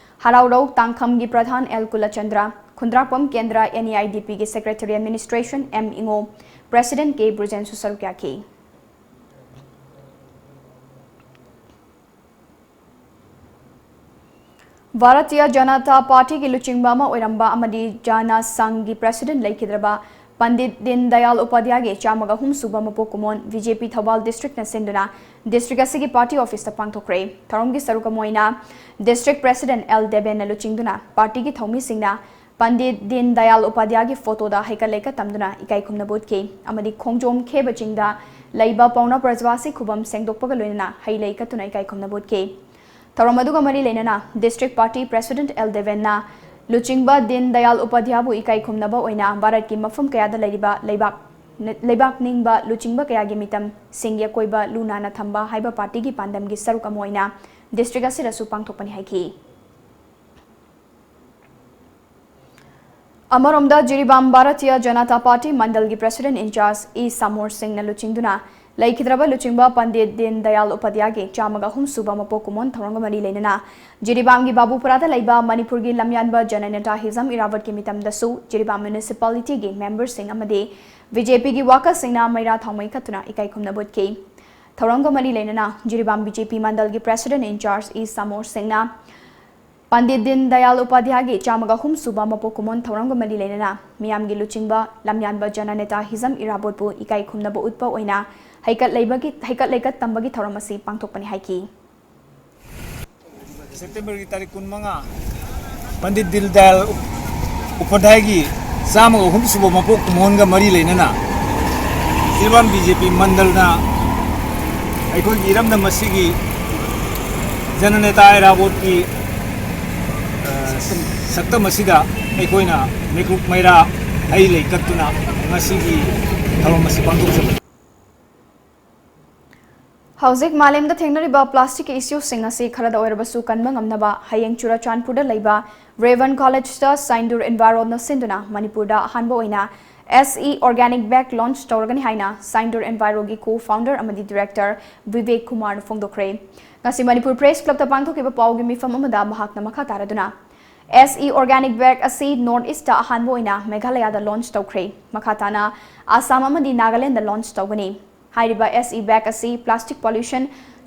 ꯍꯔꯥꯎꯔꯧ ꯇꯥꯡꯈꯝꯒꯤ ꯄ꯭ꯔꯙꯥꯟ ꯑꯦꯜ ꯀꯨꯂꯆꯟꯗ꯭ꯔ, ꯈꯨꯟꯗ꯭ꯔꯥꯛꯄꯝ ꯀꯦꯟꯗ꯭ꯔ ꯑꯦꯟ ꯏ ꯑꯥꯏ ꯗꯤ ꯄꯤꯒꯤ secretary administration ꯑꯦꯝ ꯏꯉꯣ, president ꯀꯦ ꯕ꯭ꯔꯤꯖꯦꯟꯁꯨ ꯁꯔꯨꯛ ꯌꯥꯈꯤ꯫ ꯚꯥꯔꯇꯤꯌ ꯖꯅꯇꯥ ꯄꯥꯔꯇꯤꯒꯤ ꯂꯨꯆꯤꯡꯕ ꯑꯃ ꯑꯣꯏꯔꯝꯕ ꯑꯃꯗꯤ ꯖꯅ ꯁꯪꯘꯒꯤ ꯄ꯭ꯔꯦꯁꯤꯗꯦꯟꯠ ꯂꯩꯈꯤꯗ꯭ꯔꯕ ꯄꯟꯗꯤꯠ ꯗꯤꯟ ꯗꯌꯥꯜ ꯎꯄꯥꯙ꯭ꯌꯥꯒꯤ ꯆꯥꯝꯃꯒ ꯑꯍꯨꯝ ꯁꯨꯕ ꯃꯄꯣꯛ ꯀꯨꯝꯑꯣꯟ ꯕꯤ ꯖꯦ ꯄꯤ ꯊꯧꯕꯥꯜ ꯗꯤꯁꯇ꯭ꯔꯤꯛꯅ ꯁꯤꯟꯗꯨꯅ ꯗꯤꯁꯇ꯭ꯔꯤꯛ ꯑꯁꯤꯒꯤ ꯄꯥꯔꯇꯤ ꯑꯣꯐꯤꯁꯇ ꯄꯥꯡꯊꯣꯛꯈ꯭ꯔꯦ꯫ ꯊꯧꯔꯝꯒꯤ ꯁꯔꯨꯛ ꯑꯃ ꯑꯣꯏꯅ ꯗꯤꯁꯇ꯭ꯔꯤꯛ ꯄ꯭ꯔꯦꯁꯤꯗꯦꯟꯠ ꯑꯦꯜ ꯗꯦꯕꯦꯟꯅ ꯂꯨꯆꯤꯡꯗꯨꯅ ꯄꯥꯔꯇꯤꯒꯤ ꯊꯧꯃꯤꯁꯤꯡꯅ ꯄꯟꯗꯤꯠ ꯗꯤꯟ ꯗꯌꯥꯜ ꯎꯄꯥꯙ꯭ꯌꯥꯒꯤ ꯐꯣꯇꯣꯗ ꯍꯩꯀꯠ ꯂꯩꯀꯠ ꯇꯝꯗꯨꯅ ꯏꯀꯥꯏ ꯈꯨꯝꯅꯕ ꯎꯠꯈꯤ ꯑꯃꯗꯤ ꯈꯣꯡꯖꯣꯝ ꯈꯦꯕ ꯆꯤꯡꯗ ꯂꯩꯕ ꯄꯥꯎꯅꯥ ꯄ꯭ꯔꯖꯥꯁꯤ ꯈꯨꯕꯝ ꯁꯦꯡꯗꯣꯛꯄꯒ ꯂꯣꯏꯅꯅ ꯍꯩ ꯂꯩ ꯀꯠꯇꯨꯅ ꯏꯀꯥꯏ ꯈꯨꯝꯅꯕ ꯎꯠꯈꯤ꯫ ꯊꯧꯔꯝ ꯑꯗꯨꯒ ꯃꯔꯤ ꯂꯩꯅꯅ ꯗꯤꯁꯇ꯭ꯔꯤꯛ ꯄꯥꯔꯇꯤ ꯄ꯭ꯔꯦꯁꯤꯗꯦꯟꯠ ꯑꯦꯜ ꯗꯦꯕꯦꯟꯅ ꯂꯨꯆꯤꯡꯕ ꯗꯤꯟ ꯗꯌꯥꯜ ꯎꯄꯥꯙ꯭ꯌꯥꯕꯨ ꯏꯀꯥꯏ ꯈꯨꯝꯅꯕ ꯑꯣꯏꯅ ꯚꯥꯔꯠꯀꯤ ꯃꯐꯝ ꯀꯌꯥꯗ ꯂꯩꯔꯤꯕ ꯂꯩꯕꯥꯛ, ꯂꯩꯕꯥꯛ ꯅꯤꯡꯕ ꯂꯨꯆꯤꯡꯕ ꯀꯌꯥꯒꯤ ꯃꯤꯇꯝꯁꯤꯡꯒꯤ ꯑꯀꯣꯏꯕ ꯂꯨ ꯅꯥꯟꯅ ꯊꯝꯕ ꯍꯥꯏꯕ ꯄꯥꯔꯇꯤꯒꯤ ꯄꯥꯟꯗꯝꯒꯤ ꯁꯔꯨꯛ ꯑꯃ ꯑꯣꯏꯅ ꯗꯤꯁꯇ꯭ꯔꯤꯛ ꯑꯁꯤꯗꯁꯨ ꯄꯥꯡꯊꯣꯛꯄꯅꯤ ꯍꯥꯏꯈꯤ꯫ ꯑꯃꯔꯣꯝꯗ Jiribam Bharatiya Janata party ꯃꯟꯗꯜꯒꯤ president in-charge E ꯁꯥꯃꯣꯔ ꯁꯤꯡꯅ ꯂꯨꯆꯤꯡꯗꯨꯅ ꯂꯩꯈꯤꯗ꯭ꯔꯕ ꯂꯨꯆꯤꯡꯕ ꯄꯟꯗꯤꯠ ꯗꯤꯟ ꯗꯌꯥꯜ ꯎꯄꯥꯙ꯭ꯌꯥꯒꯤ ꯆꯥꯝꯃꯒ ꯑꯍꯨꯝ ꯁꯨꯕ ꯃꯄꯣꯛ ꯀꯨꯝꯑꯣꯟ ꯊꯧꯔꯝꯒ ꯃꯔꯤ ꯂꯩꯅꯅ ꯖꯤꯔꯤꯕꯥꯝꯒꯤ ꯕꯥꯕꯨꯄꯨꯔꯥꯗ ꯂꯩꯕ ꯃꯅꯤꯄꯨꯔꯒꯤ ꯂꯝꯌꯥꯟꯕ ꯖꯅꯅꯦꯇꯥ ꯍꯤꯖꯝ ꯏꯔꯥꯕꯣꯠꯀꯤ ꯃꯤꯇꯝꯗꯁꯨ ꯖꯤꯔꯤꯕꯥꯝ ꯃ꯭ꯌꯨꯅꯤꯁꯤꯄꯥꯂꯤꯇꯤꯒꯤ ꯃꯦꯝꯕꯔꯁꯤꯡ ꯑꯃꯗꯤ ꯕꯤ ꯖꯦ ꯄꯤꯒꯤ ꯋꯥꯀꯔꯁꯤꯡꯅ ꯃꯩꯔꯥ ꯊꯥꯎꯃꯩ ꯀꯠꯇꯨꯅ ꯏꯀꯥꯏ ꯈꯨꯝꯅꯕ ꯎꯠꯈꯤ꯫ ꯊꯧꯔꯝꯒ ꯃꯔꯤ ꯂꯩꯅꯅ ꯖꯤꯔꯤꯕꯥꯝ ꯕꯤ ꯖꯦ ꯄꯤ ꯃꯟꯗꯜꯒꯤ ꯄ꯭ꯔꯦꯁꯤꯗꯦꯟꯠ ꯏꯟꯆꯥꯔꯖ ꯏ ꯁꯥꯃꯣꯔ ꯁꯤꯡꯅ ꯄꯟꯗꯤꯠ ꯗꯤꯟ ꯗꯌꯥꯜ ꯎꯄꯥꯙ꯭ꯌꯥꯒꯤ ꯆꯥꯝꯃꯒ ꯑꯍꯨꯝ ꯁꯨꯕ ꯃꯄꯣꯛ ꯀꯨꯝꯑꯣꯟ ꯊꯧꯔꯝꯒ ꯃꯔꯤ ꯂꯩꯅꯅ ꯃꯤꯌꯥꯝꯒꯤ ꯂꯨꯆꯤꯡꯕ ꯂꯝꯌꯥꯟꯕ ꯖꯅꯅꯦꯇꯥ ꯍꯤꯖꯝ ꯏꯔꯥꯕꯣꯠꯄꯨ ꯏꯀꯥꯏ ꯈꯨꯝꯅꯕ ꯎꯠꯄ ꯑꯣꯏꯅ ꯍꯩꯀꯠ ꯂꯩꯕꯒꯤ, ꯍꯩꯀꯠ ꯂꯩꯀꯠ ꯇꯝꯕꯒꯤ ꯊꯧꯔꯝ ꯑꯁꯤ ꯄꯥꯡꯊꯣꯛꯄꯅꯤ ꯍꯥꯏꯈꯤ꯫ ꯁꯦꯞꯇꯦꯝꯕꯔꯒꯤ ꯇꯥꯔꯤꯛ ꯀꯨꯟꯃꯉꯥ, ꯄꯟꯗꯤꯠ ꯗꯤꯟ ꯗꯌꯥꯜ ꯎꯄꯥꯙ꯭ꯌꯥꯌꯒꯤ ꯆꯥꯝꯃꯒ ꯑꯍꯨꯝ ꯁꯨꯕ ꯃꯄꯣꯛ ꯀꯨꯝꯑꯣꯟꯒ ꯃꯔꯤ ꯂꯩꯅꯅ ꯖꯤꯔꯤꯕꯥꯝ ꯕꯤ ꯖꯦ ꯄꯤ ꯃꯟꯗꯜꯅ ꯑꯩꯈꯣꯏꯒꯤ ꯏꯔꯝꯗꯝ ꯑꯁꯤꯒꯤ ꯖꯅꯅꯦꯇꯥ ꯏꯔꯥꯕꯣꯠꯀꯤ, ꯑ, ꯁꯛꯇꯝ ꯑꯁꯤꯗ ꯑꯩꯈꯣꯏꯅ ꯃꯩꯀꯨꯞ ꯃꯩꯔꯥ ꯍꯩ ꯂꯩ ꯀꯠꯇꯨꯅ ꯉꯁꯤꯒꯤ ꯊꯧꯔꯝ ꯑꯁꯤ ꯄꯥꯡꯊꯣꯛꯆꯕꯅꯤ꯫ ꯍꯧꯖꯤꯛ ꯃꯥꯂꯦꯝꯗ ꯊꯦꯡꯅꯔꯤꯕ ꯄ꯭ꯂꯥꯁꯇꯤꯛꯀꯤ ꯏꯁꯨꯁꯤꯡ ꯑꯁꯤ ꯈꯔꯗ ꯑꯣꯏꯔꯕꯁꯨ ꯀꯟꯕ ꯉꯝꯅꯕ ꯍꯌꯦꯡ ꯆꯨꯔꯆꯥꯟꯄꯨꯔꯗ ꯂꯩꯕ ꯔꯦꯚꯟ ꯀꯣꯂꯦꯖꯇ ꯁꯥꯏꯟꯗꯨꯔ ꯏꯟꯚꯥꯏꯔꯣꯅ ꯁꯤꯟꯗꯨꯅ ꯃꯅꯤꯄꯨꯔꯗ ꯑꯍꯥꯟꯕ ꯑꯣꯏꯅ S E organic bag launch ꯇꯧꯔꯒꯅꯤ ꯍꯥꯏꯅ ꯁꯥꯏꯟꯗꯨꯔ ꯏꯟꯚꯥꯏꯔꯣꯒꯤ ꯀꯣ ꯐꯥꯎꯟꯗꯔ ꯑꯃꯗꯤ ꯗꯤꯔꯦꯛꯇꯔ ꯚꯤꯕꯦꯛ ꯀꯨꯃꯥꯔꯅ ꯐꯣꯡꯗꯣꯛꯈ꯭ꯔꯦ꯫ ꯉꯁꯤ ꯃꯅꯤꯄꯨꯔ ꯄ꯭ꯔꯦꯁ ꯀ꯭ꯂꯕꯇ ꯄꯥꯡꯊꯣꯛꯈꯤꯕ ꯄꯥꯎꯒꯤ ꯃꯤꯐꯝ ꯑꯃꯗ ꯃꯍꯥꯛꯅ ꯃꯈꯥ ꯇꯥꯔꯗꯨꯅ, ꯑꯦꯁ ꯏ ꯑꯣꯔꯒꯥꯅꯤꯛ ꯕꯦꯒ ꯑꯁꯤ ꯅꯣꯔꯠ ꯏꯁꯇ ꯑꯍꯥꯟꯕ ꯑꯣꯏꯅ ꯃꯦꯘꯥꯂꯌꯥꯗ ꯂꯣꯟꯆ ꯇꯧꯈ꯭ꯔꯦ꯫ ꯃꯈꯥ ꯇꯥꯅ ꯑꯁꯥꯝ ꯑꯃꯗꯤ ꯅꯥꯒꯥꯂꯦꯟꯗ ꯂꯣꯟꯆ ꯇꯧꯒꯅꯤ꯫ ꯍꯥꯏꯔꯤꯕ ꯑꯦꯁ ꯏ ꯕꯦꯒ ꯑꯁꯤ Plastic Pollution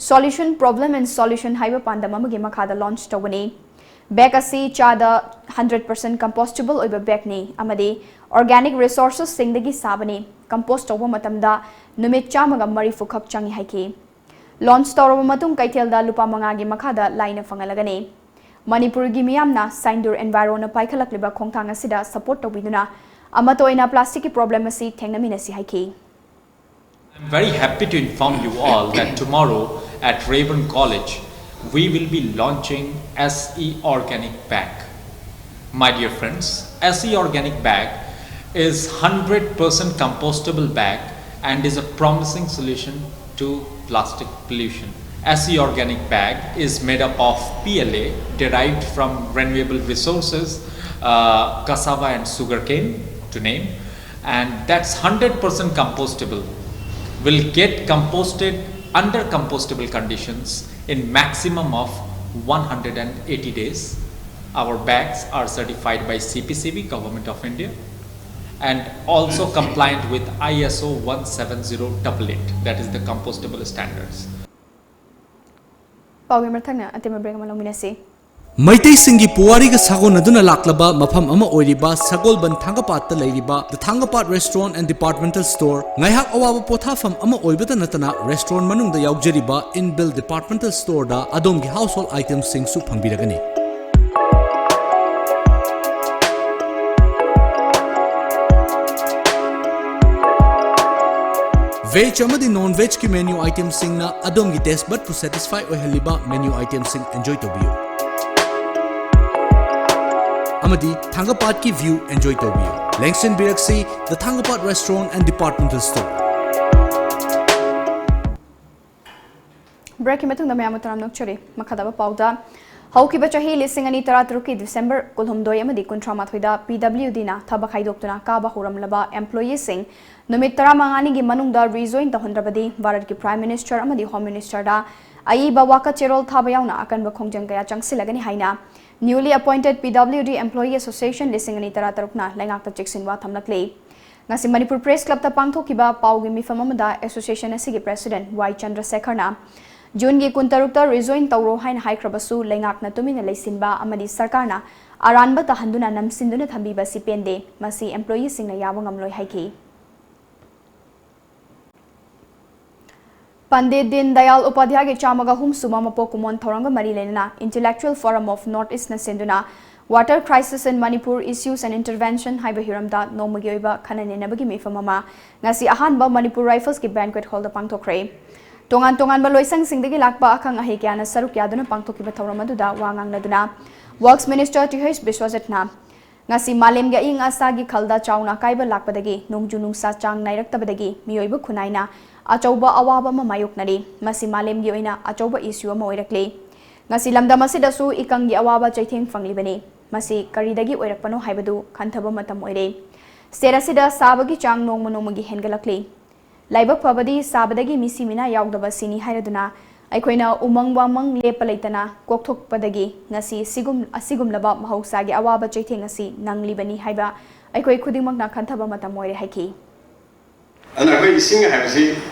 Solution, Problem and Solution ꯍꯥꯏꯕ ꯄꯥꯟꯗꯝ ꯑꯃꯒꯤ ꯃꯈꯥꯗ ꯂꯣꯟꯆ ꯇꯧꯕꯅꯤ꯫ Bag ꯑꯁꯤ ꯆꯥꯗ ꯍꯟꯗ꯭ꯔꯦꯠ ꯄꯥꯔꯁꯦꯟ ꯀꯝꯄꯣꯁꯇꯦꯕꯜ ꯑꯣꯏꯕ ꯕꯦꯒꯅꯤ ꯑꯃꯗꯤ ꯑꯣꯔꯒꯥꯅꯤꯛ ꯔꯤꯁꯣꯔꯁꯦꯁꯁꯤꯡꯗꯒꯤ ꯁꯥꯕꯅꯤ꯫ ꯀꯝꯄꯣꯁ ꯇꯧꯕ ꯃꯇꯝꯗ ꯅꯨꯃꯤꯠ ꯆꯥꯝꯃꯒ ꯃꯔꯤꯐꯨ ꯈꯛ ꯆꯪꯏ ꯍꯥꯏꯈꯤ꯫ ꯂꯣꯟꯆ ꯇꯧꯔꯕ ꯃꯇꯨꯡ ꯀꯩꯊꯦꯜꯗ ꯂꯨꯄꯥ ꯃꯉꯥꯒꯤ ꯃꯈꯥꯗ ꯂꯥꯏꯅ ꯐꯪꯍꯜꯂꯒꯅꯤ꯫ ꯃꯅꯤꯄꯨꯔꯒꯤ ꯃꯤꯌꯥꯝꯅ ꯁꯥꯏꯟꯗꯨꯔ ꯑꯦꯟꯚꯥꯏꯔꯣꯅ ꯄꯥꯏꯈꯠꯂꯛꯂꯤꯕ ꯈꯣꯡꯊꯥꯡ ꯑꯁꯤꯗ ꯁꯄꯣꯔꯠ ꯇꯧꯕꯤꯗꯨꯅ ꯑꯃꯠꯇ ꯑꯣꯏꯅ ꯄ꯭ꯂꯥꯁꯇꯤꯛꯀꯤ ꯄ꯭ꯔꯣꯕ꯭ꯂꯦꯝ ꯑꯁꯤ ꯊꯦꯡꯅꯃꯤꯟꯅꯁꯤ ꯍꯥꯏꯈꯤ꯫ I'm very happy to inform you all that tomorrow at Rayburn College, we will be launching S E Organic Bag. My dear friends, S E Organic Bag is hundred percent compostable bag and is a promising solution to plastic pollution. S E Organic Bag is made up of P L A derived from renewable resources, uh, cassava and sugarcane, to name, and that's hundred percent compostable, will get composted under compostable conditions in maximum of one hundred eighty days. Our bags are certified by C P C B, Government of India, and also compliant with I S O one seven zero double eight, that is the compostable standards. ꯄꯥꯎꯒꯤ ꯃꯊꯪꯅ ꯑꯇꯦꯟꯕ ꯕ꯭ꯔꯦꯛ ꯑꯃ ꯂꯧꯃꯤꯟꯅꯁꯤ꯫ ꯃꯩꯇꯩꯁꯤꯡꯒꯤ ꯄꯨꯋꯥꯔꯤꯒ ꯁꯥꯒꯣꯟꯅꯗꯨꯅ ꯂꯥꯛꯂꯕ ꯃꯐꯝ ꯑꯃ ꯑꯣꯏꯔꯤꯕ ꯁꯒꯣꯜꯕꯟ ꯊꯥꯡꯒꯄꯥꯠꯇ ꯂꯩꯔꯤꯕ The Thangapad Restaurant and Departmental Store ꯉꯥꯏꯍꯥꯛ ꯑꯋꯥꯕ ꯄꯣꯊꯥꯐꯝ ꯑꯃ ꯑꯣꯏꯕꯇ ꯅꯠꯇꯅ restaurant ꯃꯅꯨꯡꯗ ꯌꯥꯎꯖꯔꯤꯕ inbuilt departmental storeꯗ ꯑꯗꯣꯝꯒꯤ household itemꯁꯤꯡꯁꯨ ꯐꯪꯕꯤꯔꯒꯅꯤ꯫ Veg ꯑꯃꯗꯤ non vegꯀꯤ menu itemꯁꯤꯡꯅ ꯑꯗꯣꯝꯒꯤ taste budꯄꯨ satisfy ꯑꯣꯏꯍꯜꯂꯤꯕ menu itemꯁꯤꯡ enjoy ꯇꯧꯕꯤꯌꯨ ꯑꯃꯗꯤ ꯊꯥꯡꯒꯄꯥꯠꯀꯤ view enjoy ꯇꯧꯕꯤꯌꯨ꯫ ꯂꯦꯡꯁꯤꯟꯕꯤꯔꯛꯁꯤ The Thangapad Restaurant and Departmental Store꯫ ꯕ꯭ꯔꯦꯛꯀꯤ ꯃꯇꯨꯡꯗ ꯃꯌꯥꯝꯕꯨ ꯇꯔꯥꯝꯅ ꯑꯣꯛꯆꯔꯤ꯫ ꯃꯈꯥ ꯇꯥꯕ ꯄꯥꯎꯗ, ꯍꯧꯈꯤꯕ ꯆꯍꯤ ꯂꯤꯁꯤꯡ ꯑꯅꯤ ꯇꯔꯥꯇꯔꯨꯛꯀꯤ ꯗꯤꯁꯦꯝꯕꯔ ꯀꯨꯟꯍꯨꯝꯗꯣꯏ ꯑꯃꯗꯤ ꯀꯨꯟꯊ꯭ꯔꯥ ꯃꯥꯊꯣꯏꯗ P W Dꯅ ꯊꯕꯛ ꯈꯥꯏꯗꯣꯛꯇꯨꯅ ꯀꯥꯕ ꯍꯧꯔꯝꯂꯕ employeeꯁꯤꯡ ꯅꯨꯃꯤꯠ ꯇꯔꯥꯃꯉꯥꯅꯤꯒꯤ ꯃꯅꯨꯡꯗ rejoin ꯇꯧꯍꯟꯗ꯭ꯔꯕꯗꯤ ꯚꯥꯔꯠꯀꯤ Prime Minister ꯑꯃꯗꯤ Home Ministerꯗ ꯑꯏꯕ ꯋꯥꯀꯠ ꯆꯦꯔꯣꯜ ꯊꯥꯕ ꯌꯥꯎꯅ ꯑꯀꯟꯕ ꯈꯣꯡꯖꯪ ꯀꯌꯥ ꯆꯪꯁꯤꯜꯂꯒꯅꯤ ꯍꯥꯏꯅ newly appointed P W D Employee Association ꯂꯤꯁꯤꯡ ꯑꯅꯤ ꯇꯔꯥꯇꯔꯨꯛꯅ ꯂꯩꯉꯥꯛꯇ ꯆꯦꯛꯁꯤꯟꯋꯥ ꯊꯝꯂꯛꯂꯤ꯫ ꯉꯁꯤ ꯃꯅꯤꯄꯨꯔ Press Clubꯇ ꯄꯥꯡꯊꯣꯛꯈꯤꯕ ꯄꯥꯎꯒꯤ ꯃꯤꯐꯝ ꯑꯃꯗ association ꯑꯁꯤꯒꯤ President Y ꯆꯟꯗ꯭ꯔꯁꯦꯈꯔꯅ ꯖꯨꯟꯒꯤ ꯀꯨꯟꯇꯔꯨꯛꯇ resign ꯇꯧꯔꯣ ꯍꯥꯏꯅ ꯍꯥꯏꯈ꯭ꯔꯕꯁꯨ ꯂꯩꯉꯥꯛꯅ ꯇꯨꯃꯤꯟꯅ ꯂꯩꯁꯤꯟꯕ ꯑꯃꯗꯤ ꯁꯔꯀꯥꯔꯅ ꯑꯔꯥꯟꯕ ꯇꯥꯍꯟꯗꯨꯅ ꯅꯝꯁꯤꯟꯗꯨꯅ ꯊꯝꯕꯤꯕ ꯑꯁꯤ ꯄꯦꯟꯗꯦ꯫ ꯃꯁꯤ employeeꯁꯤꯡꯅ ꯌꯥꯕ ꯉꯝꯂꯣꯏ ꯍꯥꯏꯈꯤ꯫ ꯄꯟꯗꯤꯠ ꯗꯤꯟ ꯗꯌꯥꯜ ꯎꯄꯥꯙ꯭ꯌꯥꯌꯒꯤ ꯆꯥꯝꯃꯒ ꯑꯍꯨꯝ ꯁꯨꯕ ꯃꯄꯣꯛ ꯀꯨꯝꯑꯣꯟ ꯊꯧꯔꯝꯒ ꯃꯔꯤ ꯂꯩꯅꯅ Intellectual Forum of North Eastꯅ ꯁꯤꯟꯗꯨꯅ Water Crisis in Manipur, Issues and Intervention ꯍꯥꯏꯕ ꯍꯤꯔꯝꯗ ꯅꯣꯡꯃꯒꯤ ꯑꯣꯏꯕ ꯈꯟꯅ ꯅꯩꯅꯕꯒꯤ ꯃꯤꯐꯝ ꯑꯃ ꯉꯁꯤ ꯑꯍꯥꯟꯕ Manipur Riflesꯀꯤ banquet hallꯗ ꯄꯥꯡꯊꯣꯛꯈ꯭ꯔꯦ꯫ ꯇꯣꯉꯥꯟ ꯇꯣꯉꯥꯟꯕ ꯂꯣꯏꯁꯪꯁꯤꯡꯗꯒꯤ ꯂꯥꯛꯄ ꯑꯈꯪ ꯑꯍꯩ ꯀꯌꯥꯅ ꯁꯔꯨꯛ ꯌꯥꯗꯨꯅ ꯄꯥꯡꯊꯣꯛꯈꯤꯕ ꯊꯧꯔꯝ ꯑꯗꯨꯗ ꯋꯥ ꯉꯥꯡꯅꯗꯨꯅ Works Minister ꯇꯤ ꯑꯩꯆ ꯕꯤꯁ꯭ꯋꯖꯤꯠꯅ ꯉꯁꯤ ꯃꯥꯂꯦꯝꯒꯤ ꯑꯏꯪ ꯑꯁꯥꯒꯤ ꯈꯜꯗ ꯆꯥꯎꯅ ꯑꯀꯥꯏꯕ ꯂꯥꯛꯄꯗꯒꯤ ꯅꯣꯡꯖꯨ ꯅꯨꯡꯁꯥ ꯆꯥꯡ ꯅꯥꯏꯔꯛꯇꯕꯗꯒꯤ ꯃꯤꯑꯣꯏꯕ ꯈꯨꯟꯅꯥꯏꯅ ꯑꯆꯧꯕ ꯑꯋꯥꯕ ꯑꯃ ꯃꯥꯌꯣꯛꯅꯔꯤ꯫ ꯃꯁꯤ ꯃꯥꯂꯦꯝꯒꯤ ꯑꯣꯏꯅ ꯑꯆꯧꯕ issue ꯑꯃ ꯑꯣꯏꯔꯛꯂꯤ꯫ ꯉꯁꯤ ꯂꯝꯗꯝ ꯑꯁꯤꯗꯁꯨ ꯏꯀꯪꯒꯤ ꯑꯋꯥꯕ ꯆꯩꯊꯦꯡ ꯐꯪꯂꯤꯕꯅꯤ꯫ ꯃꯁꯤ ꯀꯔꯤꯗꯒꯤ ꯑꯣꯏꯔꯛꯄꯅꯣ ꯍꯥꯏꯕꯗꯨ ꯈꯟꯊꯕ ꯃꯇꯝ ꯑꯣꯏꯔꯦ꯫ State ꯑꯁꯤꯗ ꯁꯥꯕꯒꯤ ꯆꯥꯡ ꯅꯣꯡꯃ ꯅꯣꯡꯃꯒꯤ ꯍꯦꯟꯒꯠꯂꯛꯂꯤ꯫ ꯂꯥꯏꯕꯛ ꯐꯕꯗꯤ ꯁꯥꯕꯗꯒꯤ ꯃꯤꯁꯤ ꯃꯤꯅꯥ ꯌꯥꯎꯗꯕ ꯁꯤꯅꯤ ꯍꯥꯏꯔꯗꯨꯅ ꯑꯩꯈꯣꯏꯅ ꯎꯃꯪ ꯋꯥꯃꯪ ꯂꯦꯞꯄ ꯂꯩꯇꯅ ꯀꯣꯛꯊꯣꯛꯄꯗꯒꯤ ꯉꯁꯤ ꯁꯤꯒꯨꯝ-, ꯑꯁꯤꯒꯨꯝꯂꯕ ꯃꯍꯧꯁꯥꯒꯤ ꯑꯋꯥꯕ ꯆꯩꯊꯦꯡ ꯑꯁꯤ ꯅꯪꯂꯤꯕꯅꯤ ꯍꯥꯏꯕ ꯑꯩꯈꯣꯏ ꯈꯨꯗꯤꯡꯃꯛꯅ ꯈꯟꯊꯕ ꯃꯇꯝ ꯑꯣꯏꯔꯦ ꯍꯥꯏꯈꯤ꯫ ꯑꯗꯨꯅ ꯑꯩꯈꯣꯏ ꯏꯁꯤꯡ ꯍꯥꯏꯕꯁꯤ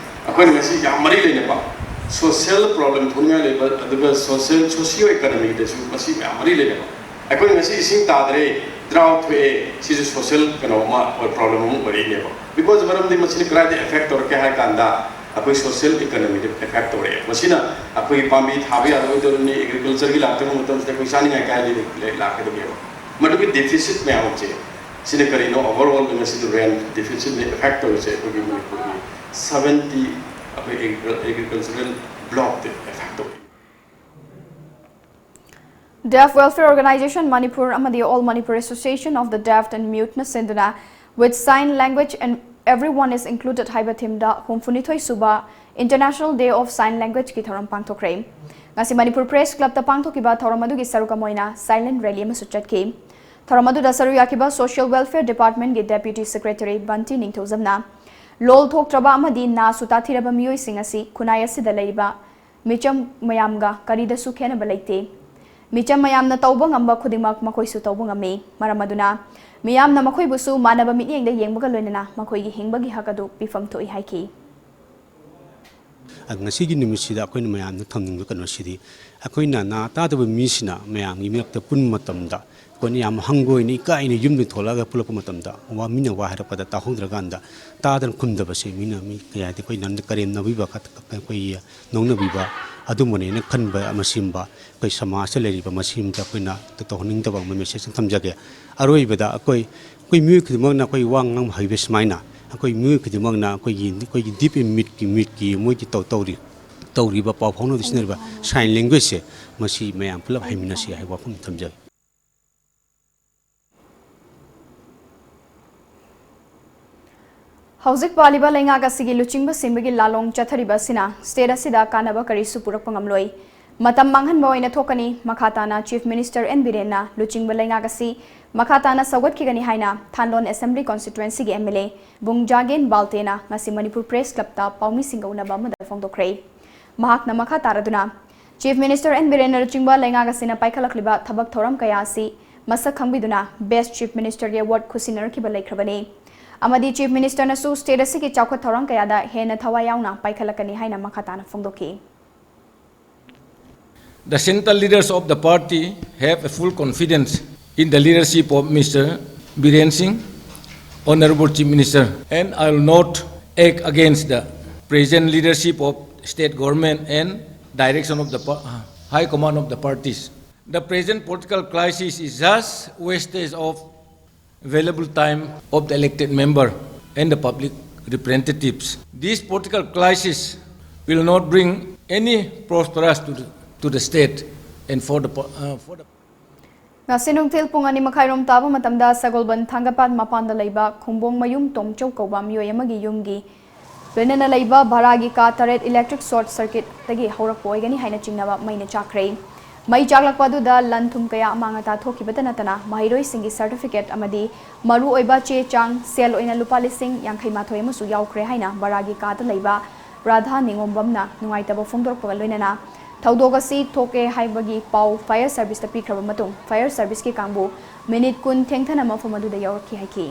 ꯑꯩꯈꯣꯏꯅ ꯉꯁꯤ ꯌꯥꯝ ꯃꯔꯤ ꯂꯩꯅꯕ social problem ꯊꯣꯛꯅꯤꯡꯉꯥꯏ ꯂꯩꯕ, ꯑꯗꯨꯒ social, socio economyꯗꯁꯨ ꯃꯁꯤ ꯌꯥꯝ ꯃꯔꯤ ꯂꯩꯅꯕ꯫ ꯑꯩꯈꯣꯏꯅ ꯉꯁꯤ ꯏꯁꯤꯡ ꯇꯥꯗ꯭ꯔꯦ, drought ꯊꯣꯛꯑꯦ, ꯁꯤꯁꯨ social ꯀꯩꯅꯣ ꯑꯃ ꯑꯣꯏ-, problem ꯑꯃ ꯑꯣꯏꯔꯛꯏꯅꯦꯕ꯫ Because ꯃꯔꯝꯗꯤ ꯃꯁꯤꯅ ꯀꯗꯥꯏꯗ effect ꯇꯧꯔꯛꯀꯦ ꯍꯥꯏ ꯀꯥꯟꯗ ꯑꯩꯈꯣꯏ social economyꯗ effect ꯇꯧꯔꯛꯑꯦ꯫ ꯃꯁꯤꯅ ꯑꯩꯈꯣꯏꯒꯤ ꯄꯥꯝꯕꯤ ꯊꯥꯕ ꯌꯥꯗꯕ ꯑꯣꯏꯗꯧꯔꯤꯕꯅꯤ, agricultureꯒꯤ ꯂꯥꯛꯇꯕ ꯃꯇꯝꯁꯤꯗ ꯑꯩꯈꯣꯏ ꯆꯥꯅꯤꯡꯉꯥꯏ ꯀꯥꯏꯗꯒꯤ ꯂꯥꯛꯀꯗꯒꯦꯕ? ꯃꯗꯨꯒꯤ deficit ꯃꯌꯥꯝꯁꯦ ꯁꯤꯅ ꯀꯔꯤꯅꯣ? Overall ꯉꯁꯤꯗꯤ rain deficitꯅ effect ꯇꯧꯔꯤꯁꯦ ꯑꯩꯈꯣꯏꯒꯤ ꯃꯅꯤꯄꯨꯔꯒꯤ seventy ꯑꯩꯈꯣꯏ agricultural blockꯇ effect ꯇꯧꯏ꯫ Deaf Welfare Organisation Manipur ꯑꯃꯗꯤ All Manipur Association of the Deaf and Muteꯅ ꯁꯤꯟꯗꯨꯅ With Sign Language and Everyone is Included ꯍꯥꯏꯕ themeꯗ ꯍꯨꯝꯐꯨꯅꯤꯊꯣꯏ ꯁꯨꯕ International Day of Sign Languageꯀꯤ ꯊꯧꯔꯝ ꯄꯥꯡꯊꯣꯛꯈ꯭ꯔꯦ꯫ ꯉꯁꯤ Manipur Press Clubꯇ ꯄꯥꯡꯊꯣꯛꯈꯤꯕ ꯊꯧꯔꯝ ꯑꯗꯨꯒꯤ ꯁꯔꯨꯛ ꯑꯃ ꯑꯣꯏꯅ silent rally ꯑꯃꯁꯨ ꯆꯠꯈꯤ꯫ ꯊꯧꯔꯝ ꯑꯗꯨꯗ ꯁꯔꯨꯛ ꯌꯥꯈꯤꯕ Social Welfare Departmentꯀꯤ Deputy Secretary ꯕꯟꯇꯤ ꯅꯤꯡꯊꯧꯖꯝꯅ ꯂꯣꯜ ꯊꯣꯛꯇ꯭ꯔꯕ ꯑꯃꯗꯤ ꯅꯥꯁꯨ ꯇꯥꯊꯤꯔꯕ ꯃꯤꯑꯣꯏꯁꯤꯡ ꯑꯁꯤ ꯈꯨꯟꯅꯥꯏ ꯑꯁꯤꯗ ꯂꯩꯔꯤꯕ ꯃꯤꯆꯝ ꯃꯌꯥꯝꯒ ꯀꯔꯤꯗꯁꯨ ꯈꯦꯠꯅꯕ ꯂꯩꯇꯦ꯫ ꯃꯤꯆꯝ ꯃꯌꯥꯝꯅ ꯇꯧꯕ ꯉꯝꯕ ꯈꯨꯗꯤꯡꯃꯛ ꯃꯈꯣꯏꯁꯨ ꯇꯧꯕ ꯉꯝꯃꯤ꯫ ꯃꯔꯝ ꯑꯗꯨꯅ ꯃꯤꯌꯥꯝꯅ ꯃꯈꯣꯏꯕꯨꯁꯨ ꯃꯥꯟꯅꯕ ꯃꯤꯠꯌꯦꯡꯗ ꯌꯦꯡꯕꯒ ꯂꯣꯏꯅꯅ ꯃꯈꯣꯏꯒꯤ ꯍꯤꯡꯕꯒꯤ ꯍꯛ ꯑꯗꯨ ꯄꯤꯐꯝ ꯊꯣꯛꯏ ꯍꯥꯏꯈꯤ꯫ ꯑꯗꯨ ꯉꯁꯤꯒꯤ ꯅꯨꯃꯤꯠꯁꯤꯗ ꯑꯩꯈꯣꯏꯅ ꯃꯌꯥꯝꯗ ꯊꯝꯅꯤꯡꯕ ꯀꯩꯅꯣꯁꯤꯗꯤ, ꯑꯩꯈꯣꯏꯅ ꯅꯥ ꯇꯥꯗꯕ ꯃꯤꯁꯤꯅ ꯃꯌꯥꯝꯒꯤ ꯃꯤꯔꯛꯇ ꯄꯨꯟꯕ ꯃꯇꯝꯗ, ꯑꯩꯈꯣꯏꯅ ꯌꯥꯝ ꯍꯪꯒꯣꯏꯅ, ꯏꯀꯥꯏꯅ ꯌꯨꯝꯗ ꯊꯣꯛꯂꯛꯑꯒ ꯄꯨꯜꯂꯛꯄ ꯃꯇꯝꯗ, ꯋꯥ, ꯃꯤꯅ ꯋꯥ ꯍꯥꯏꯔꯛꯄꯗ ꯇꯥꯍꯧꯗ꯭ꯔꯀꯥꯟꯗ, ꯇꯥꯗꯅ ꯈꯨꯝꯗꯕꯁꯦ, ꯃꯤꯅ, ꯃꯤ ꯀꯩ ꯍꯥꯏꯗꯤ, ꯑꯩꯈꯣꯏ ꯅꯝꯗ ꯀꯔꯦꯝꯅꯕꯤꯕ, ꯑꯩꯈꯣꯏꯒꯤ ꯅꯣꯛꯅꯕꯤꯕ, ꯑꯗꯨꯝꯕꯅꯦꯅ ꯈꯟꯕ, ꯃꯁꯤꯒꯨꯝꯕ ꯑꯩꯈꯣꯏ ꯁꯃꯥꯖꯇ ꯂꯩꯔꯤꯕ ꯃꯁꯤꯒꯨꯝꯕꯗ ꯑꯩꯈꯣꯏꯅ ꯇꯧꯍꯟꯅꯤꯡꯗꯕ ꯑꯃ message ꯑꯃ ꯊꯝꯖꯒꯦ꯫ ꯑꯔꯣꯏꯕꯗ ꯑꯩꯈꯣꯏ, ꯑꯩꯈꯣꯏ ꯃꯤꯑꯣꯏ ꯈꯨꯗꯤꯡꯃꯛꯅ ꯑꯩꯈꯣꯏ ꯋꯥ ꯉꯥꯡꯕ ꯍꯩꯕ ꯁꯨꯃꯥꯏꯅ, ꯑꯩꯈꯣꯏ ꯃꯤꯑꯣꯏ ꯈꯨꯗꯤꯡꯃꯛꯅ ꯑꯩꯈꯣꯏꯒꯤ, ꯑꯩꯈꯣꯏꯒꯤ deep in ꯃꯤꯠꯀꯤ, ꯃꯤꯠꯀꯤ ꯃꯣꯏꯒꯤ ꯇꯧ-, ꯇꯧꯔꯤ-, ꯇꯧꯔꯤꯕ ꯄꯥꯎ ꯐꯥꯎꯅꯕꯗ ꯁꯤꯖꯤꯟꯅꯔꯤꯕ sign languageꯁꯦ, ꯃꯁꯤ ꯃꯌꯥꯝ ꯄꯨꯂꯞ ꯍꯩꯃꯤꯟꯅꯁꯤ ꯍꯥꯏꯕ ꯋꯥꯐꯝ ꯊꯝꯖꯒꯦ꯫ ꯍꯧꯖꯤꯛ ꯄꯥꯜꯂꯤꯕ ꯂꯩꯉꯥꯛ ꯑꯁꯤꯒꯤ ꯂꯨꯆꯤꯡꯕ ꯁꯤꯟꯕꯒꯤ ꯂꯥꯂꯣꯡ ꯆꯠꯊꯔꯤꯕ ꯑꯁꯤꯅ state ꯑꯁꯤꯗ ꯀꯥꯟꯅꯕ ꯀꯔꯤꯁꯨ ꯄꯨꯔꯛꯄ ꯉꯝꯂꯣꯏ꯫ ꯃꯇꯝ ꯃꯥꯡꯍꯟꯕ ꯑꯣꯏꯅ ꯊꯣꯛꯀꯅꯤ꯫ ꯃꯈꯥ ꯇꯥꯅ Chief Minister ꯑꯦꯟ ꯕꯤꯔꯦꯟꯅ ꯂꯨꯆꯤꯡꯕ ꯂꯩꯉꯥꯛ ꯑꯁꯤ ꯃꯈꯥ ꯇꯥꯅ ꯁꯧꯒꯠꯈꯤꯒꯅꯤ ꯍꯥꯏꯅ ꯊꯥꯟꯂꯣꯟ Assembly Constituencyꯒꯤ MLA ꯕꯨꯡꯖꯥꯒꯦꯟ ꯕꯥꯜꯇꯦꯅ ꯉꯁꯤ ꯃꯅꯤꯄꯨꯔ Press Clubꯇ ꯄꯥꯎꯃꯤꯁꯤꯡꯒ ꯎꯅꯕ ꯑꯃꯗ ꯐꯣꯡꯗꯣꯛꯈ꯭ꯔꯦ꯫ ꯃꯍꯥꯛꯅ ꯃꯈꯥ ꯇꯥꯔꯗꯨꯅ, Chief Minister ꯑꯦꯟ ꯕꯤꯔꯦꯟꯅ ꯂꯨꯆꯤꯡꯕ ꯂꯩꯉꯥꯛ ꯑꯁꯤꯅ ꯄꯥꯏꯈꯠꯂꯛꯂꯤꯕ ꯊꯕꯛ ꯊꯧꯔꯝ ꯀꯌꯥ ꯑꯁꯤ ꯃꯁꯛ ꯈꯪꯕꯤꯗꯨꯅ Best Chief Ministerꯒꯤ award ꯈꯨꯠꯁꯤꯟꯅꯔꯛꯈꯤꯕ ꯂꯩꯈ꯭ꯔꯕꯅꯤ꯫ ꯑꯃꯗꯤ Chief Ministerꯅꯁꯨ state ꯑꯁꯤꯒꯤ ꯆꯥꯎꯈꯠ ꯊꯧꯔꯥꯡ ꯀꯌꯥꯗ ꯍꯦꯟꯅ ꯊꯋꯥꯏ ꯌꯥꯎꯅ ꯄꯥꯏꯈꯠꯂꯛꯀꯅꯤ ꯍꯥꯏꯅ ꯃꯈꯥ ꯇꯥꯅ ꯐꯣꯡꯗꯣꯛꯈꯤ꯫ The central leaders of the party have a full confidence in the leadership of Mister Biren Singh, Honorable Chief Minister, and I will not act against the present leadership of state government and direction of the pa-, high command of the parties. The present political crisis is just wastage of available time of the elected member and the public representatives. This political crisis will not bring any prosperous to the, to the state and for the po-, uh, for the Ngasi nungthil pung ani makhai rom taba matamda Sagolban Thangapat mapanda layba Khumbong Mayum Tomchou kouba miyoi amagi yumgi ꯂꯣꯏꯅꯅ ꯂꯩꯕ ꯚꯔꯥꯒꯤ ꯀꯥ ꯇꯔꯦꯠ electric short circuitꯇꯒꯤ ꯍꯧꯔꯛꯄ ꯑꯣꯏꯒꯅꯤ ꯍꯥꯏꯅ ꯆꯤꯡꯅꯕ ꯃꯩꯅ ꯆꯥꯛꯈ꯭ꯔꯦ꯫ ꯃꯩ ꯆꯥꯛꯂꯛꯄ ꯑꯗꯨꯗ ꯂꯟ ꯊꯨꯝ ꯀꯌꯥ ꯑꯃꯥꯡ ꯑꯇꯥ ꯊꯣꯛꯈꯤꯕꯇ ꯅꯠꯇꯅ ꯃꯍꯩꯔꯣꯏꯁꯤꯡꯒꯤ certificate ꯑꯃꯗꯤ ꯃꯔꯨꯑꯣꯏꯕ ꯆꯦ ꯆꯥꯡ ꯁꯦꯜ ꯑꯣꯏꯅ ꯂꯨꯄꯥ ꯂꯤꯁꯤꯡ ꯌꯥꯡꯈꯩ ꯃꯥꯊꯣꯏ ꯑꯃꯁꯨ ꯌꯥꯎꯈ꯭ꯔꯦ ꯍꯥꯏꯅ ꯚꯔꯥꯒꯤ ꯀꯥꯗ ꯂꯩꯕ ꯔꯥꯙꯥ ꯅꯤꯉꯣꯝꯕꯝꯅ ꯅꯨꯡꯉꯥꯏꯇꯕ ꯐꯣꯡꯗꯣꯔꯛꯄꯒ ꯂꯣꯏꯅꯅ ꯊꯧꯗꯣꯛ ꯑꯁꯤ ꯊꯣꯛꯑꯦ ꯍꯥꯏꯕꯒꯤ ꯄꯥꯎ fire serviceꯇ ꯄꯤꯈ꯭ꯔꯕ ꯃꯇꯨꯡ fire serviceꯀꯤ ꯀꯥꯡꯕꯨ minute ꯀꯨꯟ ꯊꯦꯡꯊꯅ ꯃꯐꯝ ꯑꯗꯨꯗ ꯌꯧꯔꯛꯈꯤ ꯍꯥꯏꯈꯤ꯫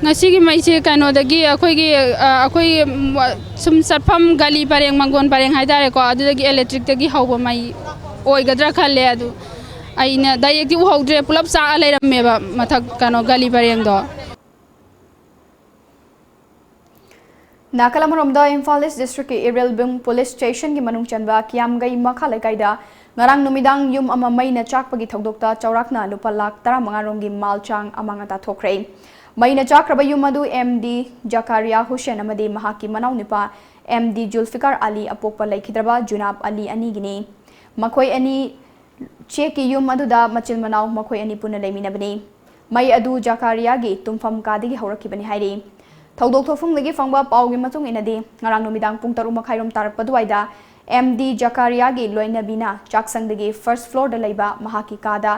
ꯉꯁꯤꯒꯤ ꯃꯩꯁꯦ ꯀꯩꯅꯣꯗꯒꯤ ꯑꯩꯈꯣꯏꯒꯤ ꯑ, ꯑꯩꯈꯣꯏ ꯎꯝ, ꯁꯨꯝ ꯆꯠꯐꯝ ꯒꯂꯤ ꯄꯔꯦꯡ, ꯃꯪꯒꯣꯟ ꯄꯔꯦꯡ ꯍꯥꯏꯇꯥꯔꯦꯀꯣ, ꯑꯗꯨꯗꯒꯤ ꯏꯂꯦꯛꯇ꯭ꯔꯤꯛꯇꯒꯤ ꯍꯧꯕ ꯃꯩ ꯑꯣꯏꯒꯗ꯭ꯔꯥ ꯈꯜꯂꯦ꯫ ꯑꯗꯨ ꯑꯩꯅ ꯗꯥꯏꯔꯦꯛꯇꯤ ꯎꯍꯧꯗ꯭ꯔꯦ, ꯄꯨꯂꯞ ꯆꯥꯛꯑ ꯂꯩꯔꯝꯃꯦꯕ ꯃꯊꯛ ꯀꯩꯅꯣ ꯒꯂꯤ ꯄꯔꯦꯡꯗꯣ꯫ ꯅꯥꯀꯜ ꯑꯃꯔꯣꯝꯗ, ꯏꯝꯐꯥꯜ ꯏꯁ ꯗꯤꯁꯇ꯭ꯔꯤꯛꯀꯤ ꯏꯔꯦꯜꯕꯨꯡ ꯄꯨꯂꯤꯁ ꯁ꯭ꯇꯦꯁꯟꯒꯤ ꯃꯅꯨꯡ ꯆꯟꯕ ꯀꯤꯌꯥꯝꯒꯩ ꯃꯈꯥ ꯂꯩꯀꯥꯏꯗ ꯉꯔꯥꯡ ꯅꯨꯃꯤꯗꯥꯡ ꯌꯨꯝ ꯑꯃ ꯃꯩꯅ ꯆꯥꯛꯄꯒꯤ ꯊꯧꯗꯣꯛꯇ ꯆꯥꯎꯔꯥꯛꯅ ꯂꯨꯄꯥ ꯂꯥꯈ ꯇꯔꯥꯃꯉꯥ ꯔꯣꯝꯒꯤ ꯃꯥꯜ ꯆꯥꯡ ꯑꯃꯥꯡ ꯑꯇꯥ ꯊꯣꯛꯈ꯭ꯔꯦ꯫ ꯃꯩꯅ ꯆꯥꯛꯈ꯭ꯔꯕ ꯌꯨꯝ ꯑꯗꯨ ꯑꯦꯝ ꯗꯤ ꯖꯀꯥꯔꯤꯌꯥ ꯍꯨꯁꯦꯟ ꯑꯃꯗꯤ ꯃꯍꯥꯛꯀꯤ ꯃꯅꯥꯎꯅꯨꯄꯥ ꯑꯦꯝ ꯗꯤ ꯖꯨꯜꯐꯤꯀꯥꯔ ꯑꯂꯤ ꯑꯄꯣꯛꯄ ꯂꯩꯈꯤꯗ꯭ꯔꯕ ꯖꯨꯅꯥꯕ ꯑꯂꯤ ꯑꯅꯤꯒꯤꯅꯤ꯫ ꯃꯈꯣꯏ ꯑꯅꯤ ꯆꯦꯛꯀꯤ ꯌꯨꯝ ꯑꯗꯨꯗ ꯃꯆꯤꯟ ꯃꯅꯥꯎ ꯃꯈꯣꯏ ꯑꯅꯤ ꯄꯨꯟꯅ ꯂꯩꯃꯤꯟꯅꯕꯅꯤ꯫ ꯃꯩ ꯑꯗꯨ ꯖꯀꯥꯔꯤꯌꯥꯒꯤ ꯇꯨꯝꯐꯝ ꯀꯥꯗꯒꯤ ꯍꯧꯔꯛꯈꯤꯕꯅꯤ ꯍꯥꯏꯔꯤ꯫ ꯊꯧꯗꯣꯛ ꯊꯣꯛꯐꯝꯗꯒꯤ ꯐꯪꯕ ꯄꯥꯎꯒꯤ ꯃꯇꯨꯡ ꯏꯟꯅꯗꯤ, ꯉꯔꯥꯡ ꯅꯨꯃꯤꯗꯥꯡ ꯄꯨꯡ ꯇꯔꯨꯛ ꯃꯈꯥꯏꯔꯣꯝ ꯇꯥꯔꯛꯄ ꯑꯗꯨꯋꯥꯏꯗ ꯑꯦꯝ ꯗꯤ ꯖꯀꯥꯔꯤꯌꯥꯒꯤ ꯂꯣꯏꯅꯕꯤꯅ ꯆꯥꯛꯁꯪꯗꯒꯤ ꯐꯥꯔꯁꯠ ꯐ꯭ꯂꯣꯔꯗ ꯂꯩꯕ ꯃꯍꯥꯛꯀꯤ ꯀꯥꯗ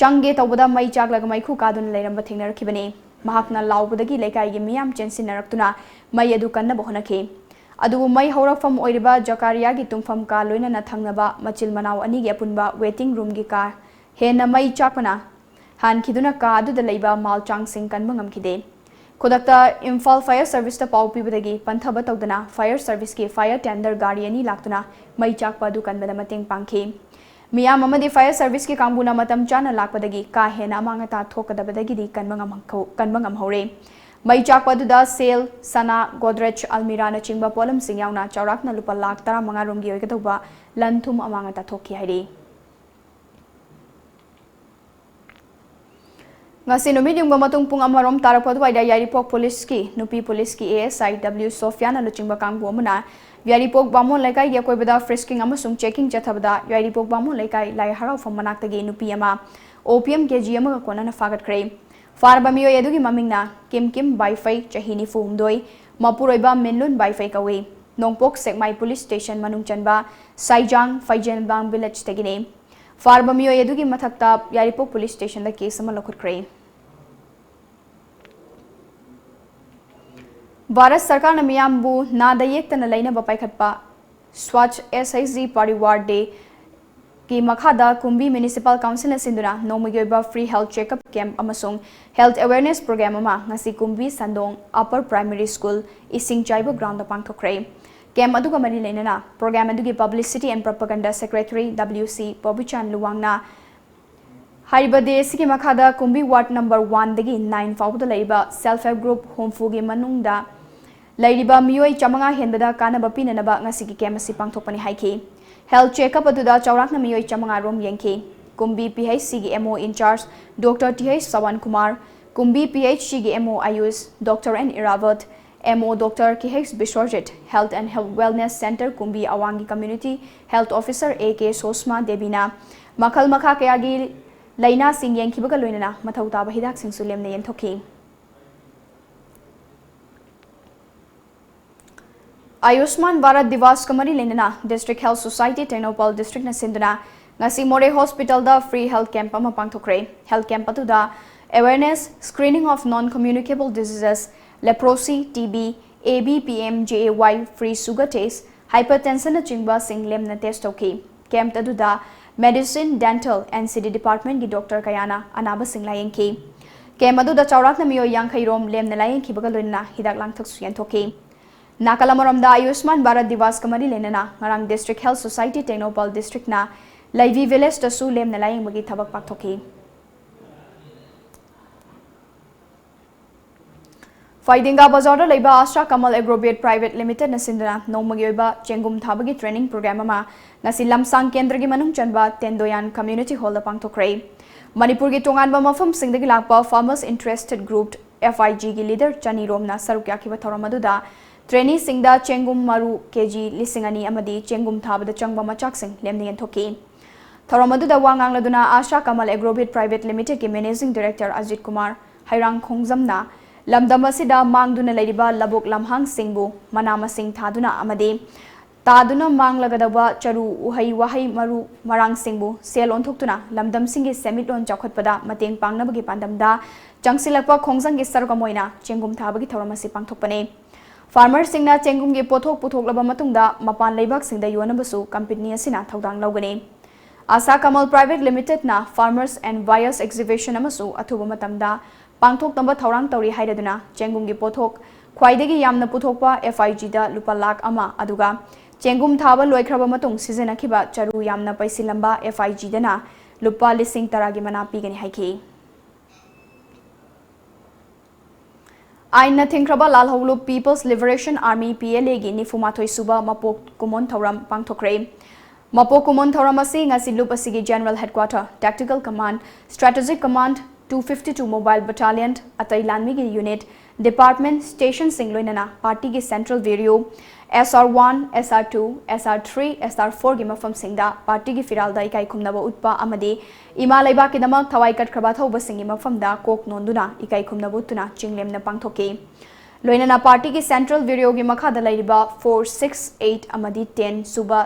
ꯆꯪꯒꯦ ꯇꯧꯕꯗ ꯃꯩ ꯆꯥꯛꯂꯒ ꯃꯩꯈꯨ ꯀꯥꯗꯨꯅ ꯂꯩꯔꯝꯕ ꯊꯦꯡꯅꯔꯛꯈꯤꯕꯅꯤ꯫ ꯃꯍꯥꯛꯅ ꯂꯥꯎꯕꯗꯒꯤ ꯂꯩꯀꯥꯏꯒꯤ ꯃꯤꯌꯥꯝ ꯆꯦꯟꯁꯤꯟꯅꯔꯛꯇꯨꯅ ꯃꯩ ꯑꯗꯨ ꯀꯟꯅꯕ ꯍꯣꯠꯅꯈꯤ꯫ ꯑꯗꯨꯕꯨ ꯃꯩ ꯍꯧꯔꯛꯐꯝ ꯑꯣꯏꯔꯤꯕ ꯖꯀꯥꯔꯤꯌꯥꯒꯤ ꯇꯨꯝꯐꯝ ꯀꯥ ꯂꯣꯏꯅꯅ ꯊꯪꯅꯕ ꯃꯆꯤꯜ ꯃꯅꯥꯎ ꯑꯅꯤꯒꯤ ꯑꯄꯨꯟꯕ ꯋꯦꯇꯤꯡ ꯔꯨꯝꯒꯤ ꯀꯥ ꯍꯦꯟꯅ ꯃꯩ ꯆꯥꯛꯄꯅ ꯍꯥꯟꯈꯤꯗꯨꯅ ꯀꯥ ꯑꯗꯨꯗ ꯂꯩꯕ ꯃꯥꯜ ꯆꯥꯡꯁꯤꯡ ꯀꯟꯕ ꯉꯝꯈꯤꯗꯦ꯫ ꯈꯨꯗꯛꯇ ꯏꯝꯐꯥꯜ ꯐꯥꯌꯔ ꯁꯔꯚꯤꯁꯇ ꯄꯥꯎ ꯄꯤꯕꯗꯒꯤ ꯄꯟꯊꯕ ꯇꯧꯗꯅ ꯐꯥꯌꯔ ꯁꯔꯚꯤꯁꯀꯤ ꯐꯥꯌꯔ ꯇꯦꯟꯗꯔ ꯒꯥꯔꯤ ꯑꯅꯤ ꯂꯥꯛꯇꯨꯅ ꯃꯩ ꯆꯥꯛꯄ ꯑꯗꯨ ꯀꯟꯕꯗ ꯃꯇꯦꯡ ꯄꯥꯡꯈꯤ꯫ ꯃꯤꯌꯥꯝ ꯑꯃꯗꯤ ꯐꯥꯌꯔ ꯁꯔꯚꯤꯁꯀꯤ ꯀꯥꯡꯕꯨꯅ ꯃꯇꯝ ꯆꯥꯅ ꯂꯥꯛꯄꯗꯒꯤ ꯀꯥ ꯍꯦꯟꯅ ꯑꯃꯥꯡ ꯑꯇꯥ ꯊꯣꯛꯀꯗꯕꯗꯒꯤꯗꯤ ꯀꯟꯕ ꯉꯝꯍꯧ-, ꯀꯟꯕ ꯉꯝꯍꯧꯔꯦ꯫ ꯃꯩ ꯆꯥꯛꯄ ꯑꯗꯨꯗ ꯁꯦꯜ, ꯁꯅꯥ, ꯒꯣꯗ꯭ꯔꯦꯖ, ꯑꯜꯃꯤꯔꯥꯅꯆꯤꯡꯕ ꯄꯣꯠꯂꯝꯁꯤꯡ ꯌꯥꯎꯅ ꯆꯥꯎꯔꯥꯛꯅ ꯂꯨꯄꯥ ꯂꯥꯈ ꯇꯔꯥꯃꯉꯥ ꯔꯣꯝꯒꯤ ꯑꯣꯏꯒꯗꯧꯕ ꯂꯟ ꯊꯨꯝ ꯑꯃꯥꯡ ꯑꯇꯥ ꯊꯣꯛꯈꯤ ꯍꯥꯏꯔꯤ꯫ ꯉꯁꯤ ꯅꯨꯃꯤꯠ ꯌꯨꯡꯕ ꯃꯇꯨꯡ ꯄꯨꯡ ꯑꯃꯔꯣꯝ ꯇꯥꯔꯛꯄ ꯑꯗꯨꯋꯥꯏꯗ ꯌꯥꯏꯔꯤꯄꯣꯛ ꯄꯨꯂꯤꯁꯀꯤ ꯅꯨꯄꯤ ꯄꯨꯂꯤꯁꯀꯤ ꯑꯦ ꯑꯦꯁ ꯑꯥꯏ ꯗꯕ꯭ꯂꯤꯎ ꯁꯣꯐꯤꯌꯥꯅ ꯂꯨꯆꯤꯡꯕ ꯀꯥꯡꯕꯨ ꯑꯃꯅ ꯌꯥꯏꯔꯤꯄꯣꯛ ꯕꯥꯃꯣꯟ ꯂꯩꯀꯥꯏꯒꯤ ꯑꯀꯣꯏꯕꯗ ꯐ꯭ꯔꯤꯁꯀꯤꯡ ꯑꯃꯁꯨꯡ ꯆꯦꯀꯤꯡ ꯆꯠꯊꯕꯗ ꯌꯥꯏꯔꯤꯄꯣꯛ ꯕꯥꯃꯣꯟ ꯂꯩꯀꯥꯏ ꯂꯥꯏ ꯍꯔꯥꯎꯐꯝ ꯃꯅꯥꯛꯇꯒꯤ ꯅꯨꯄꯤ ꯑꯃ ꯑꯣꯄꯤꯌꯝ ꯀꯦꯖꯤ ꯑꯃꯒ ꯀꯣꯟꯅꯅ ꯐꯥꯒꯠꯈ꯭ꯔꯦ꯫ ꯐꯥꯔꯕ ꯃꯤꯑꯣꯏ ꯑꯗꯨꯒꯤ ꯃꯃꯤꯡꯅ ꯀꯤꯝ ꯀꯤꯝ ꯕꯥꯏꯐꯩ, ꯆꯍꯤ ꯅꯤꯐꯨ ꯍꯨꯝꯗꯣꯏ, ꯃꯄꯨꯔꯣꯏꯕ ꯃꯤꯟꯂꯨꯟ ꯕꯥꯏꯐꯩ ꯀꯧꯏ꯫ ꯅꯣꯡꯄꯣꯛ ꯁꯦꯛꯃꯥꯏ ꯄꯨꯂꯤꯁ ꯁ꯭ꯇꯦꯁꯟ ꯃꯅꯨꯡ ꯆꯟꯕ ꯁꯥꯏꯖꯥꯡ ꯐꯩꯖꯦꯟꯕꯥꯡ ꯚꯤꯂꯦꯖꯇꯒꯤꯅꯤ꯫ ꯐꯥꯔꯕ ꯃꯤꯑꯣꯏ ꯑꯗꯨꯒꯤ ꯃꯊꯛꯇ ꯌꯥꯏꯔꯤꯄꯣꯛ ꯄꯨꯂꯤꯁ ꯁ꯭ꯇꯦꯁꯟꯗ ꯀꯦꯁ ꯑꯃ ꯂꯧꯈꯠꯈ꯭ꯔꯦ꯫ ꯚꯥꯔꯠ ꯁꯔꯀꯥꯔꯅ ꯃꯤꯌꯥꯝꯕꯨ ꯅꯥꯗ ꯌꯦꯛꯇꯅ ꯂꯩꯅꯕ ꯄꯥꯏꯈꯠꯄ ꯁ꯭ꯋꯥꯆ ꯑꯦꯁ ꯑꯩꯆ ꯖꯤ ꯄꯥꯔꯤꯋꯥꯔ ꯗꯦ ꯀꯤ ꯃꯈꯥꯗ ꯀꯨꯝꯕꯤ Municipal Councilꯅ ꯁꯤꯟꯗꯨꯅ ꯅꯣꯡꯃꯒꯤ ꯑꯣꯏꯕ free health checkup camp ꯑꯃꯁꯨꯡ health awareness program ꯑꯃ ꯉꯁꯤ ꯀꯨꯝꯕꯤ ꯁꯟꯗꯣꯡ Upper Primary School ꯏꯁꯤꯡ ꯆꯥꯏꯕ groundꯗ ꯄꯥꯡꯊꯣꯛꯈ꯭ꯔꯦ꯫ Camp ꯑꯗꯨꯒ ꯃꯔꯤ ꯂꯩꯅꯅ program ꯑꯗꯨꯒꯤ Publicity and Propaganda Secretary W C ꯄꯣꯕꯤꯆꯥꯟ ꯂꯨꯋꯥꯡꯅ ꯍꯥꯏꯔꯤꯕ day ꯑꯁꯤꯒꯤ ꯃꯈꯥꯗ ꯀꯨꯝꯕꯤ ward number one ꯗꯒꯤ nine ꯐꯥꯎꯕꯗ ꯂꯩꯔꯤꯕ self help group ꯍꯨꯝꯐꯨꯒꯤ ꯃꯅꯨꯡꯗ ꯂꯩꯔꯤꯕ ꯃꯤꯑꯣꯏ ꯆꯥꯃꯉꯥ ꯍꯦꯟꯕꯗ ꯀꯥꯟꯅꯕ ꯄꯤꯅꯅꯕ ꯉꯁꯤꯒꯤ camp ꯑꯁꯤ ꯄꯥꯡꯊꯣꯛꯄꯅꯤ ꯍꯥꯏꯈꯤ꯫ Health checkup ꯑꯗꯨꯗ ꯆꯥꯎꯔꯥꯛꯅ ꯃꯤꯑꯣꯏ ꯆꯥꯃꯉꯥ ꯔꯣꯝ ꯌꯦꯡꯈꯤ꯫ ꯀꯨꯝꯕꯤ P H Cꯒꯤ M O in charge Doctor T H ꯁꯋꯥꯟ Kumar, ꯀꯨꯝꯕꯤ P H Cꯒꯤ M O Ayush Doctor N Irawat, M O Doctor K H Biswajit, Health and Health Wellness Center ꯀꯨꯝꯕꯤ ꯑꯋꯥꯡꯒꯤ Community Health Officer A K ꯁꯣꯁꯃꯥ ꯗꯦꯕꯤꯅ ꯃꯈꯜ ꯃꯈꯥ ꯀꯌꯥꯒꯤ ꯂꯥꯏꯅꯥꯁꯤꯡ ꯌꯦꯡꯈꯤꯕꯒ ꯂꯣꯏꯅꯅ ꯃꯊꯧ ꯇꯥꯕ ꯍꯤꯗꯥꯛꯁꯤꯡꯁꯨ ꯂꯦꯝꯅ ꯌꯦꯟꯊꯣꯛꯈꯤ꯫ ꯑꯌꯨꯁꯃꯥꯟ ꯚꯥꯔꯠ ꯗꯤꯋꯥꯁꯀ ꯃꯔꯤ ꯂꯩꯅꯅ District Health Society ꯇꯦꯡꯅꯧꯄꯜ districtꯅ ꯁꯤꯟꯗꯨꯅ ꯉꯁꯤ ꯃꯣꯔꯦ hospitalꯗ free health camp ꯑꯃ ꯄꯥꯡꯊꯣꯛꯈ꯭ꯔꯦ꯫ Health camp ꯑꯗꯨꯗ awareness, screening of non communicable diseases, leprosy, T B, A B P M J A Y, free sugar test, hypertensionꯅꯆꯤꯡꯕꯁꯤꯡ ꯂꯦꯝꯅ test ꯇꯧꯈꯤ꯫ Camp ꯑꯗꯨꯗ medicine, dental, N C D departmentꯀꯤ doctor ꯀꯌꯥꯅ ꯑꯅꯥꯕꯁꯤꯡ ꯂꯥꯌꯦꯡꯈꯤ꯫ Camp ꯑꯗꯨꯗ ꯆꯥꯎꯔꯥꯛꯅ ꯃꯤꯑꯣꯏ ꯌꯥꯡꯈꯩ ꯔꯣꯝ ꯂꯦꯝꯅ ꯂꯥꯌꯦꯡꯈꯤꯕꯒ ꯂꯣꯏꯅꯅ ꯍꯤꯗꯥꯛ ꯂꯥꯡꯊꯛꯁꯨ ꯌꯦꯟꯊꯣꯛꯈꯤ꯫ ꯅꯥꯀꯜ ꯑꯃꯔꯣꯝꯗ ꯑꯌꯨꯁꯃꯥꯟ ꯚꯥꯔꯠ ꯗꯤꯋꯥꯁꯀ ꯃꯔꯤ ꯂꯩꯅꯅ ꯉꯔꯥꯡ District Health Society ꯇꯦꯡꯅꯧꯄꯜ districtꯅ ꯂꯩꯕꯤ villageꯇꯁꯨ ꯂꯦꯝꯅ ꯂꯥꯌꯦꯡꯕꯒꯤ ꯊꯕꯛ ꯄꯥꯡꯊꯣꯛꯈꯤ꯫ ꯐꯩꯗꯤꯡꯒꯥ ꯕꯖꯥꯔꯗ ꯂꯩꯕ ꯑꯥꯁꯥ ꯀꯃꯜ Agrovet Private Limitedꯅ ꯁꯤꯟꯗꯨꯅ ꯅꯣꯡꯃꯒꯤ ꯑꯣꯏꯕ ꯆꯦꯡꯒꯨꯝ ꯊꯥꯕꯒꯤ training program ꯑꯃ ꯉꯁꯤ ꯂꯝꯁꯥꯡ ꯀꯦꯟꯗ꯭ꯔꯒꯤ ꯃꯅꯨꯡ ꯆꯟꯕ ꯇꯦꯟꯗꯣꯌꯥꯟ Community Hallꯗ ꯄꯥꯡꯊꯣꯛꯈ꯭ꯔꯦ꯫ ꯃꯅꯤꯄꯨꯔꯒꯤ ꯇꯣꯉꯥꯟꯕ ꯃꯐꯝꯁꯤꯡꯗꯒꯤ ꯂꯥꯛꯄ farmers interested group, F I Gꯒꯤ leader ꯆꯅꯤ ꯔꯣꯝꯅ ꯁꯔꯨꯛ ꯌꯥꯈꯤꯕ ꯊꯧꯔꯝ ꯑꯗꯨꯗ traineeꯁꯤꯡꯗ ꯆꯦꯡꯒꯨꯝ ꯃꯔꯨ K G ꯂꯤꯁꯤꯡ ꯑꯅꯤ ꯑꯃꯗꯤ ꯆꯦꯡꯒꯨꯝ ꯊꯥꯕꯗ ꯆꯪꯕ ꯃꯆꯥꯛꯁꯤꯡ ꯂꯦꯝꯅ ꯌꯦꯟꯊꯣꯛꯈꯤ꯫ ꯊꯧꯔꯝ ꯑꯗꯨꯗ ꯋꯥ ꯉꯥꯡꯂꯗꯨꯅ ꯑꯥꯁꯥ ꯀꯃꯜ Agrovet Private Limitedꯀꯤ Managing Director Ajit Kumar ꯍꯩꯔꯥꯡ ꯈꯣꯡꯖꯝꯅ ꯂꯝꯗꯝ ꯑꯁꯤꯗ ꯃꯥꯡꯗꯨꯅ ꯂꯩꯔꯤꯕ ꯂꯧꯕꯨꯛ ꯂꯝꯍꯥꯡꯁꯤꯡꯕꯨ ꯃꯅꯥ ꯃꯁꯤꯡ ꯊꯥꯗꯨꯅ ꯑꯃꯗꯤ ꯇꯥꯗꯨꯅ ꯃꯥꯡꯂꯒꯗꯧꯕ ꯆꯔꯨ, ꯎꯍꯩ, ꯋꯥꯍꯩ, ꯃꯔꯨ ꯃꯔꯥꯡꯁꯤꯡꯕꯨ ꯁꯦꯜ ꯑꯣꯟꯊꯣꯛꯇꯨꯅ ꯂꯝꯗꯝꯁꯤꯡꯒꯤ ꯁꯦꯟꯃꯤꯠꯂꯣꯟ ꯆꯥꯎꯈꯠꯄꯗ ꯃꯇꯦꯡ ꯄꯥꯡꯅꯕꯒꯤ ꯄꯥꯟꯗꯝꯗ ꯆꯪꯁꯤꯜꯂꯛꯄ ꯈꯣꯡꯖꯪꯒꯤ ꯁꯔꯨꯛ ꯑꯃ ꯑꯣꯏꯅ ꯆꯦꯡꯒꯨꯝ ꯊꯥꯕꯒꯤ ꯊꯧꯔꯝ ꯑꯁꯤ ꯄꯥꯡꯊꯣꯛꯄꯅꯤ꯫ Farmerꯁꯤꯡꯅ ꯆꯦꯡꯒꯨꯝꯒꯤ ꯄꯣꯠꯊꯣꯛ ꯄꯨꯊꯣꯛꯂꯕ ꯃꯇꯨꯡꯗ ꯃꯄꯥꯟ ꯂꯩꯕꯥꯛꯁꯤꯡꯗ ꯌꯣꯟꯅꯕꯁꯨ company ꯑꯁꯤꯅ ꯊꯧꯗꯥꯡ ꯂꯧꯒꯅꯤ꯫ ꯑꯥꯁꯥ ꯀꯃꯜ ꯄ꯭ꯔꯥꯏꯚꯦꯠ ꯂꯤꯃꯤꯇꯦꯗꯅ ꯐꯥꯔꯃꯔꯁ ꯑꯦꯟ ꯕꯥꯌꯔꯁ ꯑꯦꯛꯖꯤꯕꯤꯁꯟ ꯑꯃꯁꯨ ꯑꯊꯨꯕ ꯃꯇꯝꯗ ꯄꯥꯡꯊꯣꯛꯅꯕ ꯊꯧꯔꯥꯡ ꯇꯧꯔꯤ ꯍꯥꯏꯔꯗꯨꯅ ꯆꯦꯡꯒꯨꯝꯒꯤ ꯄꯣꯠꯊꯣꯛ ꯈ꯭ꯋꯥꯏꯗꯒꯤ ꯌꯥꯝꯅ ꯄꯨꯊꯣꯛꯄ ꯑꯦꯐ ꯑꯥꯏ ꯖꯤꯗ ꯂꯨꯄꯥ ꯂꯥꯈ ꯑꯃ, ꯑꯗꯨꯒ ꯆꯦꯡꯒꯨꯝ ꯊꯥꯕ ꯂꯣꯏꯈ꯭ꯔꯕ ꯃꯇꯨꯡ ꯁꯤꯖꯤꯟꯅꯈꯤꯕ ꯆꯔꯨ ꯌꯥꯝꯅ ꯄꯩꯁꯤꯜꯂꯝꯕ ꯑꯦꯐ ꯑꯥꯏ ꯖꯤꯗꯅ ꯂꯨꯄꯥ ꯂꯤꯁꯤꯡ ꯇꯔꯥꯒꯤ ꯃꯅꯥ ꯄꯤꯒꯅꯤ ꯍꯥꯏꯈꯤ꯫ ꯑꯥꯏꯟꯅ ꯊꯤꯡꯈ꯭ꯔꯕ ꯂꯥꯜꯍꯧꯂꯨꯞ People's Liberation Army, P L ꯑꯦꯒꯤ ꯅꯤꯐꯨ ꯃꯥꯊꯣꯏ ꯁꯨꯕ ꯃꯄꯣꯛ ꯀꯨꯝꯑꯣꯟ ꯊꯧꯔꯝ ꯄꯥꯡꯊꯣꯛꯈ꯭ꯔꯦ꯫ ꯃꯄꯣꯛ ꯀꯨꯝꯑꯣꯟ ꯊꯧꯔꯝ ꯑꯁꯤ ꯉꯁꯤ ꯂꯨꯞ ꯑꯁꯤꯒꯤ General Headquarter, Tactical Command, Strategic Command, two fifty two Mobile Battalion, ꯑꯇꯩ ꯂꯥꯟꯃꯤꯒꯤ ꯌꯨꯅꯤꯠ, ꯗꯤꯄꯥꯔꯠꯃꯦꯟꯠ, ꯁ꯭ꯇꯦꯁꯟꯁꯤꯡ, ꯂꯣꯏꯅꯅ ꯄꯥꯔꯇꯤꯒꯤ ꯁꯦꯟꯇ꯭ꯔꯦꯜ ꯕ꯭ꯌꯨꯔꯣ, ꯑꯦꯁ ꯑꯥꯔ ꯋꯥꯟ, ꯑꯦꯁ ꯑꯥꯔ ꯇꯨ, ꯑꯦꯁ ꯑꯥꯔ ꯊ꯭ꯔꯤ, ꯑꯦꯁ ꯑꯥꯔ ꯐꯣꯔꯒꯤ ꯃꯐꯝꯁꯤꯡꯗ ꯄꯥꯔꯇꯤꯒꯤ ꯐꯤꯔꯥꯜꯗ ꯏꯀꯥꯏ ꯈꯨꯝꯅꯕ ꯎꯠꯄ ꯑꯃꯗꯤ ꯏꯃꯥ ꯂꯩꯕꯥꯛꯀꯤꯗꯃꯛ ꯊꯋꯥꯏ ꯀꯠꯈ꯭ꯔꯕ ꯑꯊꯧꯕꯁꯤꯡꯒꯤ ꯃꯐꯝꯗ ꯀꯣꯛ ꯅꯣꯟꯗꯨꯅ ꯏꯀꯥꯏ ꯈꯨꯝꯅꯕ ꯎꯠꯇꯨꯅ ꯆꯤꯡꯂꯦꯝꯅ ꯄꯥꯡꯊꯣꯛꯈꯤ꯫ ꯂꯣꯏꯅꯅ ꯄꯥꯔꯇꯤꯒꯤ ꯁꯦꯟꯇ꯭ꯔꯦꯜ ꯕ꯭ꯌꯨꯔꯣꯒꯤ ꯃꯈꯥꯗ ꯂꯩꯔꯤꯕ four, six, eight ꯑꯃꯗꯤ ten ꯁꯨꯕ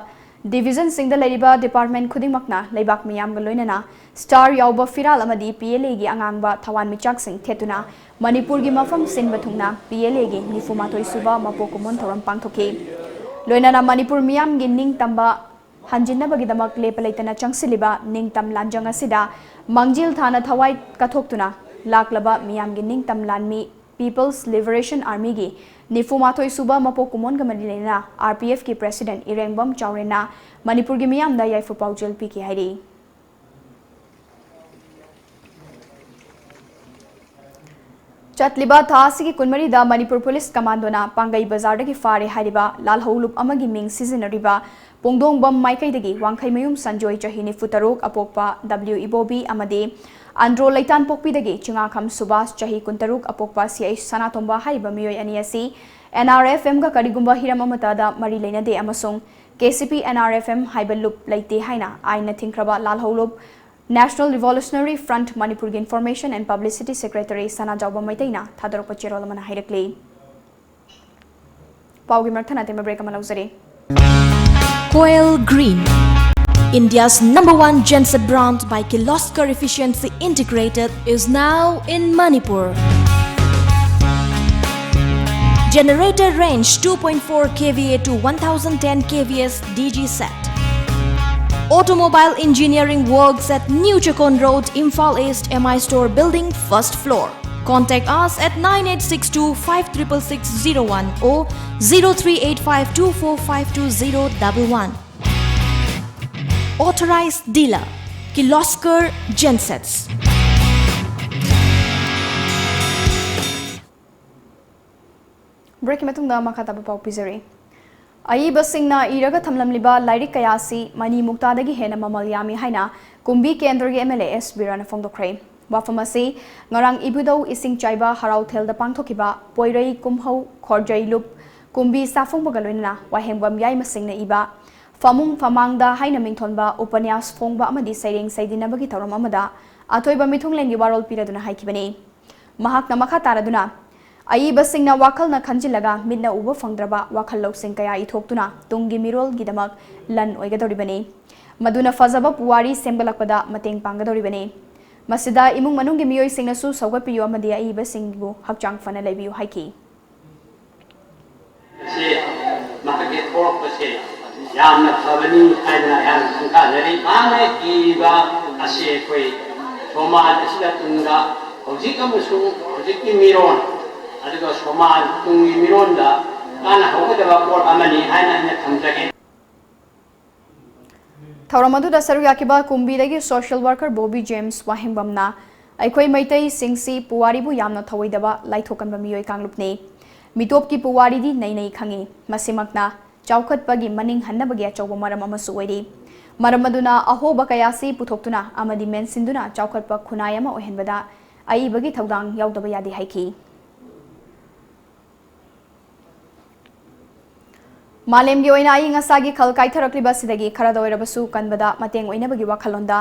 ꯗꯤꯚꯤꯖꯟꯁꯤꯡꯗ ꯂꯩꯔꯤꯕ ꯗꯤꯄꯥꯔꯠꯃꯦꯟꯠ ꯈꯨꯗꯤꯡꯃꯛꯅ ꯂꯩꯕꯥꯛ ꯃꯤꯌꯥꯝꯒ ꯂꯣꯏꯅꯅ ꯁ꯭ꯇꯥꯔ ꯌꯥꯎꯕ ꯐꯤꯔꯥꯜ ꯑꯃꯗꯤ ꯄꯤ ꯑꯦꯜ ꯑꯦꯒꯤ ꯑꯉꯥꯡꯕ ꯊꯋꯥꯟꯃꯤꯆꯥꯛꯁꯤꯡ ꯊꯦꯠꯇꯨꯅ ꯃꯅꯤꯄꯨꯔꯒꯤ ꯃꯐꯝ ꯁꯤꯟꯕ ꯊꯨꯡꯅ ꯄꯤ ꯑꯦꯜ ꯑꯦꯒꯤ ꯅꯤꯐꯨ ꯃꯥꯊꯣꯏ ꯁꯨꯕ ꯃꯄꯣꯛ ꯀꯨꯝꯑꯣꯟ ꯊꯧꯔꯝ ꯄꯥꯡꯊꯣꯛꯈꯤ꯫ ꯂꯣꯏꯅꯅ ꯃꯅꯤꯄꯨꯔ ꯃꯤꯌꯥꯝꯒꯤ ꯅꯤꯡꯇꯝꯕ ꯍꯟꯖꯤꯟꯅꯕꯒꯤꯗꯃꯛ ꯂꯦꯞꯄ ꯂꯩꯇꯅ ꯆꯪꯁꯤꯜꯂꯤꯕ ꯅꯤꯡꯇꯝ ꯂꯥꯟꯖꯪ ꯑꯁꯤꯗ ꯃꯥꯡꯖꯤꯜ ꯊꯥꯅ ꯊꯋꯥꯏ ꯀꯠꯊꯣꯛꯇꯨꯅ ꯂꯥꯛꯂꯕ ꯃꯤꯌꯥꯝꯒꯤ ꯅꯤꯡꯇꯝ ꯂꯥꯟꯃꯤ People's Liberation Armyꯒꯤ ꯅꯤꯐꯨ ꯃꯥꯊꯣꯏ ꯁꯨꯕ ꯃꯄꯣꯛ ꯀꯨꯝꯑꯣꯟꯒ ꯃꯔꯤ ꯂꯩꯅꯅ ꯑꯥꯔ ꯄꯤ ꯑꯦꯐꯀꯤ ꯄ꯭ꯔꯦꯁꯤꯗꯦꯟꯠ ꯏꯔꯦꯡꯕꯝ ꯆꯥꯎꯔꯦꯟꯅ ꯃꯅꯤꯄꯨꯔꯒꯤ ꯃꯤꯌꯥꯝꯗ ꯌꯥꯏꯐ ꯄꯥꯎꯖꯦꯜ ꯄꯤꯈꯤ ꯍꯥꯏꯔꯤ꯫ ꯆꯠꯂꯤꯕ ꯊꯥ ꯑꯁꯤꯒꯤ ꯀꯨꯟꯃꯔꯤꯗ ꯃꯅꯤꯄꯨꯔ ꯄꯨꯂꯤꯁ ꯀꯃꯥꯟꯗꯣꯅ ꯄꯥꯡꯒꯩ ꯕꯖꯥꯔꯗꯒꯤ ꯐꯥꯔꯦ ꯍꯥꯏꯔꯤꯕ ꯂꯥꯜꯍꯧꯂꯨꯞ ꯑꯃꯒꯤ ꯃꯤꯡ ꯁꯤꯖꯤꯟꯅꯔꯤꯕ ꯄꯨꯡꯗꯣꯡꯕꯝ ꯃꯥꯏꯀꯩꯗꯒꯤ ꯋꯥꯡꯈꯩꯃꯌꯨꯝ ꯁꯟꯖꯣꯏ, ꯆꯍꯤ ꯅꯤꯐꯨ ꯇꯔꯨꯛ, ꯑꯄꯣꯛꯄ ꯗꯕ꯭ꯂꯤꯎ ꯏꯕꯣꯕꯤ, ꯑꯃꯗꯤ ꯑꯟꯗ꯭ꯔꯣ ꯂꯩꯇꯥꯟꯄꯣꯛꯄꯤꯗꯒꯤ ꯆꯤꯉꯥꯈꯝ ꯁꯨꯕꯥꯁ, ꯆꯍꯤ ꯀꯨꯟꯇꯔꯨꯛ, ꯑꯄꯣꯛꯄ ꯁꯤ ꯑꯩꯆ ꯁꯅꯥꯇꯣꯝꯕ ꯍꯥꯏꯔꯤꯕ ꯃꯤꯑꯣꯏ ꯑꯅꯤ ꯑꯁꯤ ꯑꯦꯟ ꯑꯥꯔ ꯑꯦꯐ ꯑꯦꯝꯒ ꯀꯔꯤꯒꯨꯝꯕ ꯍꯤꯔꯝ ꯑꯃꯠꯇꯗ ꯃꯔꯤ ꯂꯩꯅꯗꯦ ꯑꯃꯁꯨꯡ K C P N R F M ꯍꯥꯏꯕ ꯂꯨꯞ ꯂꯩꯇꯦ ꯍꯥꯏꯅ ꯑꯥꯏꯟꯅ ꯊꯤꯡꯈ꯭ꯔꯕ ꯂꯥꯜꯍꯧꯂꯨꯞ National Revolutionary Front ꯃꯅꯤꯄꯨꯔꯒꯤ Information and Publicity Secretary ꯁꯅꯥꯖꯥꯎꯕ ꯃꯩꯇꯩꯅ ꯊꯥꯗꯣꯔꯛꯄ ꯆꯦꯔꯣꯜ ꯑꯃꯅ ꯍꯥꯏꯔꯛꯂꯤ꯫ ꯄꯥꯎꯒꯤ ꯃꯔꯛ ꯊꯠꯅ ꯑꯇꯦꯟꯕ ꯕ꯭ꯔꯦꯛ ꯑꯃ ꯂꯧꯖꯔꯤ꯫ Koel Green, India's number one genset brand by Kirloskar Efficiency Integrated, is now in Manipur. Generator range two point four K V A to one thousand ten K V A D G set. Automobile Engineering Works at New Chakon Road, Imphal East, M I Store Building, first floor. Contact us at nine eight six two five triple six zero one or zero three eight five two four five two zero double one. Authorized dealer, Kirloskar Gensets. Break ꯀꯤ ꯃꯇꯨꯡꯗ ꯃꯈꯥ ꯇꯥꯕ ꯄꯥꯎ ꯄꯤꯖꯔꯤ꯫ ꯑꯏꯕꯁꯤꯡꯅ ꯏꯔꯒ ꯊꯝꯂꯝꯂꯤꯕ ꯂꯥꯏꯔꯤꯛ ꯀꯌꯥ ꯑꯁꯤ ꯃꯅꯤ ꯃꯨꯛꯇꯥꯗꯒꯤ ꯍꯦꯟꯅ ꯃꯃꯜ ꯌꯥꯝꯃꯤ ꯍꯥꯏꯅ ꯀꯨꯝꯕꯤ ꯀꯦꯟꯗ꯭ꯔꯒꯤ M L A S ꯕꯤꯔꯥꯅ ꯐꯣꯡꯗꯣꯛꯈ꯭ꯔꯦ꯫ ꯋꯥꯐꯝ ꯑꯁꯤ ꯉꯔꯥꯡ ꯏꯕꯨꯙꯧ ꯏꯁꯤꯡꯆꯥꯏꯕ ꯍꯔꯥꯎꯊꯦꯜꯗ ꯄꯥꯡꯊꯣꯛꯈꯤꯕ ꯄꯣꯏꯔꯩ ꯀꯨꯝꯍꯧ ꯈꯣꯔꯖꯩ ꯂꯨꯞ ꯀꯨꯝꯕꯤ ꯁꯥꯐꯣꯡꯕꯒ ꯂꯣꯏꯅꯅ ꯋꯥꯍꯦꯡꯕꯝ ꯌꯥꯏꯃꯁꯤꯡꯅ ꯏꯕ ꯐꯃꯨꯡ ꯐꯃꯥꯡꯗ ꯍꯥꯏꯅ ꯃꯤꯡꯊꯣꯟꯕ ꯎꯄꯅ꯭ꯌꯥꯁ ꯐꯣꯡꯕ ꯑꯃꯗꯤ ꯁꯩꯔꯦꯡ ꯁꯩꯗꯤꯟꯅꯕꯒꯤ ꯊꯧꯔꯝ ꯑꯃꯗ ꯑꯊꯣꯏꯕ ꯃꯤꯊꯨꯡꯂꯦꯟꯒꯤ ꯋꯥꯔꯣꯜ ꯄꯤꯔꯗꯨꯅ ꯍꯥꯏꯈꯤꯕꯅꯤ꯫ ꯃꯍꯥꯛꯅ ꯃꯈꯥ ꯇꯥꯔꯗꯨꯅ, ꯑꯏꯕꯁꯤꯡꯅ ꯋꯥꯈꯜꯅ ꯈꯟꯖꯤꯜꯂꯒ ꯃꯤꯠꯅ ꯎꯕ ꯐꯪꯗ꯭ꯔꯕ ꯋꯥꯈꯜ ꯂꯧꯁꯤꯡ ꯀꯌꯥ ꯏꯊꯣꯛꯇꯨꯅ ꯇꯨꯡꯒꯤ ꯃꯤꯔꯣꯜꯒꯤꯗꯃꯛ ꯂꯟ ꯑꯣꯏꯒꯗꯧꯔꯤꯕꯅꯤ꯫ ꯃꯗꯨꯅ ꯐꯖꯕ ꯄꯨꯋꯥꯔꯤ ꯁꯦꯝꯒꯠꯂꯛꯄꯗ ꯃꯇꯦꯡ ꯄꯥꯡꯒꯗꯧꯔꯤꯕꯅꯤ꯫ ꯃꯁꯤꯗ ꯏꯃꯨꯡ ꯃꯅꯨꯡꯒꯤ ꯃꯤꯑꯣꯏꯁꯤꯡꯅꯁꯨ ꯁꯧꯒꯠꯄꯤꯌꯨ ꯑꯃꯗꯤ ꯑꯏꯕꯁꯤꯡꯕꯨ ꯍꯛꯆꯥꯡ ꯐꯅ ꯂꯩꯕꯤꯌꯨ ꯍꯥꯏꯈꯤ꯫ ꯑꯁꯤ ꯃꯍꯥꯛꯀꯤ ꯊꯣꯛꯂꯛꯄꯁꯦ ꯌꯥꯝꯅ ꯐꯕꯅꯤ ꯍꯥꯏꯗꯅ ꯑꯩꯍꯥꯛꯅ ꯈꯪꯊꯖꯔꯤ꯫ ꯃꯍꯥꯛꯅ ꯏꯕ ꯑꯁꯤ ꯑꯩꯈꯣꯏ ꯁꯃꯥꯖ ꯑꯁꯤꯗ ꯇꯨꯡꯗ ꯍꯧꯖꯤꯛ ꯑꯃꯁꯨꯡ ꯍꯧꯖꯤꯛꯀꯤ ꯃꯤꯔꯣꯟ ꯑꯗꯨꯒ ꯁꯃꯥꯖ ꯇꯨꯡꯒꯤ ꯃꯤꯔꯣꯟꯗ ꯀꯥꯟꯅꯍꯧꯒꯗꯕ ꯄꯣꯠ ꯑꯃꯅꯤ ꯍꯥꯏꯅ ꯑꯩꯅ ꯊꯝꯖꯒꯦ꯫ ꯊꯧꯔꯝ ꯑꯗꯨꯗ ꯁꯔꯨꯛ ꯌꯥꯈꯤꯕ ꯀꯨꯝꯕꯤꯗꯒꯤ social worker ꯕꯣꯕꯤ ꯖꯦꯝꯁ ꯋꯥꯍꯦꯡꯕꯝꯅ ꯑꯩꯈꯣꯏ ꯃꯩꯇꯩꯁꯤꯡꯁꯤ ꯄꯨꯋꯥꯔꯤꯕꯨ ꯌꯥꯝꯅ ꯊꯧꯑꯣꯏꯗꯕ ꯂꯥꯏꯊꯣꯛꯀꯟꯕ ꯃꯤꯑꯣꯏ ꯀꯥꯡꯂꯨꯞꯅꯤ꯫ ꯃꯤꯇꯣꯞꯀꯤ ꯄꯨꯋꯥꯔꯤꯗꯤ ꯅꯩꯅꯩ ꯈꯪꯏ꯫ ꯃꯁꯤꯃꯛꯅ ꯆꯥꯎꯈꯠꯄꯒꯤ ꯃꯅꯤꯡ ꯍꯟꯅꯕꯒꯤ ꯑꯆꯧꯕ ꯃꯔꯝ ꯑꯃꯁꯨ ꯑꯣꯏꯔꯤ꯫ ꯃꯔꯝ ꯑꯗꯨꯅ ꯑꯍꯣꯕ ꯀꯌꯥꯁꯤ ꯄꯨꯊꯣꯛꯇꯨꯅ ꯑꯃꯗꯤ ꯃꯦꯟꯁꯤꯟꯗꯨꯅ ꯆꯥꯎꯈꯠꯄ ꯈꯨꯟꯅꯥꯏ ꯑꯃ ꯑꯣꯏꯍꯟꯕꯗ ꯑꯏꯕꯒꯤ ꯊꯧꯗꯥꯡ ꯌꯥꯎꯗꯕ ꯌꯥꯗꯦ ꯍꯥꯏꯈꯤ꯫ ꯃꯥꯂꯦꯝꯒꯤ ꯑꯣꯏꯅ ꯑꯏꯪ ꯑꯁꯥꯒꯤ ꯈꯜ ꯀꯥꯏꯊꯔꯛꯂꯤꯕ ꯑꯁꯤꯗꯒꯤ ꯈꯔꯗ ꯑꯣꯏꯔꯕꯁꯨ ꯀꯟꯕꯗ ꯃꯇꯦꯡ ꯑꯣꯏꯅꯕꯒꯤ ꯋꯥꯈꯜꯂꯣꯟꯗ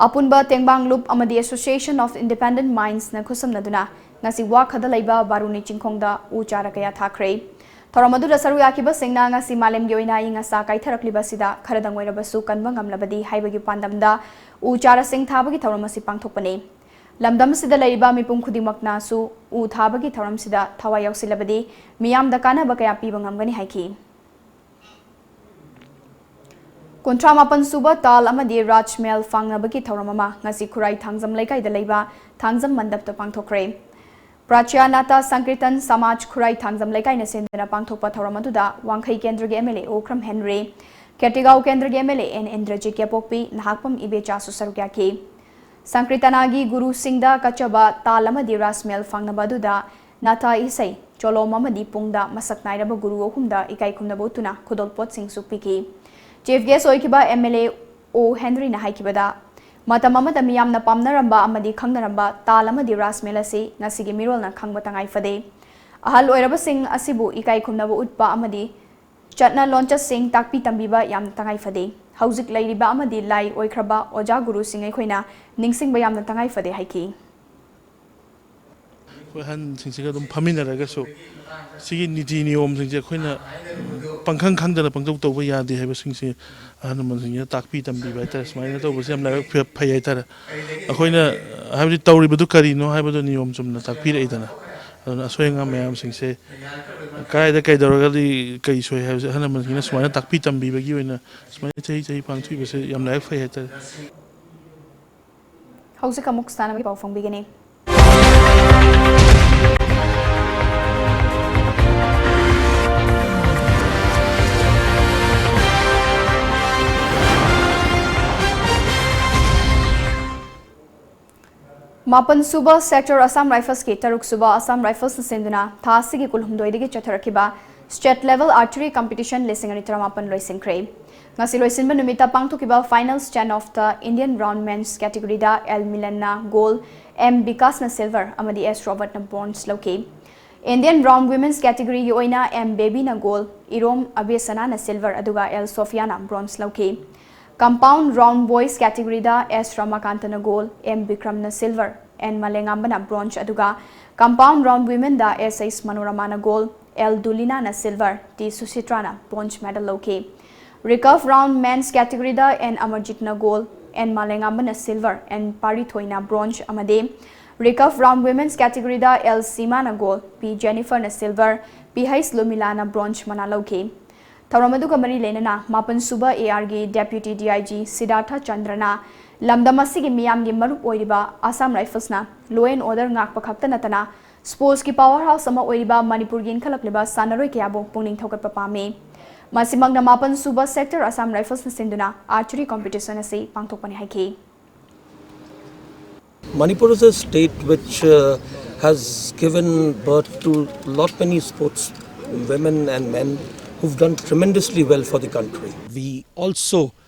ꯑꯄꯨꯟꯕ ꯇꯦꯡꯕꯥꯡ ꯂꯨꯞ ꯑꯃꯗꯤ Association of Independent Minds ꯅ ꯈꯨꯠꯁꯝꯅꯗꯨꯅ ꯉꯁꯤ ꯋꯥꯈꯗ ꯂꯩꯕ ꯕꯥꯔꯨꯅꯤ ꯆꯤꯡꯈꯣꯡꯗ ꯎ ꯆꯥꯔ ꯀꯌꯥ ꯊꯥꯈ꯭ꯔꯦ꯫ ꯊꯧꯔꯝ ꯑꯗꯨꯗ ꯁꯔꯨꯛ ꯌꯥꯈꯤꯕꯁꯤꯡꯅ ꯉꯁꯤ ꯃꯥꯂꯦꯝꯒꯤ ꯑꯣꯏꯅ ꯑꯏꯪ ꯑꯁꯥ ꯀꯥꯏꯊꯔꯛꯂꯤꯕ ꯑꯁꯤꯗ ꯈꯔꯗꯪ ꯑꯣꯏꯔꯕꯁꯨ ꯀꯟꯕ ꯉꯝꯂꯕꯗꯤ ꯍꯥꯏꯕꯒꯤ ꯄꯥꯟꯗꯝꯗ ꯎ ꯆꯥꯔꯁꯤꯡ ꯊꯥꯕꯒꯤ ꯊꯧꯔꯝ ꯑꯁꯤ ꯄꯥꯡꯊꯣꯛꯄꯅꯤ꯫ ꯂꯝꯗꯝ ꯑꯁꯤꯗ ꯂꯩꯔꯤꯕ ꯃꯤꯄꯨꯝ ꯈꯨꯗꯤꯡꯃꯛꯅꯁꯨ ꯎ ꯊꯥꯕꯒꯤ ꯊꯧꯔꯝꯁꯤꯗ ꯊꯋꯥꯏ ꯌꯥꯎꯁꯤꯜꯂꯕꯗꯤ ꯃꯤꯌꯥꯝꯗ ꯀꯥꯟꯅꯕ ꯀꯌꯥ ꯄꯤꯕ ꯉꯝꯒꯅꯤ ꯍꯥꯏꯈꯤ꯫ ꯀꯨꯟꯊ꯭ꯔꯥ ꯃꯥꯄꯟ ꯁꯨꯕ ꯇꯥꯜ ꯑꯃꯗꯤ ꯔꯥꯖꯃꯦꯜ ꯐꯥꯡꯅꯕꯒꯤ ꯊꯧꯔꯝ ꯑꯃ ꯉꯁꯤ ꯈꯨꯔꯥꯏ ꯊꯥꯡꯖꯝ ꯂꯩꯀꯥꯏꯗ ꯂꯩꯕ ꯊꯥꯡꯖꯝ ꯃꯟꯗꯞꯇ ꯄꯥꯡꯊꯣꯛꯈ꯭ꯔꯦ꯫ ꯄ꯭ꯔꯥꯆ꯭ꯌꯥ ꯅꯥꯇꯥ ꯁꯪꯀ꯭ꯔꯤꯇꯟ ꯁꯃꯥꯖ ꯈꯨꯔꯥꯏ ꯊꯥꯡꯖꯝ ꯂꯩꯀꯥꯏꯅ ꯁꯤꯟꯗꯨꯅ ꯄꯥꯡꯊꯣꯛꯄ ꯊꯧꯔꯝ ꯑꯗꯨꯗ ꯋꯥꯡꯈꯩ ꯀꯦꯟꯗ꯭ꯔꯒꯤ M L A Okram Henry, Khetrigao ꯀꯦꯟꯗ꯭ꯔꯒꯤ M L A N Indrajit ꯀꯦꯄꯣꯛꯄꯤ, ꯅꯍꯥꯛꯄꯝ ꯏꯕꯦꯆꯥꯁꯨ ꯁꯔꯨꯛ ꯌꯥꯈꯤ꯫ ꯁꯪꯀ꯭ꯔꯤꯇꯅꯥꯒꯤ ꯒꯨꯔꯨꯁꯤꯡꯗ ꯀꯠꯆꯕ ꯇꯥꯜ ꯑꯃꯗꯤ ꯔꯥꯖꯃꯦꯜ ꯐꯪꯅꯕ ꯑꯗꯨꯗ ꯅꯥꯊꯥ ꯏꯁꯩ, ꯆꯣꯂꯣꯝ ꯑꯃꯗꯤ ꯄꯨꯡꯗ ꯃꯁꯛ ꯅꯥꯏꯔꯕ ꯒꯨꯔꯨ ꯑꯍꯨꯝꯗ ꯏꯀꯥꯏ ꯈꯨꯝꯅꯕ ꯎꯠꯇꯨꯅ ꯈꯨꯗꯣꯜꯄꯣꯠꯁꯤꯡꯁꯨ ꯄꯤꯈꯤ꯫ ꯆꯤꯐ ꯒꯦꯁ ꯑꯣꯏꯈꯤꯕ ꯑꯦꯝ ꯑꯦꯜ ꯑꯦ ꯑꯣ ꯍꯦꯟꯔꯤꯅ ꯍꯥꯏꯈꯤꯕꯗ, ꯃꯇꯝ ꯑꯃꯗ ꯃꯤꯌꯥꯝꯅ ꯄꯥꯝꯅꯔꯝꯕ ꯑꯃꯗꯤ ꯈꯪꯅꯔꯝꯕ ꯇꯥꯜ ꯑꯃꯗꯤ ꯔꯥꯖꯃꯦꯜ ꯑꯁꯤ ꯉꯁꯤꯒꯤ ꯃꯤꯔꯣꯜꯅ ꯈꯪꯕ ꯇꯉꯥꯏ ꯐꯗꯦ꯫ ꯑꯍꯜ ꯑꯣꯏꯔꯕꯁꯤꯡ ꯑꯁꯤꯕꯨ ꯏꯀꯥꯏ ꯈꯨꯝꯅꯕ ꯎꯠꯄ ꯑꯃꯗꯤ ꯆꯠꯅ ꯂꯣꯟꯆꯠꯁꯤꯡ ꯇꯥꯛꯄꯤ ꯇꯝꯕꯤꯕ ꯌꯥꯝꯅ ꯇꯉꯥꯏ ꯐꯗꯦ꯫ ꯍꯧꯖꯤꯛ ꯂꯩꯔꯤꯕ ꯑꯃꯗꯤ ꯂꯥꯏ ꯑꯣꯏꯈ꯭ꯔꯕ ꯑꯣꯖꯥ ꯒꯨꯔꯨꯁꯤꯡ ꯑꯩꯈꯣꯏꯅ ꯅꯤꯡꯁꯤꯡꯕ ꯌꯥꯝꯅ ꯇꯉꯥꯏ ꯐꯗꯦ ꯍꯥꯏꯈꯤ꯫ ꯑꯩꯈꯣꯏ ꯑꯍꯟꯁꯤꯡꯁꯤꯒ ꯑꯗꯨꯝ ꯐꯝꯃꯤꯟꯅꯔꯒꯁꯨ ꯁꯤꯒꯤ ꯅꯤꯇꯤ ꯅꯤꯌꯣꯝꯁꯤꯡꯁꯦ ꯑꯩꯈꯣꯏꯅ ꯄꯪꯈꯪ ꯈꯪꯗꯅ ꯄꯪꯇꯧ ꯇꯧꯕ ꯌꯥꯗꯦ ꯍꯥꯏꯕꯁꯤꯡꯁꯦ ꯑꯍꯜ ꯂꯃꯟꯁꯤꯡꯁꯤꯅ ꯇꯥꯛꯄꯤ ꯇꯝꯕꯤꯕ ꯍꯥꯏꯇꯥꯔꯦ꯫ ꯁꯨꯃꯥꯏꯅ ꯇꯧꯕꯁꯦ ꯌꯥꯝ ꯂꯥꯏꯕꯛ ꯐ- ꯐꯩ ꯍꯥꯏꯇꯥꯔꯦ꯫ ꯑꯩꯈꯣꯏꯅ ꯍꯥꯏꯕꯗꯤ ꯇꯧꯔꯤꯕꯗꯨ ꯀꯔꯤꯅꯣ ꯍꯥꯏꯕꯗꯨ ꯅꯤꯌꯣꯝ ꯆꯨꯝꯅ ꯇꯥꯛꯄꯤꯔꯛꯏꯗꯅ꯫ ꯑꯗꯨꯅ ꯑꯁꯣꯏ ꯑꯉꯥꯝ ꯃꯌꯥꯝꯁꯤꯡꯁꯦ ꯀꯗꯥꯏꯗ ꯀꯩꯗꯧꯔꯒꯗꯤ ꯀꯩ ꯁꯣꯏ ꯍꯥꯏꯕꯁꯦ ꯑꯍꯜ ꯂꯃꯟꯁꯤꯡꯅ ꯁꯨꯃꯥꯏꯅ ꯇꯥꯛꯄꯤ ꯇꯝꯕꯤꯕꯒꯤ ꯑꯣꯏꯅ ꯁꯨꯃꯥꯏꯅ ꯆꯍꯤ ꯆꯍꯤ ꯄꯥꯡꯊꯣꯛꯏꯕꯁꯦ ꯌꯥꯝ ꯂꯥꯏꯕꯛ ꯐꯩ ꯍꯥꯏꯇꯥꯔꯦ꯫ ꯍꯧꯖꯤꯛ ꯑꯃꯨꯛ ꯁꯥꯟꯅꯕꯒꯤ ꯄꯥꯎ ꯐꯣꯡꯕꯤꯒꯅꯤ꯫ ꯃꯥꯄꯟ ꯁꯨꯕ ꯁꯦꯛꯇꯔ ꯑꯁꯥꯝ ꯔꯥꯏꯐꯜꯁꯀꯤ ꯇꯔꯨꯛ ꯁꯨꯕ ꯑꯁꯥꯝ ꯔꯥꯏꯐꯜꯁꯅ ꯁꯤꯟꯗꯨꯅ ꯊꯥ ꯑꯁꯤꯒꯤ ꯀꯨꯟꯍꯨꯝꯗꯣꯏꯗꯒꯤ ꯆꯠꯊꯔꯛꯈꯤꯕ ꯁ꯭ꯇꯦꯠ ꯂꯦꯚꯦꯜ ꯑꯥꯔꯆꯔꯤ ꯀꯝꯄꯤꯇꯤꯁꯟ ꯂꯤꯁꯤꯡ ꯑꯅꯤ ꯇꯔꯥꯃꯥꯄꯟ ꯂꯣꯏꯁꯤꯟꯈ꯭ꯔꯦ꯫ ꯉꯁꯤ ꯂꯣꯏꯁꯤꯟꯕ ꯅꯨꯃꯤꯠꯇ ꯄꯥꯡꯊꯣꯛꯈꯤꯕ ꯐꯥꯏꯅꯦꯜ ꯁ꯭ꯇꯦꯟ ꯑꯣꯐꯇ ꯏꯟꯗꯤꯌꯟ ꯔꯥꯎꯟ ꯃꯦꯟꯁ ꯀꯦꯇꯦꯒꯣꯔꯤꯗ ꯑꯦꯜ ꯃꯤꯂꯟꯅ ꯒꯣꯜ, ꯑꯦꯝ ꯕꯤꯀꯥꯁꯅ ꯁꯤꯜꯚꯔ ꯑꯃꯗꯤ ꯑꯦꯁ ꯔꯣꯕꯔꯠꯅ ꯕ꯭ꯔꯣꯟꯖ ꯂꯧꯈꯤ꯫ ꯏꯟꯗꯤꯌꯟ ꯔꯥꯎꯟ ꯋꯤꯃꯦꯟꯁ ꯀꯦꯇꯦꯒꯣꯔꯤꯒꯤ ꯑꯣꯏꯅ ꯑꯦꯝ ꯕꯦꯕꯤꯅ ꯒꯣꯜ, ꯏꯔꯣꯝ ꯑꯕꯦꯁꯅꯥꯅ ꯁꯤꯜꯚꯔ ꯑꯗꯨꯒ ꯑꯦꯜ ꯁꯣꯐꯤꯌꯥꯅ ꯕ꯭ꯔꯣꯟꯖ ꯂꯧꯈꯤ꯫ ꯀꯝꯄꯥꯎꯟ ꯔꯥꯎꯟ ꯕꯣꯏꯁ ꯀꯦꯇꯦꯒꯣꯔꯤꯗ ꯑꯦꯁ ꯔꯃꯥꯀꯥꯟꯇꯅ ꯒꯣꯜ, ꯑꯦꯝ ꯕꯤꯀ꯭ꯔꯝꯅ ꯁꯤꯜꯚꯔ, ꯑꯦꯟ ꯃꯥꯂꯦꯉꯥꯝꯕꯅ ꯕ꯭ꯔꯣꯟꯖ ꯑꯗꯨꯒ ꯀꯝꯄꯥꯎꯟ ꯔꯥꯎꯟ ꯋꯤꯃꯦꯟꯗ ꯑꯦꯁ ꯑꯩꯁ ꯃꯅꯣꯔꯃꯥꯅ ꯒꯣꯜ, ꯑꯦꯜ ꯗꯨꯂꯤꯅꯥꯅ ꯁꯤꯜꯚꯔ, ꯇꯤ ꯁꯨꯁꯤꯇ꯭ꯔꯥꯅ ꯕ꯭ꯔꯣꯟꯖ ꯃꯦꯗꯜ ꯂꯧꯈꯤ꯫ ꯔꯤꯀꯔꯚ ꯔꯥꯎꯟ ꯃꯦꯟꯁ ꯀꯦꯇꯦꯒꯣꯔꯤꯗ ꯑꯦꯟ ꯑꯃꯔꯖꯤꯠꯅ ꯒꯣꯜ, ꯑꯦꯟ ꯃꯥꯂꯦꯉꯥꯝꯕꯅ ꯁꯤꯜꯚꯔ, ꯑꯦꯟ ꯄꯥꯔꯤꯊꯣꯏꯅ ꯕ꯭ꯔꯣꯟꯖ ꯑꯃꯗꯤ ꯔꯤꯀꯔꯚ ꯔꯥꯎꯟ ꯋꯤꯃꯦꯟꯁ ꯀꯦꯇꯦꯒꯣꯔꯤꯗ ꯑꯦꯜ ꯁꯤꯃꯥꯅ ꯒꯣꯜ, ꯄꯤ ꯖꯦꯅꯤꯐꯔꯅ ꯁꯤꯜꯚꯔ, ꯄꯤ ꯍꯩꯆ ꯂꯨꯃꯤꯂꯥꯅ ꯕ꯭ꯔꯣꯟꯖ ꯃꯅꯥ ꯂꯧꯈꯤ꯫ ꯊꯧꯔꯝ ꯑꯗꯨꯒ ꯃꯔꯤ ꯂꯩꯅꯅ ꯃꯥꯄꯟ ꯁꯨꯕ ꯑꯦ ꯑꯥꯔꯒꯤ ꯗꯦꯄ꯭ꯌꯨꯇꯤ ꯗꯤ ꯑꯥꯏ ꯖꯤ ꯁꯤꯗꯥꯔꯊ ꯆꯟꯗ꯭ꯔꯅ ꯂꯝꯗꯝ ꯑꯁꯤꯒꯤ ꯃꯤꯌꯥꯝꯒꯤ ꯃꯔꯨꯞ ꯑꯣꯏꯔꯤꯕ ꯑꯁꯥꯝ ꯔꯥꯏꯐꯜꯁꯅ law and order ꯉꯥꯛꯄ ꯈꯛꯇ ꯅꯠꯇꯅ sports ꯀꯤ power house ꯑꯃ ꯑꯣꯏꯔꯤꯕ ꯃꯅꯤꯄꯨꯔꯒꯤ ꯏꯟꯈꯠꯂꯛꯂꯤꯕ ꯁꯥꯟꯅꯔꯣꯏ ꯀꯌꯥꯕꯨ ꯄꯨꯛꯅꯤꯡ ꯊꯧꯒꯠꯄ ꯄꯥꯝꯃꯤ꯫ ꯃꯁꯤꯃꯛꯅ ꯃꯥꯄꯟ ꯁꯨꯕ sector ꯑꯁꯥꯝ ꯔꯥꯏꯐꯜꯁꯅ ꯁꯤꯟꯗꯨꯅ archery competition ꯑꯁꯤ ꯄꯥꯡꯊꯣꯛꯄꯅꯤ ꯍꯥꯏꯈꯤ꯫ Manipur is a state which uh, has given birth to lot many sports women and men who've done tremendously well for the country. We also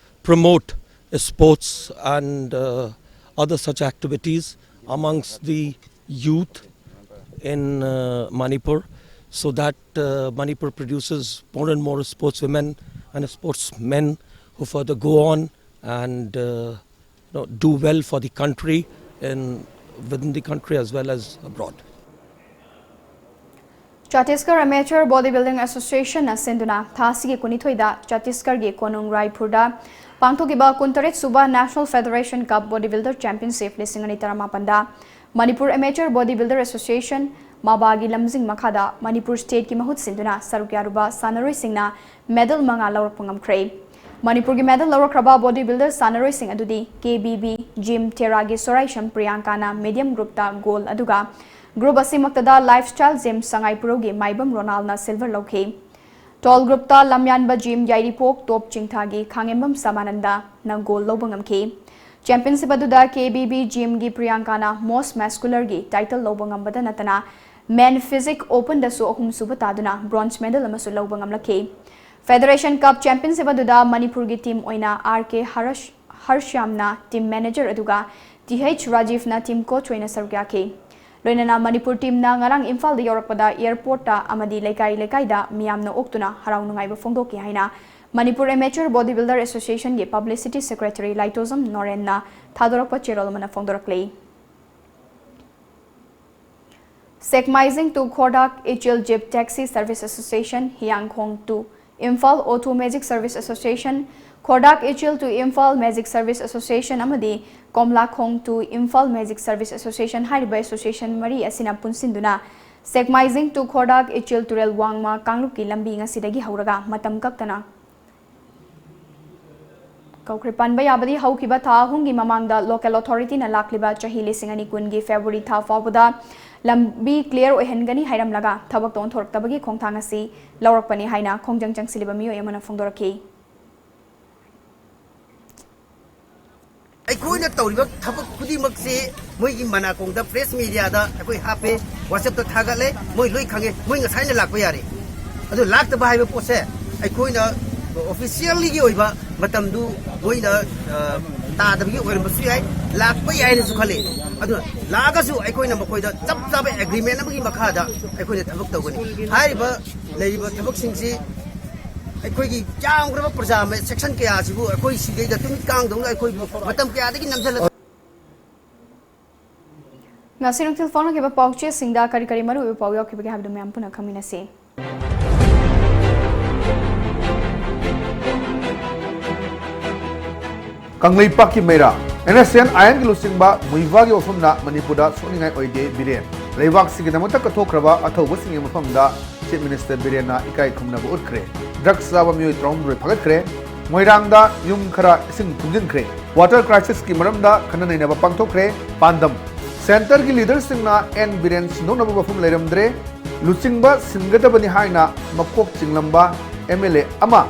promote uh, sports and uh, other such activities amongst the youth in uh, Manipur, so that uh, Manipur produces more and more sportswomen and sportsmen who further go on and uh, you know, do well for the country in within the country as well as abroad. Chhattisgarh Amateur Bodybuilding Association ꯅ ꯁꯤꯟꯗꯨꯅ ꯊꯥ ꯑꯁꯤꯒꯤ ꯀꯨꯟꯅꯤꯊꯣꯏꯗ ꯆꯇꯤꯁꯒꯔꯒꯤ ꯀꯣꯅꯨꯡ ꯔꯥꯏꯄꯨꯔꯗ ꯄꯥꯡꯊꯣꯛꯈꯤꯕ ꯀꯨꯟꯇꯔꯦꯠ ꯁꯨꯕ National Federation Cup Bodybuilder Championship ꯂꯤꯁꯤꯡ ꯑꯅꯤ ꯇꯔꯥꯃꯥꯄꯟꯗ ꯃꯅꯤꯄꯨꯔ Amateur Bodybuilder Association, ꯃꯕꯥꯒꯤ ꯂꯝꯖꯤꯡ ꯃꯈꯥꯗ ꯃꯅꯤꯄꯨꯔ state ꯀꯤ ꯃꯍꯨꯠ ꯁꯤꯟꯗꯨꯅ ꯁꯔꯨꯛ ꯌꯥꯔꯨꯕ ꯁꯥꯟꯅꯔꯣꯏꯁꯤꯡꯅ medal ꯃꯉꯥ ꯂꯧꯔꯛꯄ ꯉꯝꯈ꯭ꯔꯦ꯫ ꯃꯅꯤꯄꯨꯔꯒꯤ medal ꯂꯧꯔꯛꯈ꯭ꯔꯕ bodybuilder ꯁꯥꯟꯅꯔꯣꯏꯁꯤꯡ ꯑꯗꯨꯗꯤ ꯀꯦ ꯕꯤ ꯕꯤ Gym ꯇꯦꯔꯥꯒꯤ ꯁꯣꯔꯥꯏꯁꯝ ꯄ꯭ꯔꯤꯌꯥꯡꯀꯥꯅ medium group ꯇ gold, ꯑꯗꯨꯒ group ꯑꯁꯤꯃꯛꯇꯗ Lifestyle Gym ꯁꯉꯥꯏꯄ꯭ꯔꯧꯒꯤ ꯃꯥꯏꯕꯝ ꯔꯣꯅꯥꯜꯅ silver ꯂꯧꯈꯤ꯫ Tall group ꯇ ꯂꯝꯌꯥꯟꯕ Gym ꯌꯥꯏꯔꯤꯄꯣꯛ ꯇꯣꯞ ꯆꯤꯡꯊꯥꯒꯤ ꯈꯥꯉꯦꯝꯕꯝ ꯁꯃꯥꯅꯟꯗꯅ gold ꯂꯧꯕ ꯉꯝꯈꯤ꯫ Championship ꯑꯗꯨꯗ ꯀꯦ ꯕꯤ ꯕꯤ Gym ꯒꯤ ꯄ꯭ꯔꯤꯌꯥꯡꯀꯥꯅ most muscular ꯒꯤ title ꯂꯧꯕ ꯉꯝꯕꯗ ꯅꯠꯇꯅ Men Physique Open ꯗꯁꯨ ꯑꯍꯨꯝꯁꯨꯕ ꯇꯥꯗꯨꯅ bronze medal ꯑꯃꯁꯨ ꯂꯧꯕ ꯉꯝꯂꯛꯈꯤ꯫ Federation Cup Championship ꯑꯗꯨꯗ ꯃꯅꯤꯄꯨꯔꯒꯤ team ꯑꯣꯏꯅ ꯑꯥꯔ ꯀꯦ ꯍꯔꯁ-, ꯍꯔꯁ꯭ꯌꯥꯝꯅ team manager ꯑꯗꯨꯒ ꯇꯤ ꯍꯩꯆ ꯔꯥꯖꯤꯚꯅ team coach ꯑꯣꯏꯅ ꯁꯔꯨꯛ ꯌꯥꯈꯤ꯫ ꯂꯣꯏꯅꯅ ꯃꯅꯤꯄꯨꯔ team ꯅ ꯉꯔꯥꯡ ꯏꯝꯐꯥꯜꯗ ꯌꯧꯔꯛꯄꯗ airport ꯇ ꯑꯃꯗꯤ ꯂꯩꯀꯥꯏ ꯂꯩꯀꯥꯏꯗ ꯃꯤꯌꯥꯝꯅ ꯑꯣꯛꯇꯨꯅ ꯍꯔꯥꯎ ꯅꯨꯡꯉꯥꯏꯕ ꯐꯣꯡꯗꯣꯛꯈꯤ ꯍꯥꯏꯅ ꯃꯅꯤꯄꯨꯔ Amateur Bodybuilder Association ꯒꯤ publicity secretary ꯂꯥꯏꯇꯣꯖꯝ ꯅꯣꯔꯦꯟꯅ ꯊꯥꯗꯣꯔꯛꯄ ꯆꯦꯔꯣꯜ ꯑꯃꯅ ꯐꯣꯡꯗꯣꯔꯛꯂꯤ꯫ Sekmaijing to Khordak Ichil Jeep Taxi Service Association, Hiangkhong to Imphal Auto Magic Service Association, Khordak Ichil to Imphal Magic Service Association ꯑꯃꯗꯤ ꯀꯣꯝꯂꯥꯈꯣꯡ to Imphal Magic Service Association ꯍꯥꯏꯔꯤꯕ association ꯃꯔꯤ ꯑꯁꯤꯅ ꯄꯨꯟꯁꯤꯟꯗꯨꯅ ꯁꯦꯛꯃꯥꯏꯖꯤꯡ to ꯈꯣꯔꯗꯥꯛ ꯏꯆꯦꯜ ꯇꯨꯔꯦꯜ ꯋꯥꯡꯃ ꯀꯥꯡꯂꯨꯞꯀꯤ ꯂꯝꯕꯤ ꯉꯁꯤꯗꯒꯤ ꯍꯧꯔꯒ ꯃꯇꯝ ꯀꯛꯇꯅ ꯀꯧꯈ꯭ꯔꯦ꯫ ꯄꯟꯕ ꯌꯥꯕꯗꯤ, ꯍꯧꯈꯤꯕ ꯊꯥ ꯑꯍꯨꯝꯒꯤ ꯃꯃꯥꯡꯗ local authority ꯅ ꯂꯥꯛꯂꯤꯕ ꯆꯍꯤ ꯂꯤꯁꯤꯡ ꯑꯅꯤ ꯀꯨꯟꯒꯤ February ꯊꯥ ꯐꯥꯎꯕꯗ ꯂꯝꯕꯤ clear ꯑꯣꯏꯍꯟꯒꯅꯤ ꯍꯥꯏꯔꯝꯂꯒ ꯊꯕꯛꯇ ꯑꯣꯟꯊꯣꯔꯛꯇꯕꯒꯤ ꯈꯣꯡꯊꯥꯡ ꯑꯁꯤ ꯂꯧꯔꯛꯄꯅꯤ ꯍꯥꯏꯅ ꯈꯣꯡꯖꯪ ꯆꯪꯁꯤꯜꯂꯤꯕ ꯃꯤꯑꯣꯏ ꯑꯃꯅ ꯐꯣꯡꯗꯣꯔꯛꯈꯤ꯫ ꯑꯩꯈꯣꯏꯅ ꯇꯧꯔꯤꯕ ꯊꯕꯛ ꯈꯨꯗꯤꯡꯃꯛꯁꯤ ꯃꯣꯏꯒꯤ ꯃꯅꯥꯀꯣꯡꯗ, press media ꯗ ꯑꯩꯈꯣꯏ ꯍꯥꯞꯄꯦ, WhatsApp ꯇ ꯊꯥꯒꯠꯂꯦ, ꯃꯣꯏ ꯂꯣꯏ ꯈꯪꯉꯦ꯫ ꯃꯣꯏ ꯉꯁꯥꯏꯅ ꯂꯥꯛꯄ ꯌꯥꯔꯦ꯫ ꯑꯗꯨ ꯂꯥꯛꯇꯕ ꯍꯥꯏꯕ ꯄꯣꯠꯁꯦ ꯑꯩꯈꯣꯏꯅ officially ꯒꯤ ꯑꯣꯏꯕ ꯃꯇꯝꯗꯨ ꯃꯣꯏꯅ, ꯑ, ꯇꯥꯗꯕꯒꯤ ꯑꯣꯏꯔꯝꯕꯁꯨ ꯌꯥꯏ, ꯂꯥꯛꯄ ꯌꯥꯏꯅꯁꯨ ꯈꯜꯂꯤ꯫ ꯑꯗꯨꯅ ꯂꯥꯛꯑꯒꯁꯨ ꯑꯩꯈꯣꯏꯅ ꯃꯈꯣꯏꯗ ꯆꯞ ꯆꯥꯕ agreement ꯑꯃꯒꯤ ꯃꯈꯥꯗ ꯑꯩꯈꯣꯏꯅ ꯊꯕꯛ ꯇꯧꯒꯅꯤ꯫ ꯍꯥꯏꯔꯤꯕ ꯂꯩꯔꯤꯕ ꯊꯕꯛꯁꯤꯡꯁꯤ ꯑꯩꯈꯣꯏꯒꯤ ꯌꯥꯝꯈ꯭ꯔꯕ ꯄ꯭ꯔꯖꯥ section ꯀꯌꯥꯁꯤꯕꯨ ꯑꯩꯈꯣꯏ ꯁꯤꯗꯩꯗ ꯇꯨꯃꯤꯠ ꯀꯥꯡꯗꯧꯅ ꯑꯩꯈꯣꯏꯕꯨ ꯃꯇꯝ ꯀꯌꯥꯗꯒꯤ ꯅꯝꯁꯤꯜꯂ ꯉꯁꯤ ꯅꯨꯡꯊꯤꯜ ꯐꯣꯡꯂꯛꯈꯤꯕ ꯄꯥꯎꯆꯦꯁꯤꯡꯗ ꯀꯔꯤ ꯀꯔꯤ ꯃꯔꯨꯑꯣꯏꯕ ꯄꯥꯎ ꯌꯥꯎꯈꯤꯕꯒꯦ ꯍꯥꯏꯕꯗꯨ ꯃꯌꯥꯝ ꯄꯨꯟꯅ ꯈꯪꯃꯤꯟꯅꯁꯤ꯫ ꯀꯪꯂꯩꯄꯥꯛꯀꯤ ꯃꯩꯔꯥ NSCN IM ꯒꯤ ꯂꯨꯆꯤꯡꯕ ꯃꯨꯏꯕꯥꯒꯤ ꯋꯥꯐꯝꯅ ꯃꯅꯤꯄꯨꯔꯗ ꯁꯣꯛꯅꯤꯡꯉꯥꯏ ꯑꯣꯏꯗꯦ ꯕꯤꯔꯦꯟ꯫ ꯂꯩꯕꯥꯛꯁꯤꯒꯤꯗꯃꯛꯇ ꯀꯠꯊꯣꯛꯈ꯭ꯔꯕ ꯑꯊꯧꯕꯁꯤꯡꯒꯤ ꯃꯐꯝꯗ Chief Minister ꯕꯤꯔꯦꯟꯅ ꯏꯀꯥꯏ ꯈꯨꯝꯅꯕ ꯎꯠꯈ꯭ꯔꯦ꯫ Drugs ꯆꯥꯕ ꯃꯤꯑꯣꯏ ꯇꯔꯥꯍꯨꯝꯗꯣꯏ ꯐꯥꯒꯠꯈ꯭ꯔꯦ꯫ ꯃꯣꯏꯔꯥꯡꯗ ꯌꯨꯝ ꯈꯔ ꯏꯁꯤꯡ ꯊꯨꯝꯖꯤꯟꯈ꯭ꯔꯦ꯫ Water crisis ꯀꯤ ꯃꯔꯝꯗ ꯈꯟꯅ ꯅꯩꯅꯕ ꯄꯥꯡꯊꯣꯛꯈ꯭ꯔꯦ꯫ ꯄꯥꯟꯗꯝ, Centre ꯒꯤ leader ꯁꯤꯡꯅ ꯑꯦꯟ ꯕꯤꯔꯦꯟ ꯁꯤꯟꯗꯣꯛꯅꯕ ꯋꯥꯐꯝ ꯂꯩꯔꯝꯗ꯭ꯔꯦ꯫ ꯂꯨꯆꯤꯡꯕ ꯁꯤꯟꯒꯗꯕꯅꯤ ꯍꯥꯏꯅ ꯃꯀꯣꯛ ꯆꯤꯡꯂꯝꯕ MLA ꯑꯃ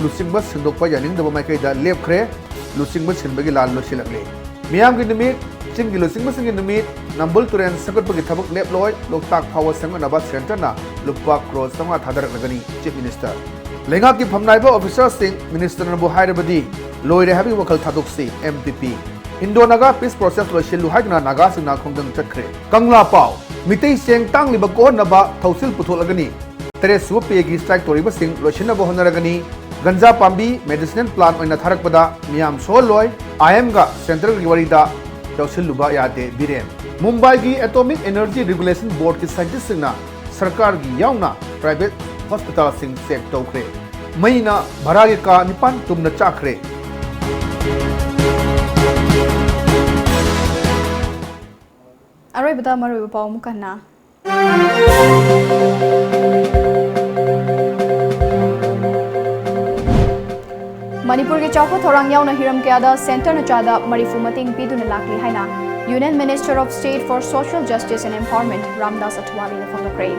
ꯂꯨꯆꯤꯡꯕ ꯁꯤꯟꯗꯣꯛꯄ ꯌꯥꯅꯤꯡꯗꯕ ꯃꯥꯏꯀꯩꯗ ꯂꯦꯞꯈ꯭ꯔꯦ꯫ ꯂꯨꯆꯤꯡꯕ ꯁꯤꯟꯕꯒꯤ ꯂꯥꯟ ꯂꯣꯏꯁꯤꯜꯂꯛꯂꯦ꯫ ꯃꯤꯌꯥꯝꯒꯤ ꯅꯨꯃꯤꯠ, ꯆꯤꯡꯒꯤ ꯂꯨꯆꯤꯡꯕꯁꯤꯡꯒꯤ ꯅꯨꯃꯤꯠ, ꯅꯝꯕꯨꯜ ꯇꯨꯔꯦꯜ ꯁꯦꯝꯒꯠꯄꯒꯤ ꯊꯕꯛ ꯂꯦꯞꯂꯣꯏ, ꯂꯣꯛꯇꯥꯛ ꯐꯥꯎꯕ ꯁꯦꯝꯒꯠꯅꯕ Centre ꯅ ꯂꯨꯄꯥ ꯀ꯭ꯔꯣꯔ ꯆꯥꯝꯃꯉꯥ ꯊꯥꯗꯔꯛꯂꯒꯅꯤ, Chief Minister꯫ ꯂꯩꯉꯥꯛꯀꯤ ꯐꯝꯅꯥꯏꯕ officer ꯁꯤꯡ Minister ꯅꯕꯨ ꯍꯥꯏꯔꯕꯗꯤ ꯂꯣꯏꯔꯦ ꯍꯥꯏꯕꯒꯤ ꯋꯥꯈꯜ ꯊꯥꯗꯣꯛꯁꯤ, MPP꯫ Indo Naga peace process ꯂꯣꯏꯁꯤꯜꯂꯨ ꯍꯥꯏꯗꯨꯅ ꯅꯥꯒꯥꯁꯤꯡꯅ ꯈꯣꯡꯖꯪ ꯆꯠꯈ꯭ꯔꯦ꯫ ꯀꯪꯂꯥ ꯄꯥꯎ, ꯃꯤꯇꯩ ꯆꯦꯡ ꯇꯥꯡꯂꯤꯕ ꯀꯣꯛꯍꯟꯅꯕ ꯊꯧꯁꯤꯜ ꯄꯨꯊꯣꯛꯂꯒꯅꯤ꯫ ꯇꯔꯦꯠ ꯁꯨꯕ pay ꯒꯤ strike ꯇꯧꯔꯤꯕꯁꯤꯡ ꯂꯣꯏꯁꯤꯟꯅꯕ ꯍꯣꯠꯅꯔꯒꯅꯤ꯫ ꯒꯟꯖꯥ ꯄꯥꯝꯕꯤ medicinal plant ꯑꯣꯏꯅ ꯊꯥꯔꯛꯄꯗ ꯃꯤꯌꯥꯝ ꯁꯣꯛꯍꯜꯂꯣꯏ꯫ IM ꯒ Centre ꯒꯤ ꯋꯥꯔꯤꯗ ꯌꯥꯎꯁꯤꯜꯂꯨꯕ ꯌꯥꯗꯦ ꯕꯤꯔꯦꯟ꯫ ꯃꯨꯝꯕꯥꯏꯒꯤ Atomic Energy Regulation Board ꯀꯤ scientist ꯁꯤꯡꯅ ꯁꯔꯀꯥꯔꯒꯤ ꯌꯥꯎꯅ private hospital ꯁꯤꯡ check ꯇꯧꯈ꯭ꯔꯦ꯫ ꯃꯩꯅ ꯚꯔꯥꯒꯤ ꯀꯥ ꯅꯤꯄꯥꯟ ꯇꯨꯝꯅ ꯆꯥꯛꯈ꯭ꯔꯦ꯫ ꯑꯔꯣꯏꯕꯗ ꯃꯔꯨꯑꯣꯏꯕ ꯄꯥꯎ ꯑꯃꯨꯛ ꯍꯟꯅ꯫ ꯃꯅꯤꯄꯨꯔꯒꯤ ꯆꯥꯎꯈꯠ ꯊꯧꯔꯥꯡ ꯌꯥꯎꯅ ꯍꯤꯔꯝ ꯀꯌꯥꯗ ꯁꯦꯟꯇꯔꯅ ꯆꯥꯗ ꯃꯔꯤꯐꯨ ꯃꯇꯦꯡ ꯄꯤꯗꯨꯅ ꯂꯥꯛꯂꯤ ꯍꯥꯏꯅ Union Minister of State for Social Justice and Empowerment Ramdas ꯑꯊꯋꯥꯂꯦꯅ ꯐꯣꯡꯗꯣꯛꯈ꯭ꯔꯦ꯫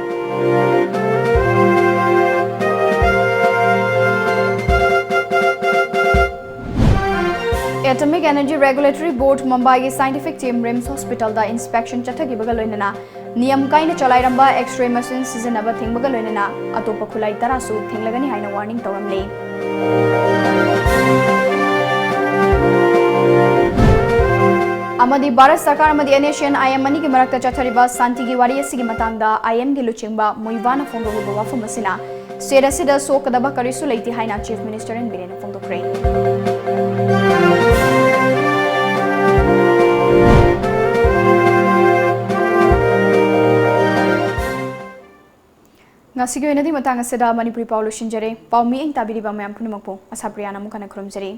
Atomic Energy Regulatory Board ꯃꯨꯝꯕꯥꯏꯒꯤ scientific team RIMS hospitalꯗ inspection ꯆꯠꯊꯈꯤꯕꯒ ꯂꯣꯏꯅꯅ ꯅꯤꯌꯝ ꯀꯥꯏꯅ ꯆꯂꯥꯏꯔꯝꯕ X-ray machine ꯁꯤꯖꯤꯟꯅꯕ ꯊꯤꯡꯕꯒ ꯂꯣꯏꯅꯅ ꯑꯇꯣꯞꯄ ꯈꯨꯠꯂꯥꯏ ꯇꯔꯥꯁꯨ ꯊꯤꯡꯂꯒꯅꯤ ꯍꯥꯏꯅ warning ꯇꯧꯔꯝꯂꯤ꯫ ꯑꯃꯗꯤ ꯚꯥꯔꯠ ꯁꯔꯀꯥꯔ ꯑꯃꯗꯤ NSCN IM ꯑꯅꯤꯒꯤ ꯃꯔꯛꯇ ꯆꯠꯊꯔꯤꯕ ꯁꯥꯟꯇꯤꯒꯤ ꯋꯥꯔꯤ ꯑꯁꯤꯒꯤ ꯃꯇꯥꯡꯗ IMꯒꯤ ꯂꯨꯆꯤꯡꯕ ꯃꯨꯏꯚꯥꯅ ꯐꯣꯡꯗꯣꯛꯂꯤꯕ ꯋꯥꯐꯝ ꯑꯁꯤꯅ state ꯑꯁꯤꯗ ꯁꯣꯛꯀꯗꯕ ꯀꯔꯤꯁꯨ ꯂꯩꯇꯦ ꯍꯥꯏꯅ Chief Minister N Biren ꯐꯣꯡꯗꯣꯛꯈ꯭ꯔꯦ꯫ ꯉꯁꯤꯒꯤ ꯑꯣꯏꯅꯗꯤ ꯃꯇꯥꯡ ꯑꯁꯤꯗ ꯃꯅꯤꯄꯨꯔꯤ ꯄꯥꯎ ꯂꯣꯏꯁꯤꯟꯖꯔꯦ꯫ ꯄꯥꯎ ꯃꯤꯠꯌꯦꯡ ꯇꯥꯕꯤꯔꯤꯕ ꯃꯌꯥꯝ ꯄꯨꯝꯅꯃꯛꯄꯨ ꯑꯁꯥ ꯄ꯭ꯔꯤꯌꯥꯅ ꯑꯃꯨꯛ ꯍꯟꯅ ꯈꯨꯔꯨꯝꯖꯔꯤ꯫